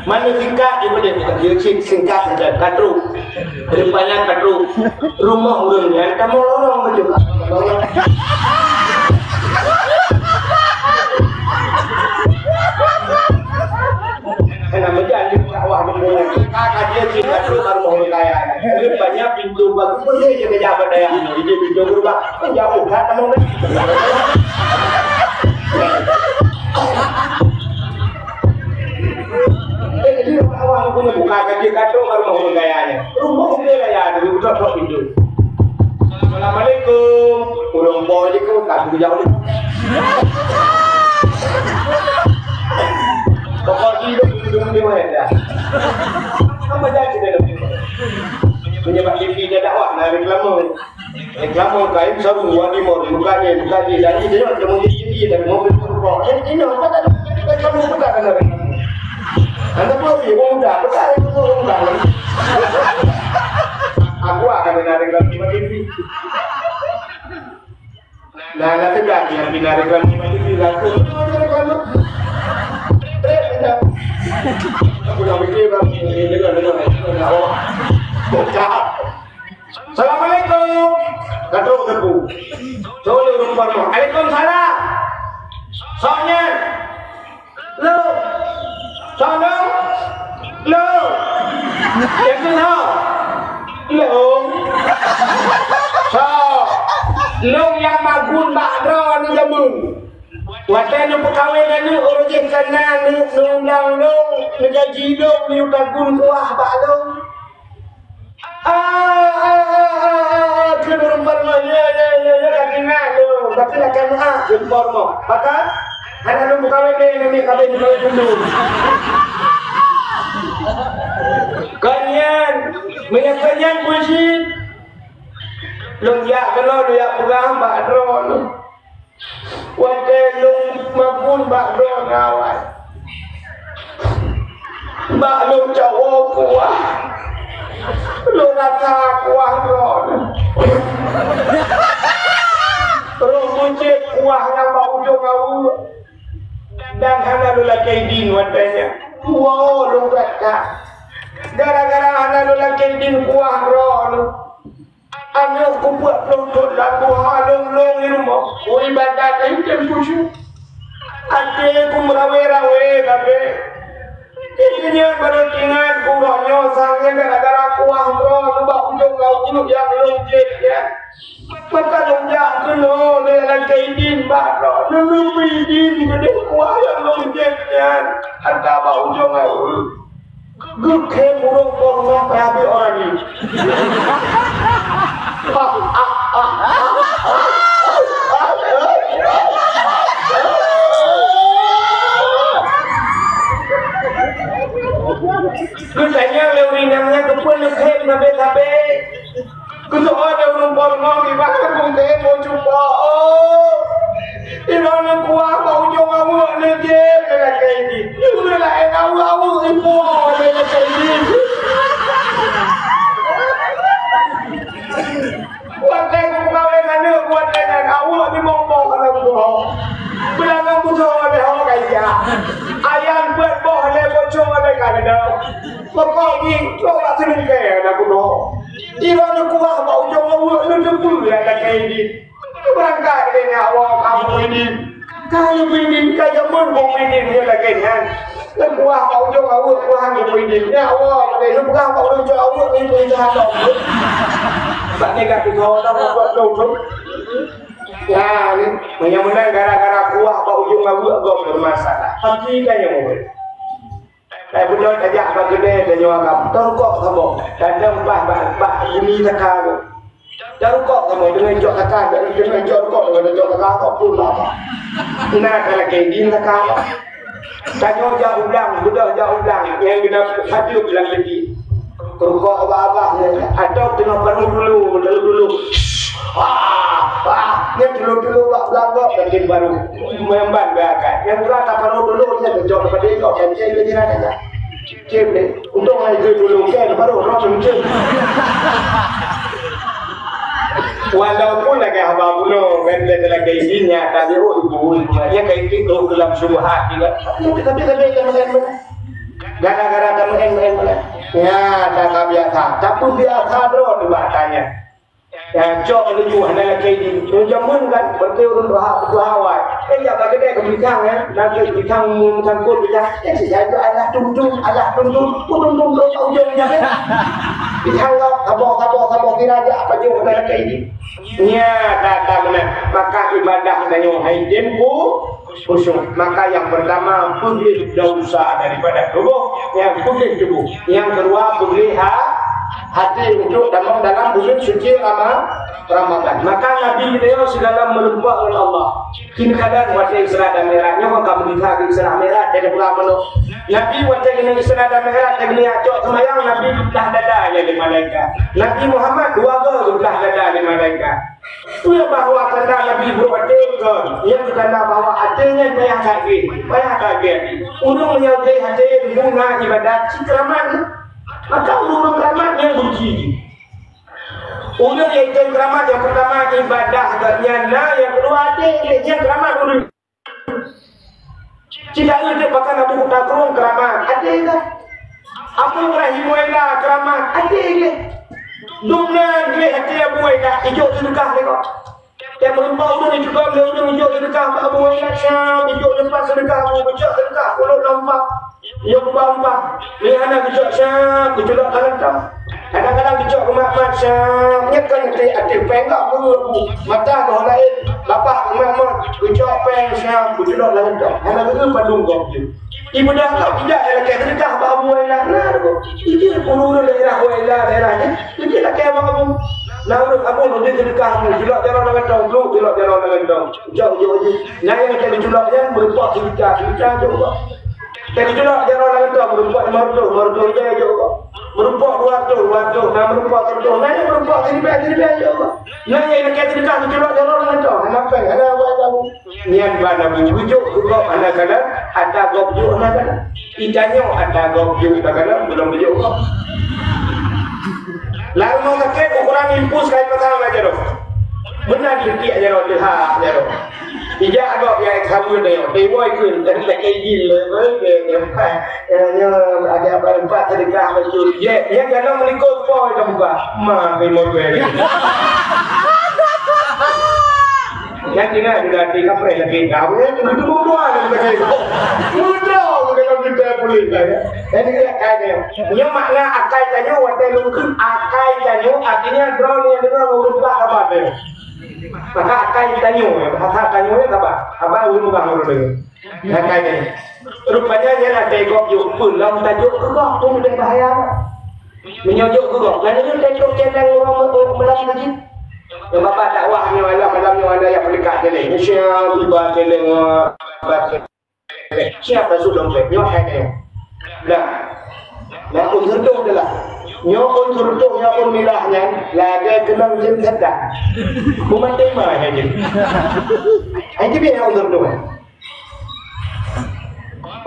Mana singkat dia boleh, dia cek singkat saja, katru. Depannya katru. Rumah ureueng nyan kamoe lorong betul. Kena menjadi dakwah dunia. Kakak dia cek katru baru mau kaya. Rupanya pintu bagus pun dia jaga jabat daya. Jadi pintu berubah. Kan jauh kan kamu kan? Jadi dakwah punya buka kaji katru baru mau kaya. Rumah dia lah ya, dulu betul pintu. Assalamualaikum. Ureueng po je keu, tak keu jauh ni. Pokok hidup, hidup di mana dah. Apa jadi dalam ni? Menyebab T V dia dakwah, nah, reklame. Reklame kain saru, wali mor, buka ni, buka ni. Dari dia, dia mau jadi, dia mau berubah. Jadi, ini, apa tak ada? Reklame buka kan ada. Anda pun dia mau buka, buka, dia mau buka. Aku akan menarik lagi T V. Nah, nah, tegas, yang pindah reklame, reklame. Aku nak fikir, bang, ini dengar, dengar, dengar. Oh. Assalamualaikum. Kata aku. Soalnya ureueng parma. Waalaikumsalam. Soalnya. Lôn. Soe lôn? Lôn. Nyang keunoe. Lôn. Soe? Lôn nyang magun bak droeneuh jameun. Watèe neupeukawen aneuk, uroe jéh ka na neuk neuundang lôn, neugaji lôn, neuyue tagun kuah bak lôn. Ah, ah, ah, ah, ah, ah, keu ureueng parma, ya, ya, ya, ya, lagèe nyan lôn. Tapi lakèe meu'ah, keu ureueng parma. Maka, hana lôn meukawen lé, namiet kabeh meukawen dulu. Kon nyan, meunyoe kon nyan buet jih, lôn jak keunoe, lôn jak peugah bak droeneuh. Watèe lôn magun bak droeneuh awai, bak lôn cawoe kuah, lôn rasa kuah droeneuh. Rhom meucit kuah nyang bak ujong aweuek, dan hana lôn lakèe idin watèe nyan. Woe lôn that-that. Gara-gara hana lôn lakèe idin kuah droeneuh. Aneuk kupeuet ploh thon lam tuha lôn-lôn di rumoh, ku ibadat lé tem khusyuk. Até ku meurawe-rawe kabeh. Di dunia baru ingat ku roh nyoe sangén gara-gara kuah droeneuh bak ujong aweuek nyang lôn jép nyan. Maka lôn jak keunoe lé lakèe idin bak droeneuh, lôn bri idin keudéh kuah nyang lôn jép nyan. Ata bak ujong aweuek. Geukheun ureueng po rumoh payah bri orang nyan. Geutanyong lé ureueng inong nyan keupeue neukheun sabé-sabé. Eh, boh cupa, oh. Inong neukuah bak ujong aweuek neujép lé lakée jih. Ureueng laén aweuek-aweuek ipuwoe lé lakée jih. Watée geupeugawée aneuk, watée nyan aweuek limong boh lam bunoe. Beulangang bunoe lé ho kaya. Ayam peuet boh lé bocong lé kandang. Pokok jih, trok bak sineungkée na bunoe. Inong neukuah bak ujong aweuek neuteupeue lakée jih. Beurangkat lé nyak woe ka Muhyiddin. Ka Muhyiddin, ka jameun Muhyiddin nyoe lagée nyan. Neukuah bak ujong aweuek kuah Muhyiddin. Nyak woe, neupeugah bak ujong aweuek nyoe peurintah Allah. Bak nyan ka tutoe, dah buat lôn tu. Ya, ni, meunyoe meunan gara-gara kuah bak ujong aweuek gob bermasalah. Tapi ka nyang muhyiddin. Hai beudôh tajak bak keudè tanyoe agam, tarukok saboh, tajam bah bak, bak bumi saka tu. Tarukok saboh, teungoh jok saka, teungoh jok rukok, teungoh jok saka, kok pun lama. Nah, ka lakée din saka. Tanyoe jak u blang, beudôh jak u blang, nyang geuda hadeup lam teudi. Rukok bak abah nyan, atau teungoh paruh dulu, dulu, dulu. Wah, wah, nyan dulu-dulu bak blang gob, yakin baru. Meumban bak akai. Nyang gura taparuh dulu, nyan jok daripada gob, nyan cek lé jiran aja. Cem deh, untông hai keu tulông kan, baru roh cem-cem. Walaupun lagée haba bunoe, kan lagée-lagée izinnya, tapi oh ibu, ibu, ya kayak gitu dalam syubhat juga. Tapi, tapi, tapi, tapi, tapi, gara-gara kamu en, en, en. Ya, tak biasa. Tapi biasa droe tu bahasanya. Ya, cok laju hana lakée jih. Nyoe jameun kan, berarti ureueng tuha, tuha awai. Eh, jak bak keudè keu pisang, ya. Nanti pisang meusangkut pisang. Eh, si saya tu alah tum-tum, alah tum-tum. Ku tum-tum tu tak ujung je, kan? Pisang kau, saboh, saboh, saboh kira jak apa jauh hana lakée jih. Nya, kata benar. Maka ibadah tanyoe hai tempo. Khusyuk. Maka yang pertama, peugleh dosa daripada tubuh. Yang peugleh tubuh. Yang kedua, peugleh ha-, hati untuk tamong dalam bulan suci Rama-, Ramadan. Maka Nabi beliau segala melumpah oleh Allah. Kini kadang watée Isra dan Mi'raj, nyoe ka meunisa di Isra Mi'raj, jadi pulang menu. Nabi watée kini Isra dan Mi'raj, jadi niat cok semayang, Nabi belah dada jadi malaikat. Nabi Muhammad dua go belah dada jadi malaikat. Peue bahwa tanda Nabi brok até kon, nyang tanda bahwa até nyan payah that gleh, payah that gleh. Ureueng meunyoe gleh até guna ibadat cit keuramat, maka ureueng keuramat nyang benci jih. Ureueng nyang item keuramat nyang peurtama ibadah gobnyan na, nyang keudua até gleh, nyang keuramat ureueng. Cit taeu teuk pakon Abu Kuta Krueng keuramat, até geuh. Abu Ibrahim Waila keuramat, até geuh. Dumnan gleh até Abu Waila, ijok seudeukah lé gob. Tiep meurumpok ureueng jicukong lé ureueng ijok seudeukah bak Abu Waila, siap ijok leupah seudeukah, Abu, ijok seudeukah, ulôn lompat. Nyang ba umpah, lé hana geucok siap, geuculok lam gantong. Kadang-kadang geucok rumak mat siap, nyan kan até, até péng gak geubu. Mata boh laén, babah rumak mat, geucok péng siap, geuculok lam gantong. Hana geu padum gob jih. Ibadah kau tidak ada lakée seudeukah bak Abu Waila. Nah, tu. Ijih pun ureueng daerah Waila, daerah jih. Ijih lakée bak Abu. Nah, ureueng Abu, nanti seudeukah Abu. Culok jaroe lam gantong, culok jaroe lam gantong. Jok, jok, jok. Nah, nyang ka geuculok nyan meurumpok seujuta, seujuta jok. Ka geuculok jaroe lam gantong, meurumpok lima reutôh, lima reutôh ribèe jok. Meurumpok dua reutôh, dua reutôh, na meurumpok siribèe, na nyang meurumpok siribèe, siribèe jok. Na nyang lakée seudeukah geuculok jaroe lam gantong, hana péng, hana awai lam. Nyan ban Abu geujok keu gob hana kana, ata gob jok hana kana. Itanyoe ata gob jok hana kana, belom geujok gob. Lam rumoh sakét ukuran impus kai pasang na jaroe. Meunan teukiek jaroe, teuhah jaroe. Ijak gob nyang saweue nyoe, iwoe kheun, dan lakée jih lé, lé, lé, lé, nyoe, ada apa empat sedekah betul. Ye, nyang dalam meulingkot po nyang buka. Ma, lima ribèe. Nyang tinggai di hati kapreh lagi. Kamu itu bukan lagi. Mudah kalau kita boleh, ya. Jadi, ya, kayaknya. Nyang makna akai tanyoe, watée lôn kheun akai tanyoe, artinya droe nyang deungoe ureueng bah haba nyoe. Maka akai tanyoe, bahasa tanyoe nyan haba. Haba ureueng bah ureueng deungoe. Akai tanyoe. Rupanya nyan akai gob jok, peue lom tajok keu gob, peue leubeh bahaya. Meunyoe jok keu gob, nyan nyoe tajok céléng ureueng me-, ureueng meulam teuh jih. Nyang babah dakwah nyoe malam-malam nyoe hana jak peuleukat céléng. Siap iba céléng, iba céléng. Siap rasuk dompet nyoe hai nyoe. Nah. Nah, untông adalah. Nyoe ôn seurutoh, nyoe ôn mirah nyan lagèe keunong jeuem sedang. Meumaté ma hai jeuem. Hai jeuem nyoe ôn seurutoh.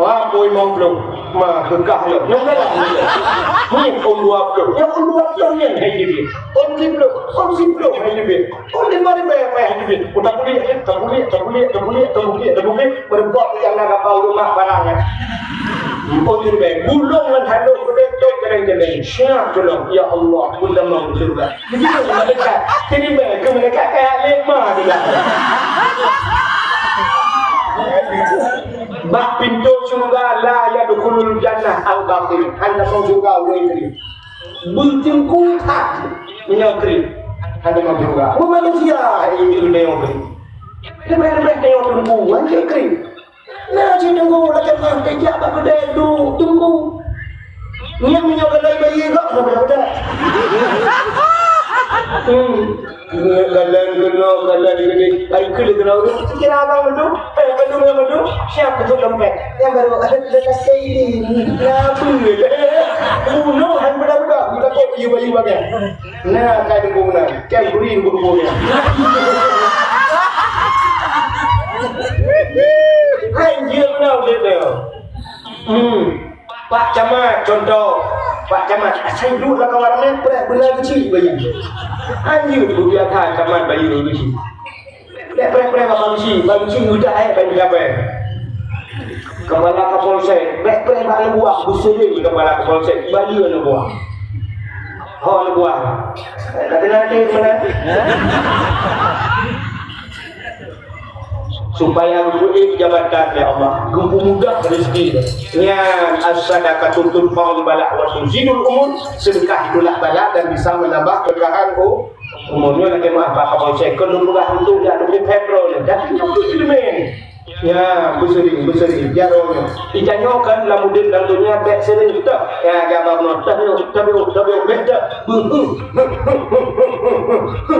Wah, pui limong ploh. Ma, geukah lom. Nyoe galak. Nyoe ôn dua ploh. Nyoe ôn dua ploh nyan hai jeuem. Ôn siploh, ôn siploh hai jeuem. Ôn lima ribèe hai jeuem. Ôn tabuliek, tabuliek, tabuliek, tabuliek, tabuliek, tabuliek. Meureumpok nyang na kapal rumoh barang nyan. Ôn siploh. Gulong ngon handong geude tok keudeng-keudeng. Siap tulông. Ya Allah, peutamong syeuruga. Begitu malaikat. Jadi, keu malaikat kaya lima juga. Bak pintoe syeuruga la yadkhulul jannah al-bakhil. Hana mau syeuruga ureueng kriet. Beuteungku that meunyoe kriet. Hana mau syeuruga. Ureueng manusia hai meunyoe kriet. Leubeh-leubeh meunyoe teungku, hana kriet. Na cit teungku, lakèe mah teuh jak bak keudè duek teungku. Nyan meunyoe galai bayi gok, na beudôh-beudôh. Hmm. Galai keunoe, galai keunoe. Ai keu lé keunoe. Kira abang beudôh, eh, beudôh, beudôh. Siap beudôh dompet. Nyan baru ada, ada kasih ini. Kenapa? Bunuh, hai beudôh-beudôh. Takot ié bayi bagai. Na, kai teungku meunan. Kai bri teungku-teungku nyan. Hai, jeuet meunan udép nyoe. Hmm. Pak Camat, contoh. Pak Camat, asai duek lam kawan ramè, preh beula keuchik bayi. Anjeuet, beubiasa camat bayi keuchik. Bèk preh-preh bak bangsi, bangsi udah, eh, bèk gabai. Kepala Kapolsek, bèk preh bak aneuk buah, beuseudeh kepala Kapolsek, bali aneuk buah. Ho aneuk buah. Kata nanti mana? Supaya geupeue jabatan, ya Allah, geupeumudah rezeki. Nyan as-sadaqatu tudfa'ul bala wa tuzidul umur, sedekah itu tolak bala dan bisa menambah berkahan u- Umur nyoe lagèe meuah bak Kapolsek, kon lôn peugah untuk jak lôn peuphèt droe nyoe. Tapi nyoe keuh ileumèe. Ya, beuseuring, beuseuring, jaroe nyoe. Ita nyoe kan lam udép lam donya bèk seuring teuh. Ya, gaba bunoe teuh nyoe, teuh nyoe, teuh nyoe, bèk teuh.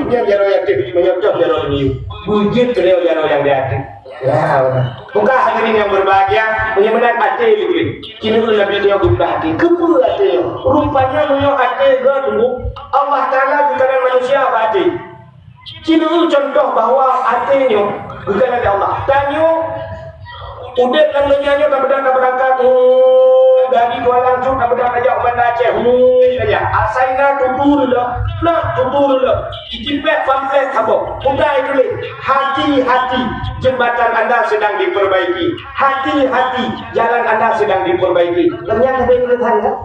Nyan jaroe yatim, meunyoe teuh jaroe miyueb. Beujeuet keu lheueh jaroe nyang di até. Ya, bukan hadirin yang berbahagia, meunyoe meunan até lé. Kini Nabi nyoe geupeugah até. Keupeue até nyoe? Rupanya meunyoe até geuh teungku, Allah Taala geukalon manusia bak até. Kini contoh bahwa até nyoe geukalon lé Allah. Tanyoe udép lam donya nyoe ka beudang ka beurangkat, hmm, dari Kuala Lumpur ka beudang ka jak u Banda Aceh, hmm, saja. Asai na tutu leuh, na tutu leuh. Icipet pamplet saboh, utai tuléh, "Hati-hati, jembatan Anda sedang diperbaiki. Hati-hati, jalan Anda sedang diperbaiki." Ternyata ada tulisan, kan?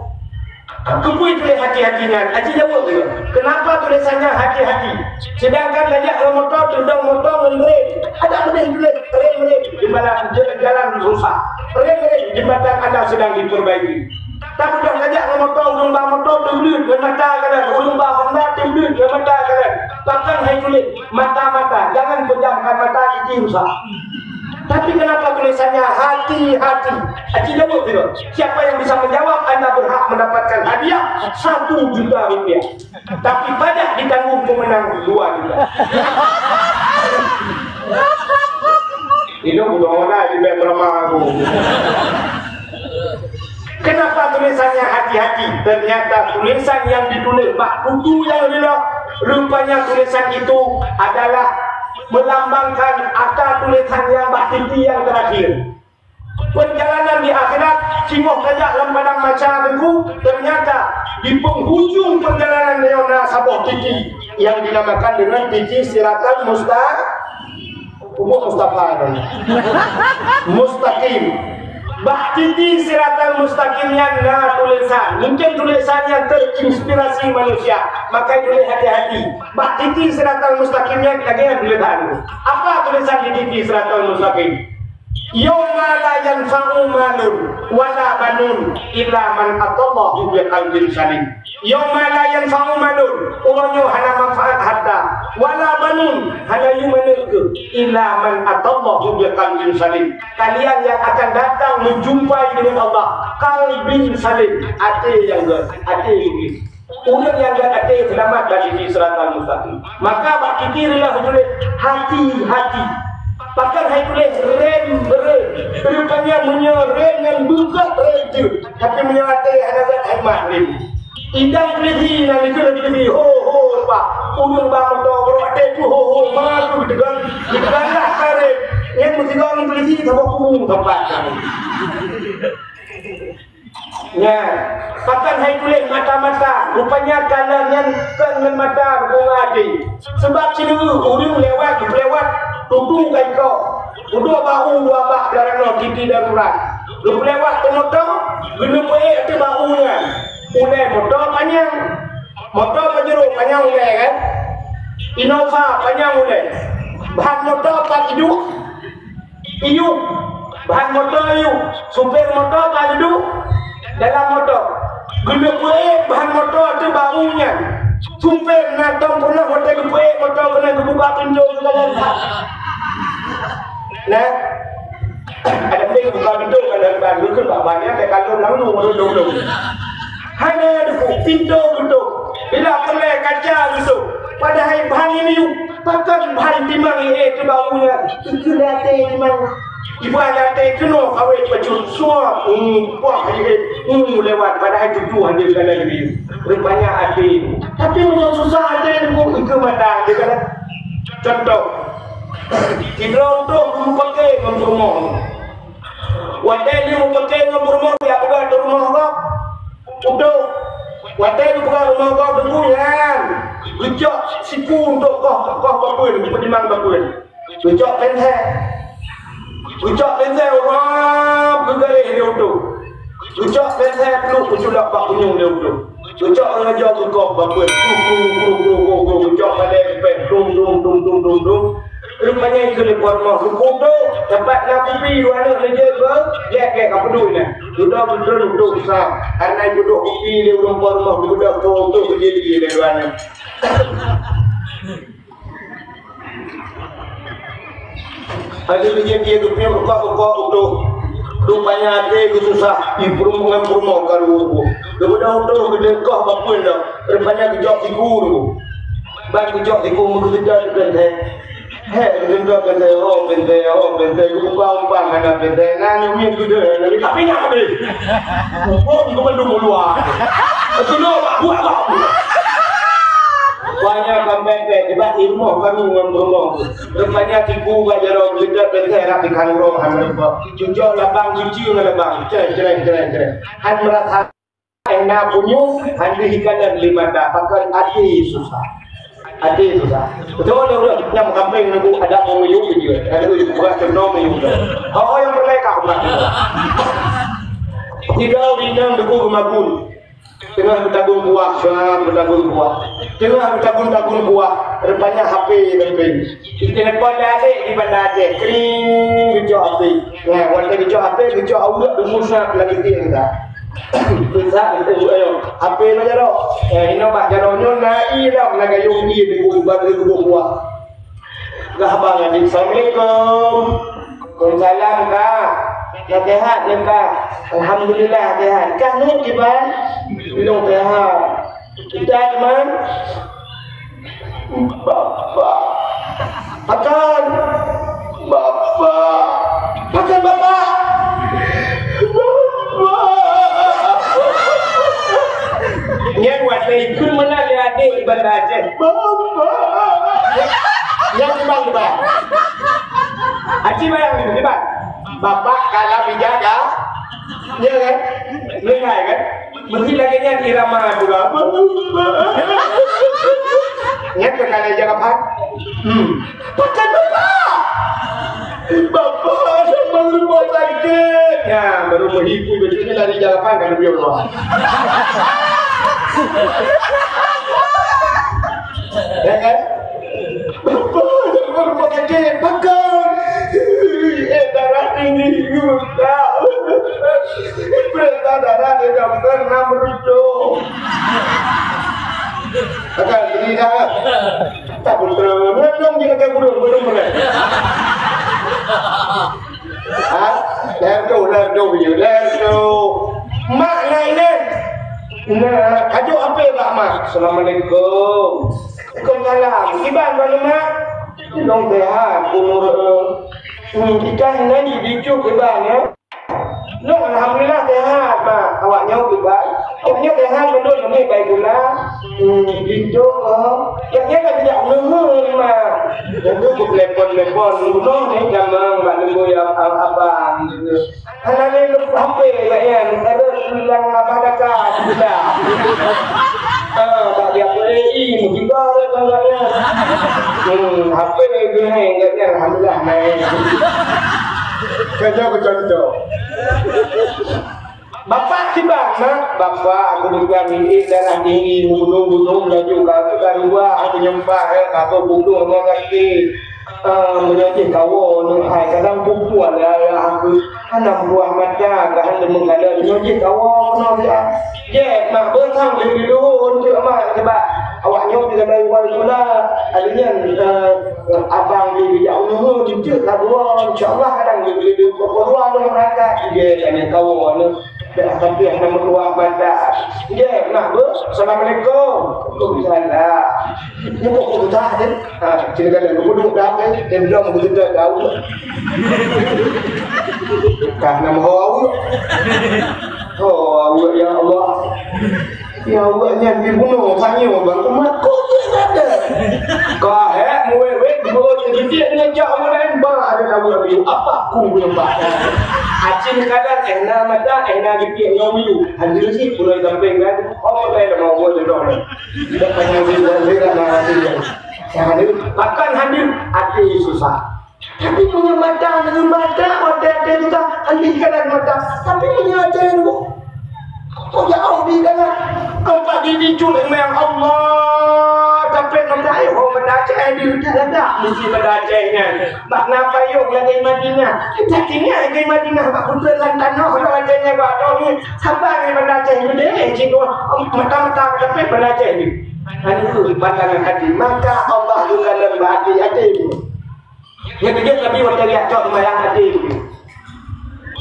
Keupeue tuléh hati-hati nyan? Aci jaweueb tu. Kenapa tulisannya hati-hati? Sedangkan tajak ngon moto, tudong moto ngon rem. Ada tuléh tuléh rem-rem di jalan, jalan rusak. Rem-rem jembatan Anda sedang diperbaiki. Tapi dah tajak ngon moto, ureueng ba moto teubleuet ngon mata kanan, ureueng ba Honda teubleuet ngon mata kanan. Bahkan hai tuléh mata-mata, jangan pejamkan mata, gigi rusak. Tapi kenapa tulisannya hati-hati? Aci jaweueb tu. Siapa yang bisa menjawab, anda berhak mendapatkan hadiah satu juta rupiah. Tapi pajak ditanggung pemenang dua juta. Itu bukan orang di bek beramah aku. Kenapa tulisannya hati-hati? Ternyata tulisan yang ditulis bak kutu yang lila, rupanya tulisan itu adalah melambangkan ata tulisan yang bak titi yang terakhir. Perjalanan di akhirat, singoh tajak lam padang mahsyar teungku, ternyata di penghujung perjalanan nyoe na saboh titi yang dinamakan dengan titi Siratal Musta-, Umur Mustafa namanya. Mustaqim. Bak titi Siratal Mustaqim nyan na tulisan. Mungkin tulisan nyan terinspirasi manusia. Maka tulis hati-hati. Bak titi Siratal Mustaqim nyan lagèe nyan tulisan. Apa tulisan di titi Siratal Mustaqim? "Yauma la yanfa'u malun wala banun illa man atallaha biqalbin salim." "Yauma la yanfa'u malun," uroe nyoe hana manfaat harta, "wala banun," hana yum aneuk keuh, "illa man atallaha biqalbin salim." Kalian yang akan datang menjumpai dengan Allah, qalbin salim, até nyang gèt, até nyang gèt. Ureueng nyang gèt até seulamat dari di siratal mustaqim. Maka bak titi reulah tuléh, "Hati-hati." Pakon han tuléh, "Rem, rem." Rupanya meunyoe rem nyan beugèt rem jeuet, tapi meunyoe até hana gèt, han mat rem. Idang polisi na dikeue polisi, ho, ho, bah. Ureueng ba moto, bro, watèe tu, ho, ho, ma tu ditegon. Ditegon lah kareb. Nyan meusigoe ngon polisi, saboh kubu tempat. Nyan, pakon hai tuléh mata-mata. Rupanya kalon nyan kon ngon mata, bukan até. Sebab sineuk ureueng lewat, lewat, tutu ka iko. Udua bak u, dua bak dalam nyoe, titik darurat. Lheueh lewat tu moto, geuneuk peuék ateueh bak u nyan. Ulèe moto panyang. Moto Pajero panyang ulèe kan? Innova panyang ulèe. Ban moto pat iduek. Iyup. Ban moto iyup. Supir moto pat iduek dalam moto. Geuneuk peuék ban moto ateueh bak u nyan. Supir na tom peunoh watèe geupeuék moto keunan geubuka pintoe geukalon. Nah, ada pun buka pintoe kalon ban, geukheun bak ban nyan, teukalon langsung ureueng dong-dong. Hana duku pintoe geutôp. Bila peureulèe kaca geutôp. Padahai ban ini pakon ban timang, eh, teuh bak u nyan. Keu até timang. Iban até keunoe kawét bacut, suap, hmm, puah, hmm, lewat, padahai tutoe hana geukalon lé. Rupanya até. Tapi meunyoe susah até, ikeu mata, dia kata, contoh, sidroe utôh geumeupaké ngon peurumoh. Watèe lheueh meupaké ngon peurumoh, jak peugah di rumoh gob. Utôh. Watèe geupeugah rumoh gob teungku nyan, geucok siku untuk koh, koh bapeuen, geupeudimang bapeuen. Geucok pénsel. Geucok pénsel urob geugaréh lé utôh. Geucok pénsel pluek geuculok bak punyueng lé utôh. Geucok reunajoe geukoh bapeuen. Kru, kru, kru, kru, kru, kru. Geucok balèe geupèh. Dum, dum, dum, dum, dum, dum. Rupanya ikeu lé po rumoh. Teungku tu, teumpat na kupi dua aneuk lé jeuet beu, gèt-gèt ka peudui na. Dudoe beutôi utôh sa. Karena ipeudôh kupi lé ureueng po rumoh, geubeudôh po utôh, geujadi lé dua aneuk. Akhé geujak ie geupiôh rukok-rukok utôh. Rupanya até geususah, di peurumoh ngon peurumoh ka ruweuh. Geubeudôh utôh geudeuh koh bapeuen lom. Rupanya geujok siku tu. Ban geujok siku meugeuseudah keuntèe. Hèk geuseudah keuntèe, oh keuntèe, oh keuntèe. Geubuka umpang hana keuntèe. Na nyoe miet geudeuh, tapi na habéh. Umpang geubandum u luwa. Beutôi bak buah bak. Rupanya sampé bèk, sebab di rumoh baru ngon peurumoh. Rupanya siku bak jaroe geutot bèk rab ikan urong hana rupa. Cucok labang cuci ngon labang. Crai, crai, crai, crai. Han meurasa na punyueng, han dikalon lé mata. Pakon até susah. Até susah. Beutôi, beutôi. Nyang kampéng nunggu ada peunguyup je. Lalu buat keunoe meyup. Oh, nyang peureulèe ka buat. Sidroe inong teungku geumakun. Teungoh geutagun buah, teungoh geutagun buah. Teungoh geutagun-tagun buah, rupanya H P geutelepon. Geutelepon lé adék di Banda Aceh. Kring, geucok H P. Nah, watèe geucok H P, geucok awak deungon sat lagèe tiek geuda. Sat, ayo, H P na jaroe. Eh, inoe bak jaroe nyoe na ie lam, na gayông ie di bak geuboh buah. Gah bang Adi, assalamualaikum. Waalaikumsalam, Kak. Ka sehat, ya, Kak? Alhamdulillah, sehat. Kak, nyoe kiban? Belum sehat. Kita, teman? Bapak. Akan. Bapak. Akan, Bapak. Nyan watèe ikheun meunan lé adék di Banda Aceh. Nyan kiban, kiban. Aci bayang ni, kiban. Bapak kalau dijaga, ya kan? Dengar kan? Mesti lagi nyan irama tu lah. Nyan ke kalau jaga, Pak. Hmm. Pakai bapak. Bapak, sama rumah sakit. Ya, baru menghibur, besoknya lari jalan kan, lebih Allah. Ya kan? Bapak, sama rumah sakit. Pakai. Eh, darah tinggi juga. Perintah darah dia dokter enam ratus. Pakai, ini dah. Tak betul. Belum je kata guru, belum boleh. Ha? Laju, laju, laju. Mak naik ni. Nah, kajuk H P bak mak. Assalamualaikum. Waalaikumsalam. Kiban bang mak? Long sehat umur. Hmm, ikan ni dijuk kiban ya. Long alhamdulillah sehat mak. Awak Nyoe Dubai, awak nyoe keuhai mandum nyoe bai gula, hmm, linto, oh. Nyoe kan tidak ngeun mah. Nyoe ku telepon-telepon, bunoe ni gampang bak lengkoi abang gitu. Hana lé leuh H P kat nyan, terus bilang abah dekat gula. Ah, tak dia boleh i, mungkin baru kat nyan. Hmm, H P geuhai kat nyan, alhamdulillah naik. Kerja becontoh. Bapak kiban, mak, bapak aku bukan milik darah tinggi, gunong-gunong laju ka keluar, aku nyempah, eh, aku bunuh orang kaki. Ah, meunyoe jih kawoe nyoe hai, kadang pupu ada aku. Hana buah mata, ka hana mengkada, meunyoe jih kawoe keunoe dia. Jeh, mak, beutang di dulu untuk mak, sebab awak nyoe tinggal dari luar pula. Ada nyan, eh, abang di bijak ulu, jujur ka dua, insya Allah kadang di dulu, pokok dua ada masyarakat. Jeh, kami kawoe nyoe. Dah sampai hana meutuah bandar. Ye, nah, Bu. Assalamualaikum. Waalaikumsalam. Nyoe kok keudah, eh? Ha, sila kalian, Bu, duduk dah, eh? Dia bilang, Bu, kita tahu. Kah nama awak? Oh, awak, ya Allah. Ya Allah, nyan dibunuh, tanya, Bang. Umat kau dia ada. Kau, eh, muwet-wet, gua tergigit dengan cak orang lain, bah, ada tahu lagi. Apa aku punya, Pak? Acil kadang, eh, na mata, eh, na gigit, nyawa you. Hadir sih, mulai sampai kan. Oh, saya dah mau buat jodoh ni. Tidak payah dibuat, saya dah nak hadir. Yang hadir, bahkan hadir, hati susah. Tapi punya mata, punya mata, mata, mata tu tak, hati kan ada mata. Tapi punya hati tu, oh, jauh di dalam. Tempat diri cut yang Allah, tapi mata, eh, oh, mata Aceh, eh, di dalam dah. Mesti mata Aceh kan. Makna payung lagi Madinah. Kita tinggal lagi Madinah, mak betul dalam tanah, orang Aceh nya buat tahu ni. Sabar ni mata Aceh ni, eh, cikgu. Mata-mata, tapi mata Aceh ni. Anu, pandangan hati. Maka Allah juga dalam hati, hati. Nyang keujeuet Nabi watèe jak cok seumayang até.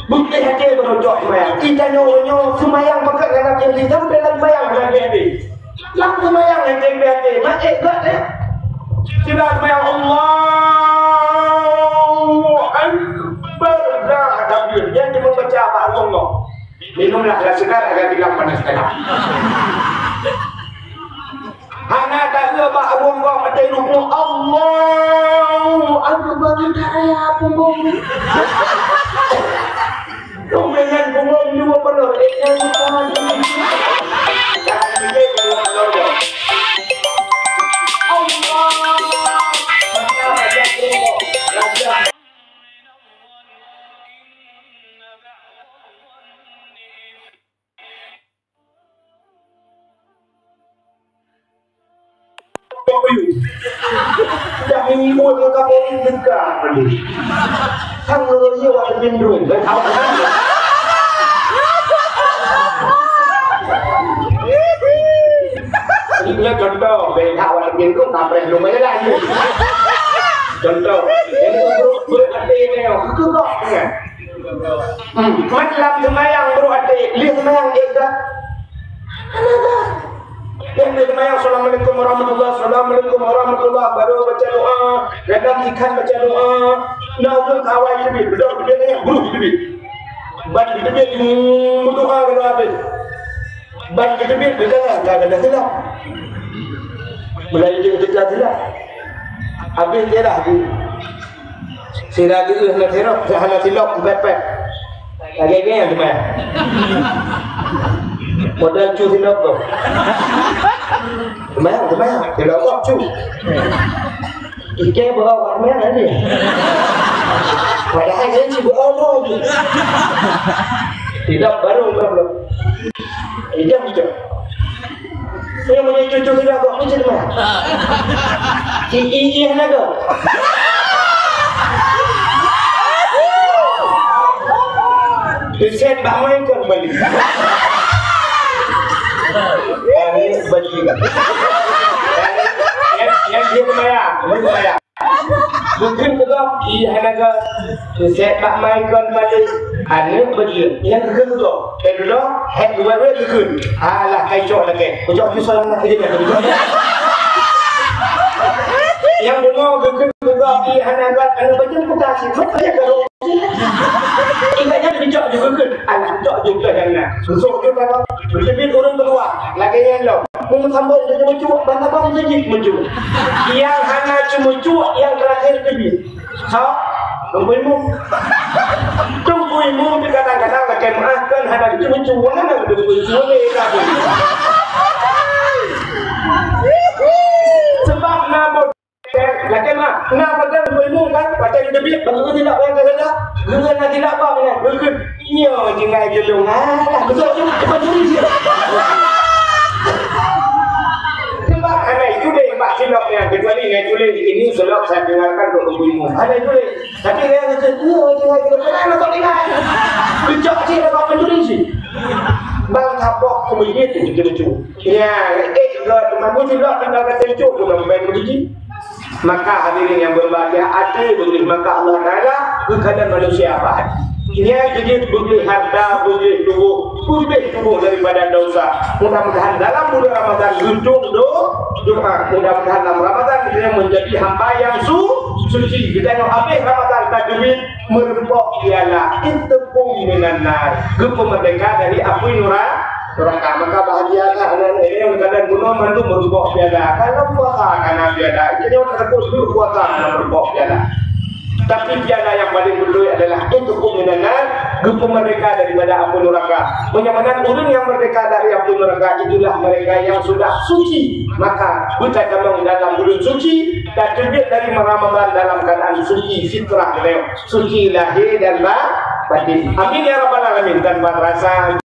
Beutôi até baru cok seumayang. Ita nyoe, nyoe seumayang pakat ngon Nabi Nabi sampai lam seumayang Nabi Nabi. Lam seumayang nyang teumbée até, mak ék gak, eh. Sira seumayang Allahu Akbar. Dah takbir. Nyan cuma baca bak Allah. Minumlah lah segar agar tidak panas dalam. Hana taeu bak Abu Hurairah maté ruku, Allahu Akbar, tak payah Abu Hurairah. Kau dengan punggong dua puluh, eh, yang Allah. Dah minggu ke kapal dekat. Sang lolo iya wak terbindung. Jadi, contoh, beda wak terbindung, kampret belum aja lah. Contoh, jadi, buruk, buruk hati ni, itu kok, ya. Hmm. Mat lam seumayang brôk até, lheueh seumayang ék dah. Hana dah. Lheueh seumayang, "Assalamualaikum warahmatullah, assalamualaikum warahmatullah," baru baca doa, kadang ikan baca doa. Nah, ulun kawai teubiet, beudôh teubiet, brôk teubiet. Ban teubiet, hmm, berdoa ka habéh. Ban teubiet, berjalan, ka ada silap. Mulai dia kerja silap. Habéh dia dah. Sira geuh na sirop, hana silop, pet-pet. Lagèe nyan teuma. Modal cu silop tu. Teuma, teuma, silop kok cu. Ike bawa teuma tadi. Padahal saya sibuk Allah tu. Silop baru, baru. Ijam, ijam. Saya punya cucu sudah kok macam mana? I, i, i, hana go. Reset bak mai kon balik. Balik, balik. Yang, yang dia sembahyang, dia sembahyang. Bukon keudroe, iya hana ka. Sép bak mai kon balik. Aneuk bajeuet. Nyang geukheun keudroe. Eh, keudroe, hek dua wét geukheun. Alah, kai cok lagèe. Kocok pisau anak kecil kan. Nyang beungoh geukheun keudroe, iya hana ka. Aneuk bajeuet buka sih. Mak saya kalau. Ingat nyang dicok juga geukheun. Cok jumlah nyang na. Susok tu dah. Beuteubiet ureueng keuluwa. Lagèe nyan lom. Meusambông keu ceumeucue, ban abang teujieb ceumeucue. Nyang hana ceumeucue, nyang teurakhir teubiet. Ha? Teungku Imum. Teungku Imum di kadang-kadang lakèe meu'ah kan hana ceumeucue, hana ceumeucue lé ka. Sebab na Lakèe meu'ah, na padang Teungku Imum kan, padang teubiet, bak geuh tilak bak geuh. Geuh na tilak bak geuh. Geuh nyoe tinggai geulong. Alah, beutôi tu, bukan curi sih. Sebab hana itu deh, bak silop nyan, kecuali ngai tulis ini silop saya dengarkan Teungku Imum. Hana itu deh. Tapi ngai kata, "Nyoe tinggai geulong." Hana kok tinggai. Keucok sih, bak pencuri sih. Bang kapok keumeujit itu lucu. Ya, eh, gak teman pun silop kan dah kata lucu, bukan main biji. Maka hadirin yang berbahagia, até beugléh maka Allah Taala keu kalian manusia apa? Nyan jeuet beugléh harta, beugléh tuboh, beugléh tuboh daripada dosa. Mudah-mudahan dalam bulan Ramadan geutueng do-, doa. Mudah-mudahan dalam Ramadan kita menjadi hamba yang su-, suci. Kita yang habis Ramadan tajwid meureumpok piala, itqum minan nar, geupeumeurdeka dari apui nura-, neraka. Maka bahagia that aneuk-aneuk nyang kalian bunoe mandum meureumpok piala. Kalau puasa kana piala, jadi orang takut dulu puasa kana meureumpok piala. Tapi piala yang paling beutôi adalah itqum minan nar, geupeumeurdeka daripada apui neraka. Meunyoe meunan ureueng nyang meurdeka dari apui neraka, itulah mereka yang sudah suci. Maka beuta tamong dalam bulan suci, dan teubiet dari Ramadan dalam keadaan suci fitrah beliau. Suci lahé dan ba-, batin. Amin ya rabbal alamin. Tanpa terasa